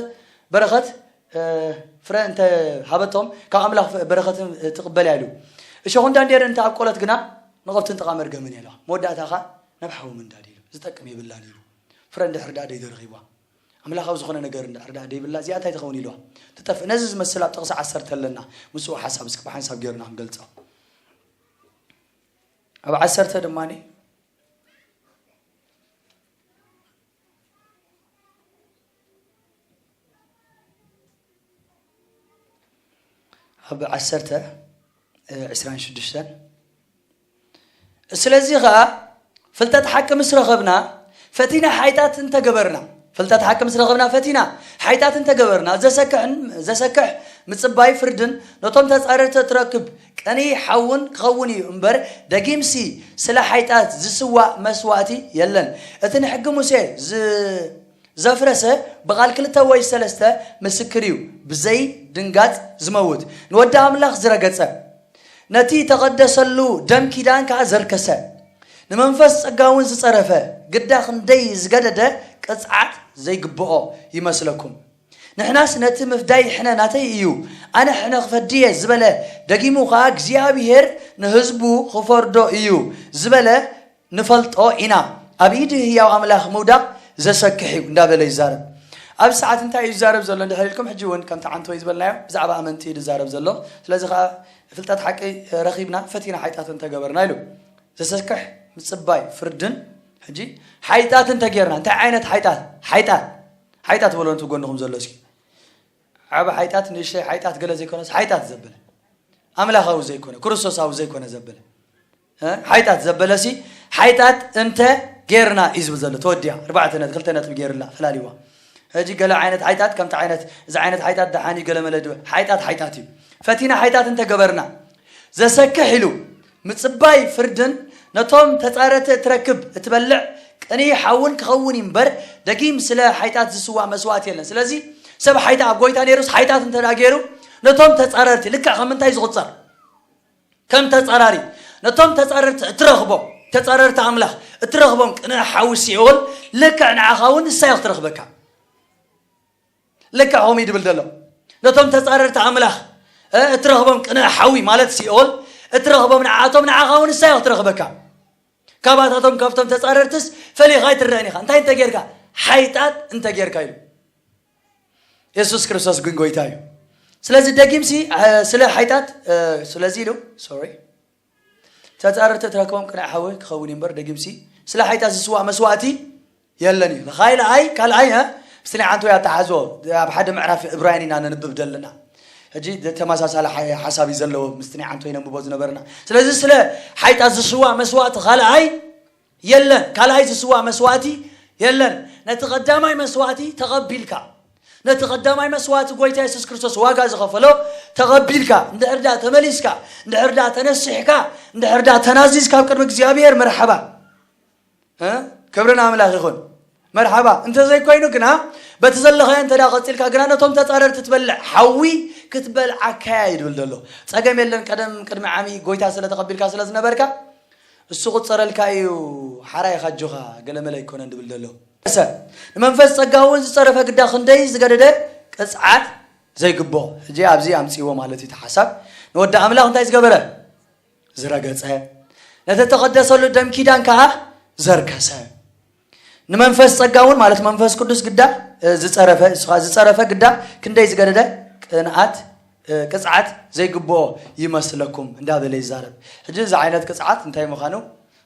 በረኸት፣ እ፣ ፍረ እንተ ሃበቶም ካብ ኣምላኽ በረኸት ትቕበል እያ ኢሉ። እሾኹን ዳንዴርን እንተ ኣብቆለት ግና ንቐፍትን ጥቓ መርገምን እያ ኢልዋ። መወዳእታ ኸኣ ናብ ሓዊ ምንዳድ ኢሉ። ዝጠቅም የብላን ኢሉ። ፍረ እንድሕር ደኣ ደይተረኺብዋ፣ ኣምላኻዊ ዝኾነ ነገር እንድሕር ደኣ ደይብላ፣ እዚኣ እንታይ ትኸውን ኢልዋ? ትጠፍእ። ነዚ ዝመስል ኣብ ጥቕሲ ዓሰርተ ኣለና። ምስኡ ሓሳብ እስኪ ብሓንሳብ ጌርና ክንገልጾ። ኣብ ዓሰርተ ድማ ኣብ ዓሰርተ፣ እ፣ ዕስራን ሽዱሽተን፣ ስለዚ ኸኣ ፍልጠት ሓቂ ምስ ረኸብና ፈቲና ሓይጣት እንተገበርና፣ ፍልጠት ሓቂ ምስ ረኸብና ፈቲና ሓይጣት እንተገበርና፣ ዘሰክሕን፣ ዘሰክሕ ምጽባይ ፍርድን ነቶም ተጻረርቲ ትረክብ ቀኒ ሓውን ክኸውን እዩ እምበር፣ ደጊምሲ ስለ ሓይጣት ዝስዋእ መስዋእቲ የለን። እቲ ንሕጊ ሙሴ ዝ-፣ ዘፍረሰ ብቓል ክልተ ወይ ሰለስተ ምስክር እዩ ብዘይ ድንጋጽ ዝመውት። ንወዲ ኣምላኽ ዝረገጸ፣ ነቲ ተቐደሰሉ ደም ኪዳን ከኣ ዘርከሰ፣ ንመንፈስ ጸጋ እውን ዝጸረፈ፣ ግዳ ክንደይ ዝገደደ ቅጽዓት ዘይግብኦ ይመስለኩም። ንሕናስ ነቲ ምፍዳይ ሕነ ናተይ እዩ፣ ኣነ ሕነ ክፈዲ እየ ዝበለ፣ ደጊሙ ኸኣ እግዚኣብሄር ንህዝቡ ክፈርዶ እዩ ዝበለ ንፈልጦ ኢና። ኣብ ኢድ ህያው ኣምላኽ ምውዳቕ ዘሰክሕ እዩ እንዳበለ ይዛረብ። ኣብ ሰዓት እንታይ እዩ ዝዛረብ ዘሎ እንድሕር ኢልኩም፣ ሕጂ እውን ከምቲ ዓንቶ እዩ ዝበልናዮ፣ ብዛዕባ ኣመንቲ እዩ ዝዛረብ ዘሎ። ስለዚ ከዓ ፍልጠት ሓቂ ረኺብና፣ ፈቲና ሓይጣት እንተገበርና ኢሉ። ዘሰክሕ ምጽባይ ፍርድን፣ ሕጂ ሓይጣት እንተጌርና፣ እንታይ ዓይነት ሓይጣት? ሓይጣት፣ ሓይጣት በሎ ነቲ ጎንኹም ዘሎ እስኪ። ዓቢ ሓይጣት፣ ንእሽተይ ሓይጣት፣ ገለ ዘይኮነስ ሓይጣት ዘበለ፣ ኣምላኻዊ ዘይኮነ፣ ክርስቶሳዊ ዘይኮነ ዘበለ፣ እ? ሓይጣት ዘበለሲ፣ ሓይጣት እንተ ጌርና እዩ ዝብል ዘሎ። ተወዲያ፣ ኣርባዕተ ነጥቢ፣ ክልተ ነጥቢ ጌርላ፣ ፈላሊዋ። ሕጂ ገለ ዓይነት ሓይጣት፣ ከምቲ ዓይነት፣ እዚ ዓይነት ሓይጣት ደሓን እዩ፣ ገለ መለ ድበ-፣ ሓይጣት፣ ሓይጣት እዩ። ፈቲና ሓይጣት እንተ ገበርና፣ ዘሰክሕ ኢሉ ምጽባይ ፍርድን ነቶም ተጻረርቲ እትረክብ እትበልዕ ቅንኢ ሓውን ክኸውን እዩ እምበር፣ ደጊም ስለ ሓይጣት ዝስዋእ መስዋእቲ የለን። ስለዚ ሰብ ሓይጣ ኣብ ጎይታ ነይሩስ ሓይጣት እንተ ደኣ ገይሩ፣ ነቶም ተጻረርቲ ልክዕ ከም እንታይ ዝቑጸር? ከም ተጻራሪ። ነቶም ተጻረርቲ እትረኽቦም፣ ተጻረርቲ ኣምላኽ እትረኽቦም ቅንኢ ሓዊ ሲኦል ልክዕ ንዓኻ እውን ንሳ እያ ክትረኽበካ። ልክዕ ከምኡ እዩ ድብል ዘሎ። ነቶም ተጻረርቲ ኣምላኽ፣ እ፣ እትረኽቦም ቅንኢ ሓዊ ማለት ሲኦል እትረኽቦም ንዓቶም፣ ንዓኻ እውን ንሳ እያ ክትረኽበካ። ካባታቶም፣ ካብቶም ተጻረርትስ ፈሊኻ ኣይትረአን ኢኻ። እንታይ እንተ ጌርካ? ሓይጣት እንተ ጌርካ ኢሉ። የሱስ ክርስቶስ ግን ጎይታ እዩ። ስለዚ ደጊምሲ፣ እ፣ ስለ ሓይጣት፣ እ፣ ስለዚ ኢሉ፣ ሶሪ፣ ተጻረርቲ እትረክቦም ቅንኢ ሓዊ ክኸውን እዩ እምበር፣ ደጊምሲ ስለ ሓይጣት ዝስዋእ መስዋእቲ የለን እዩ። ካልኣይ፣ ካልኣይ፣ እ፣ ምስቲ ናይ ዓንቶ እያ ኣተሓሕዝዎ። ኣብ ሓደ ምዕራፍ እብራውያን ኢና ነንብብ ዘለና። ሕጂ ተመሳሳሊ ሓ-፣ ሓሳብ እዩ ዘለዎ ምስቲ ናይ ዓንቶ ይነንብቦ ዝነበርና። ስለዚ ስለ ሓይጣት ዝስዋእ መስዋእቲ ካልኣይ የለን። ካልኣይ ዝስዋእ መስዋእቲ የለን። ነቲ ቀዳማይ መስዋእቲ ተቐቢልካ፣ ነቲ ቀዳማይ መስዋእቲ ጎይታ የሱስ ክርስቶስ ዋጋ ዝኸፈሎ ተቐቢልካ፣ እንድሕር ደኣ ተመሊስካ፣ እንድሕር ደኣ ተነሲሕካ፣ እንድሕር ደኣ ተናዚዝካ ኣብ ቅድሚ እግዚኣብሔር፣ መርሓባ። እ? ክብሪ ንኣምላኽ ይኹን። መርሓባ። እንተዘይኮይኑ ግና፣ በቲ ዘለኻዮ እንተ ደኣ ቀጺልካ ግና፣ ነቶም ተጻረርቲ ትበልዕ ሓዊ ክትበልዓካያ እዩ ድብል ዘሎ። ጸገም የለን፣ ቀደም ቅድሚ ዓሚ ጎይታ ስለ ተቐቢልካ ስለ ዝነበርካ፣ እሱ ቁጸረልካ እዩ፣ ሓራይ ኢኻ ኣጆኻ፣ ገለመለ ኣይኮነን ድብል ዘሎ። ሰ-፣ ንመንፈስ ጸጋ እውን ዝጸረፈ ግዳ ክንደይ ዝገደደ ቅጽዓት ዘይግብኦ። ሕጂ ኣብዚ ኣምጽእዎ ማለት እዩ እቲ ሓሳብ። ንወዲ ኣምላኽ እንታይ ዝገበረ? ዝረገጸ። ነቲ እተቐደሰሉ ደም ኪዳን ከኣ ዘርከሰ። ንመንፈስ ጸጋ እውን ማለት መንፈስ ቅዱስ ግዳ፣ እ፣ ዝጸረፈ፣ እሱ ኸኣ ዝጸረፈ ግዳ ክንደይ ዝገደደ ቅንኣት፣ እ፣ ቅጽዓት ዘይግብኦ ይመስለኩም እንዳበለ ይዛረብ። ሕጂ እዚ ዓይነት ቅጽዓት እንታይ ምዃኑ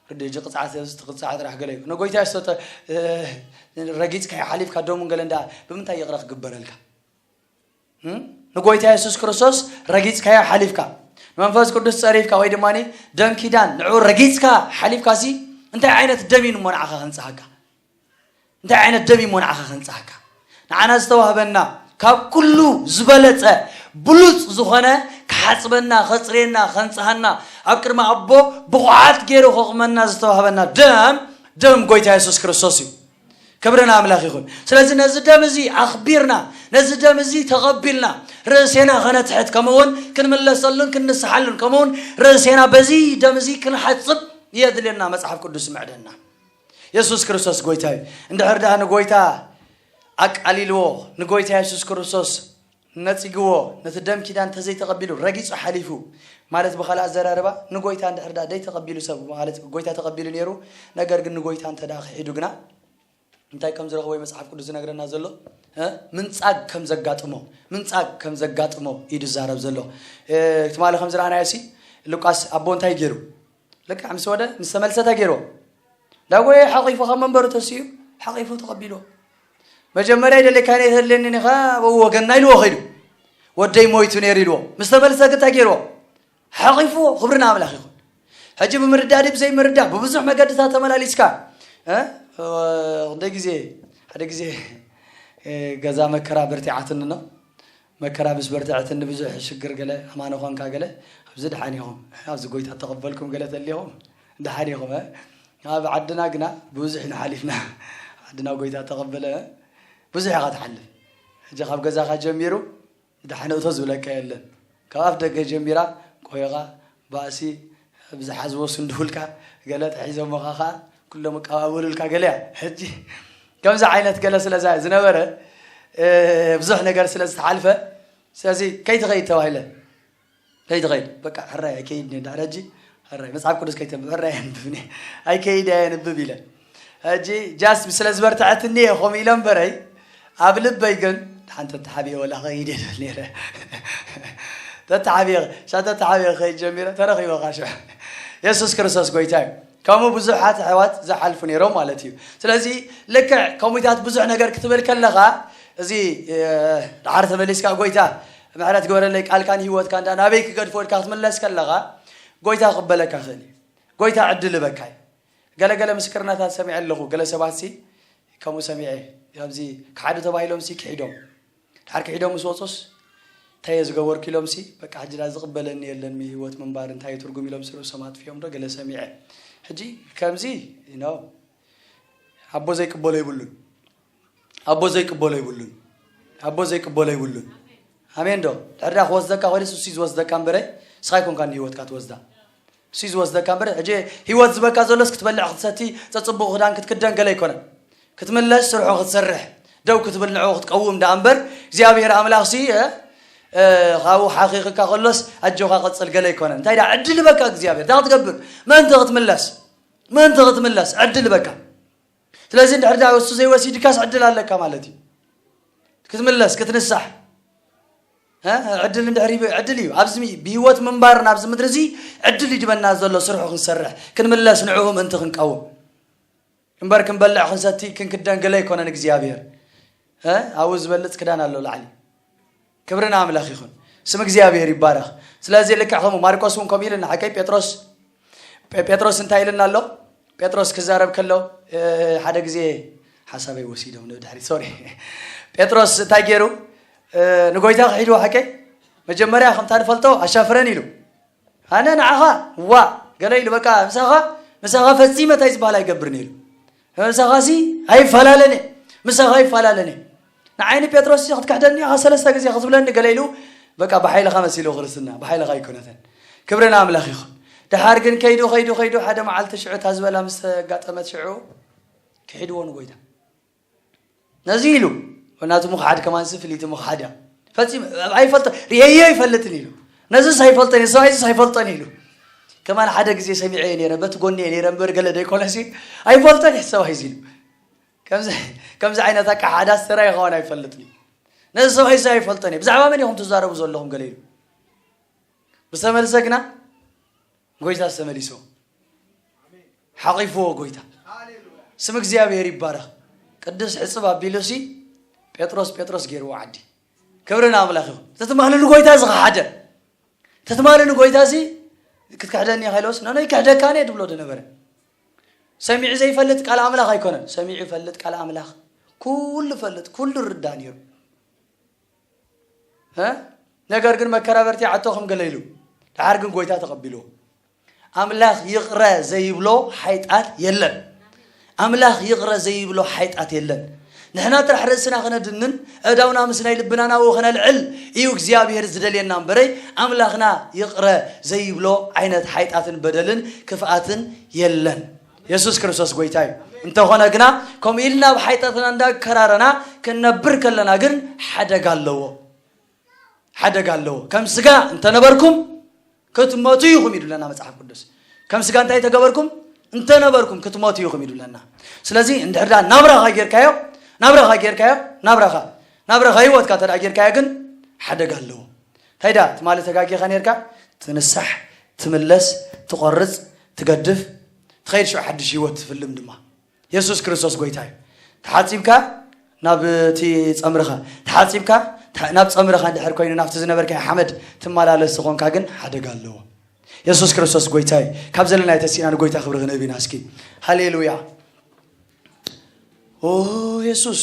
ርዲ። ሕጂ ቅጽዓት፣ እዚ ቅጽዓት ጥራሕ ገለ እዩ። ንጎይታ ዝሰጠ፣ እ፣ ረጊጽካዮ ሓሊፍካ ደሙን ገለ እንዳ ብምንታይ ይቕረ ክግበረልካ? እም? ንጎይታ የሱስ ክርስቶስ ረጊጽካዮ ሓሊፍካ፣ ንመንፈስ ቅዱስ ጸሪፍካ ወይ ድማ ደም ኪዳን ንዕኡ ረጊጽካ ሓሊፍካሲ እንታይ ዓይነት ደም እዩ እሞ ንዓኻ ከንጽሃካ? እንታይ ዓይነት ደም እዩ እሞ ንዓኻ ከንጽሃካ? ንዓና ዝተዋህበና ካብ ኩሉ ዝበለጸ ብሉጽ ዝኾነ ክሓጽበና፣ ከጽርየና፣ ከንጽሃና፣ ኣብ ቅድሚ ኣቦ ብቑዓት ገይሩ ከቑመና ዝተዋህበና ደም፣ ደም ጎይታ የሱስ ክርስቶስ እዩ። ክብሪ ንኣምላኽ ይኹን። ስለዚ ነዚ ደም እዚ ኣኽቢርና፣ ነዚ ደም እዚ ተቐቢልና፣ ርእሴና ከነትሕት፣ ከምኡውን ክንምለሰሉን ክንንስሓሉን፣ ከምኡውን ርእሴና በዚ ደም እዚ ክንሓጽብ የድልየና መጽሓፍ ቅዱስ ይምዕደና። የሱስ ክርስቶስ ጎይታ እዩ። እንድሕር ደኣ ንጎይታ ኣቃሊልዎ፣ ንጎይታ የሱስ ክርስቶስ ነጺግዎ፣ ነቲ ደም ኪዳን እንተዘይተቐቢሉ፣ ረጊጹ ሓሊፉ፣ ማለት ብኻልእ ኣዘራርባ፣ ንጎይታ እንድሕር ደኣ ደይተቐቢሉ ሰብ፣ ማለት ጎይታ ተቐቢሉ ነይሩ፣ ነገር ግን ንጎይታ እንተ ደኣ ክሒዱ ግና፣ እንታይ ከም ዝረኽቦ እዩ መጽሓፍ ቅዱስ ዝነግረና ዘሎ? እ? ምንጻግ ከም ዘጋጥሞ፣ ምንጻግ ከም ዘጋጥሞ እዩ ዝዛረብ ዘሎ። እ፣ ትማሊ ከም ዝረኣናዮ ሲ፣ ሉቃስ ኣቦ እንታይ ገይሩ? ልክዕ ምስ ወደ፣ ምስ ተመልሰ እንታይ ገይርዎ? ዳጎየ ሓቂፉ ካብ መንበሩ ተሲኡ፣ ሓቂፉ ተቐቢልዎ። መጀመርያ ይደልየካን እየ ተድልየኒ ኢኻ፣ ኣብኡ ወገንና ኢልዎ ኸይዱ። ወደይ ሞይቱ ነይሩ ኢልዎ። ምስ ተመልሰ ግን እንታይ ገይርዎ? ሓቂፍዎ። ክብሪ ንኣምላኽ ይኹን። ሕጂ ብምርዳእ ድዩ ብዘይምርዳእ ብብዙሕ መገድታት ተመላሊስካ፣ እ? ክንደይ ግዜ፣ ሓደ ግዜ፣ እ፣ ገዛ መከራ በርቲዓትኒ ነው። መከራ ምስ በርትዐትኒ ብዙሕ ሽግር ገለ ኣማነ ኾንካ ገለ ኣብዚ ደሓን ኢኹም፣ ኣብዚ ጎይታ ተቐበልኩም ገለ ተሊኹም ደሓን ኢኹም፣ እ? ኣብ ዓድና ግና ብዙሕ ኢና ሓሊፍና። ዓድና ጎይታ ተቐበለ፣ እ? ብዙሕ ኢኻ ትሓልፍ። ሕጂ ካብ ገዛኻ ጀሚሩ ደሓን እቶ ዝብለካ የለን። ካብ ኣፍ ደገ ጀሚራ ቆይቓ፣ ባእሲ፣ ብዝሓዝዎ ስንድውልካ ገለ ተሒዞሞኻ ኸዓ ኩሎም እቀባበሉልካ ገለ እያ። ሕጂ ከምዚ ዓይነት ገለ ስለ ዛ-፣ ዝነበረ፣ እ፣ ብዙሕ ነገር ስለ ዝተሓልፈ፣ ስለዚ ከይትኸይድ ተባሂለ። ከይትኸይድ፣ በቃ፣ ሕራይ ኣይከይድን እየ፣ እንድሕር ሕጂ፣ ሕራይ፣ መጽሓፍ ቅዱስ ከይተንብብ፣ ሕራይ ኣየንብብን እየ፣ ኣይከይድ እየ፣ ኣየንብብ ኢለ። ሕጂ ጃስት ስለ ዝበርትዐትኒ እየ ከምኡ ኢለ እምበረይ፣ ኣብ ልበይ ግን ሓንቲ ተተሓቢኤ ወላ ከይድ እየ ዝብል ነይረ። ተተሓቢኤ፣ ሻ ተተሓቢኤ ከይድ ጀሚረ፣ ተረኺበ ኻሽዕ። የሱስ ክርስቶስ ጎይታ እዩ። ከምኡ ብዙሓት ኣሕዋት ዝሓልፉ ነይሮም ማለት እዩ። ስለዚ ልክዕ ከምኡታት ብዙሕ ነገር ክትብል ከለኻ፣ እዚ ደሓር ተመሊስካ ጎይታ ምሕረት ግበረለይ፣ ቃልካን ህይወትካ እንዳ ናበይ ክገድፎ ኢልካ ክትምለስ ከለኻ፣ ጎይታ ክበለካ ክእል እዩ። ጎይታ ዕድል በካ እዩ። ገለገለ ምስክርነታት ሰሚዐ ኣለኹ። ገለ ሰባት ሲ ከምኡ ሰሚዐ፣ ኣብዚ ክሓዱ ተባሂሎም ሲ ክሒዶም፣ ድሓር ክሒዶም ምስ ወፁስ እንታይ እየ ዝገበርኩ ኢሎም ሲ፣ በቃ ሕጂ ዳ ዝቕበለኒ የለን፣ ህይወት ምንባር እንታይ እዩ ትርጉም ኢሎም ሲ ርእሶም ኣጥፊኦም ዶ ገለ ሰሚዐ። ሕጂ ከምዚ ነው። ኣቦ ዘይቅበሎ ይብሉን። ኣቦ ዘይቅበሎ ይብሉን። ኣቦ ዘይቅበሎ ይብሉን። ኣሜን ዶ? ድሕርዳ ክወስደካ ኮይኑስ እሱ ዝወስደካ እምበረ፣ ንስኻ ኣይኮንካ ንህይወትካ ትወስዳ። እሱ ዝወስደካ እምበረ፣ ሕጂ ህይወት ዝበካ ዘሎስ ክትበልዕ ክትሰቲ፣ ጸጽቡቕ ክዳን ክትክደን ገለ ኣይኮነን። ክትምለስ ስርሑ ክትሰርሕ፣ ደው ክትብል ንዕኡ ክትቀውም ደኣ እምበር፣ እግዚኣብሔር ኣምላኽ ሲ፣ እ፣ እ፣ ካብኡ ሓኺኽካ ከሎስ ኣጆኻ ቀጽል ገለ ኣይኮነን። እንታይ ደኣ ዕድል በካ እግዚኣብሔር፣ እንታይ ክትገብር? ምእንቲ ክትምለስ፣ ምእንቲ ክትምለስ ዕድል በካ። ስለዚ እንድሕር ዳ እሱ ዘይወሲድካስ ዕድል ኣለካ ማለት እዩ። ክትምለስ፣ ክትንሳሕ። እ? ዕድል እንድሕር ይብ-፣ ዕድል እዩ። ኣብዚ ሚ-፣ ብህይወት ምንባር ናብዚ ምድሪ እዚ ዕድል እዩ ድበና ዘሎ ስርሑ ክንሰርሕ፣ ክንምለስ፣ ንዕኡ ምእንቲ ክንቀውም። እምበር ክንበልዕ፣ ክንሰቲ፣ ክንክደን ገለ ኣይኮነን እግዚኣብሔር። እ? ኣብኡ ዝበልጽ ክዳን ኣሎ ላዕሊ። ክብሪ ንኣምላኽ ይኹን። ስም እግዚኣብሔር ይባረኽ። ስለዚ ልክዕ ከምኡ ማርቆስ እውን ከምኡ ኢልና፣ ሓቀይ ጴጥሮስ፣ ጴ-፣ ጴጥሮስ እንታይ ኢልና ኣሎ? ጴጥሮስ ክዛረብ ከሎ፣ እ፣ ሓደ ግዜ ሓሳበይ ወሲዶም ንድሕሪት፣ ሶሪ። ጴጥሮስ እንታይ ገይሩ? እ፣ ንጎይታ ክሒድዎ ሓቀይ መጀመርያ ከምታ ንፈልጦ ኣሻፍረን ኢሉ። ኣነ ንዓኻ ዋ ገለ ኢሉ፣ በቃ ምሳኻ፣ ምሳኻ ፈጺመ እንታይ ዝበሃል ኣይገብርን ኢሉ። ምሳኻ ሲ ኣይፈላለን እየ፣ ምሳኻ ኣይፈላለን እየ። ንዓይኒ ጴጥሮስ ሲ ክትክሕደኒ ኢኻ ሰለስተ ግዜ ክትብለኒ ገለ ኢሉ፣ በቃ ብሓይልኻ መሲሉ ክርስትና፣ ብሓይልኻ ኣይኮነተን። ክብሪ ንኣምላኽ ይኹን። ደሓር ግን ከይዱ፣ ከይዱ፣ ከይዱ ሓደ መዓልቲ ሽዑ እታ ዝበላ ምስ ተጋጠመት ሽዑ ክሒድዎ ንጎይታ። ነዚ ኢሉ፣ ናቱ ምኽሓድ ከማን ሲ ፍልይቲ ምኽሓድ እያ። ፈጺሙ ኣይፈልጦ፣ ርእየዮ ኣይፈልጥን ኢሉ። ነዚስ ኣይፈልጦን እየ፣ ሰብኣይስ ኣይፈልጦን ኢሉ። ከማን ሓደ ግዜ ሰሚዐ እየ ነይረ፣ በቲ ጎኒ እየ ነይረ እምበር ገለ ደይኮነሲ ኣይፈልጦን እየ ሰብኣይ ኢሉ። ከምዚ፣ ከምዚ ዓይነት ኣቀሓዳ ዝተራእየ ከማን ኣይፈልጥን እዩ። ነዚ ሰብኣይ እዚ ኣይፈልጦን እየ። ብዛዕባ መን ኢኹም ትዛረቡ ዘለኹም ገለ ኢሉ። ብዝተመልሰ ግና ጎይታ ዝተመሊሶ። ሓቒፍዎ ጎይታ። ስም እግዚኣብሔር ይባረኽ። ቅዱስ ሕጽብ ኣቢሉሲ ጴጥሮስ፣ ጴጥሮስ ገይርዎ ዓዲ። ክብሪ ንኣምላኽ ይኹን። ተትማሊ ንጎይታ ዝኸሓደ። ተትማሊ ንጎይታ እዚ ክትክሕደኒ ኢኻ ኢሎስ፣ "ኖ፣ ኖ፣ ይክሕደካ እየ" ድብሎ ዶ ነበረ? ሰሚዑ ዘይፈልጥ ቃል ኣምላኽ ኣይኮነን። ሰሚዑ ይፈልጥ ቃል ኣምላኽ። ኩሉ ይፈልጥ፣ ኩሉ ይርዳእ ነይሩ። እ? ነገር ግን መከራበርቲ ዓቶ ከም ገለ ኢሉ። ደሓር ግን ጎይታ ተቐቢልዎ። ኣምላኽ ይቕረ ዘይብሎ ሓይጣት የለን። ኣምላኽ ይቕረ ዘይብሎ ሓይጣት የለን። ንሕና ጥራሕ ርእስና ክነድንን፣ ኣእዳውና ምስ ናይ ልብና ናብኡ ክነልዕል እዩ እግዚኣብሔር ዝደልየና እምበረይ፣ ኣምላኽና ይቕረ ዘይብሎ ዓይነት ሓይጣትን በደልን ክፍኣትን የለን። የሱስ ክርስቶስ ጎይታ እዩ። እንተኾነ ግና፣ ከምኡ ኢልና ኣብ ሓይጣትና እንዳከራረና ክንነብር ከለና ግን ሓደጋ ኣለዎ። ሓደጋ ኣለዎ። ከም ስጋ እንተነበርኩም ክትሞቱ ኢኹም ኢሉለና መጽሓፍ ቅዱስ። ከም ስጋ እንታይ ተገበርኩም? እንተነበርኩም ክትሞቱ ኢኹም ኢሉለና። ስለዚ እንድሕር ደኣ ናብራኻ ጌርካዮ፣ ናብራኻ ጌርካዮ፣ ናብራኻ፣ ናብራኻ ህይወትካ እንተ ደኣ ጌርካዮ ግን ሓደጋ ኣለዎ። እንታይ ደኣ ትማሊ ተጋጊኻ ኔርካ? ትንሳሕ፣ ትምለስ፣ ትቖርጽ፣ ትገድፍ፣ ትኸይድ ሽዑ ሓድሽ ህይወት ትፍልም ድማ። የሱስ ክርስቶስ ጎይታ እዩ። ተሓጺብካ ናብ እቲ ጸምርኻ፣ ተሓጺብካ ተ-፣ ናብ ጸምርኻ እንድሕር ኮይኑ ናብቲ ዝነበርካዮ ሓመድ ትመላለስ ዝኾንካ ግን ሓደጋ ኣለዎ። የሱስ ክርስቶስ ጎይታ እዩ። ካብ ዘለናዮ ተሲእና ንጎይታ ክብሪ ክንህብ ኢና እስኪ። ሃሌሉያ። ኦ የሱስ፣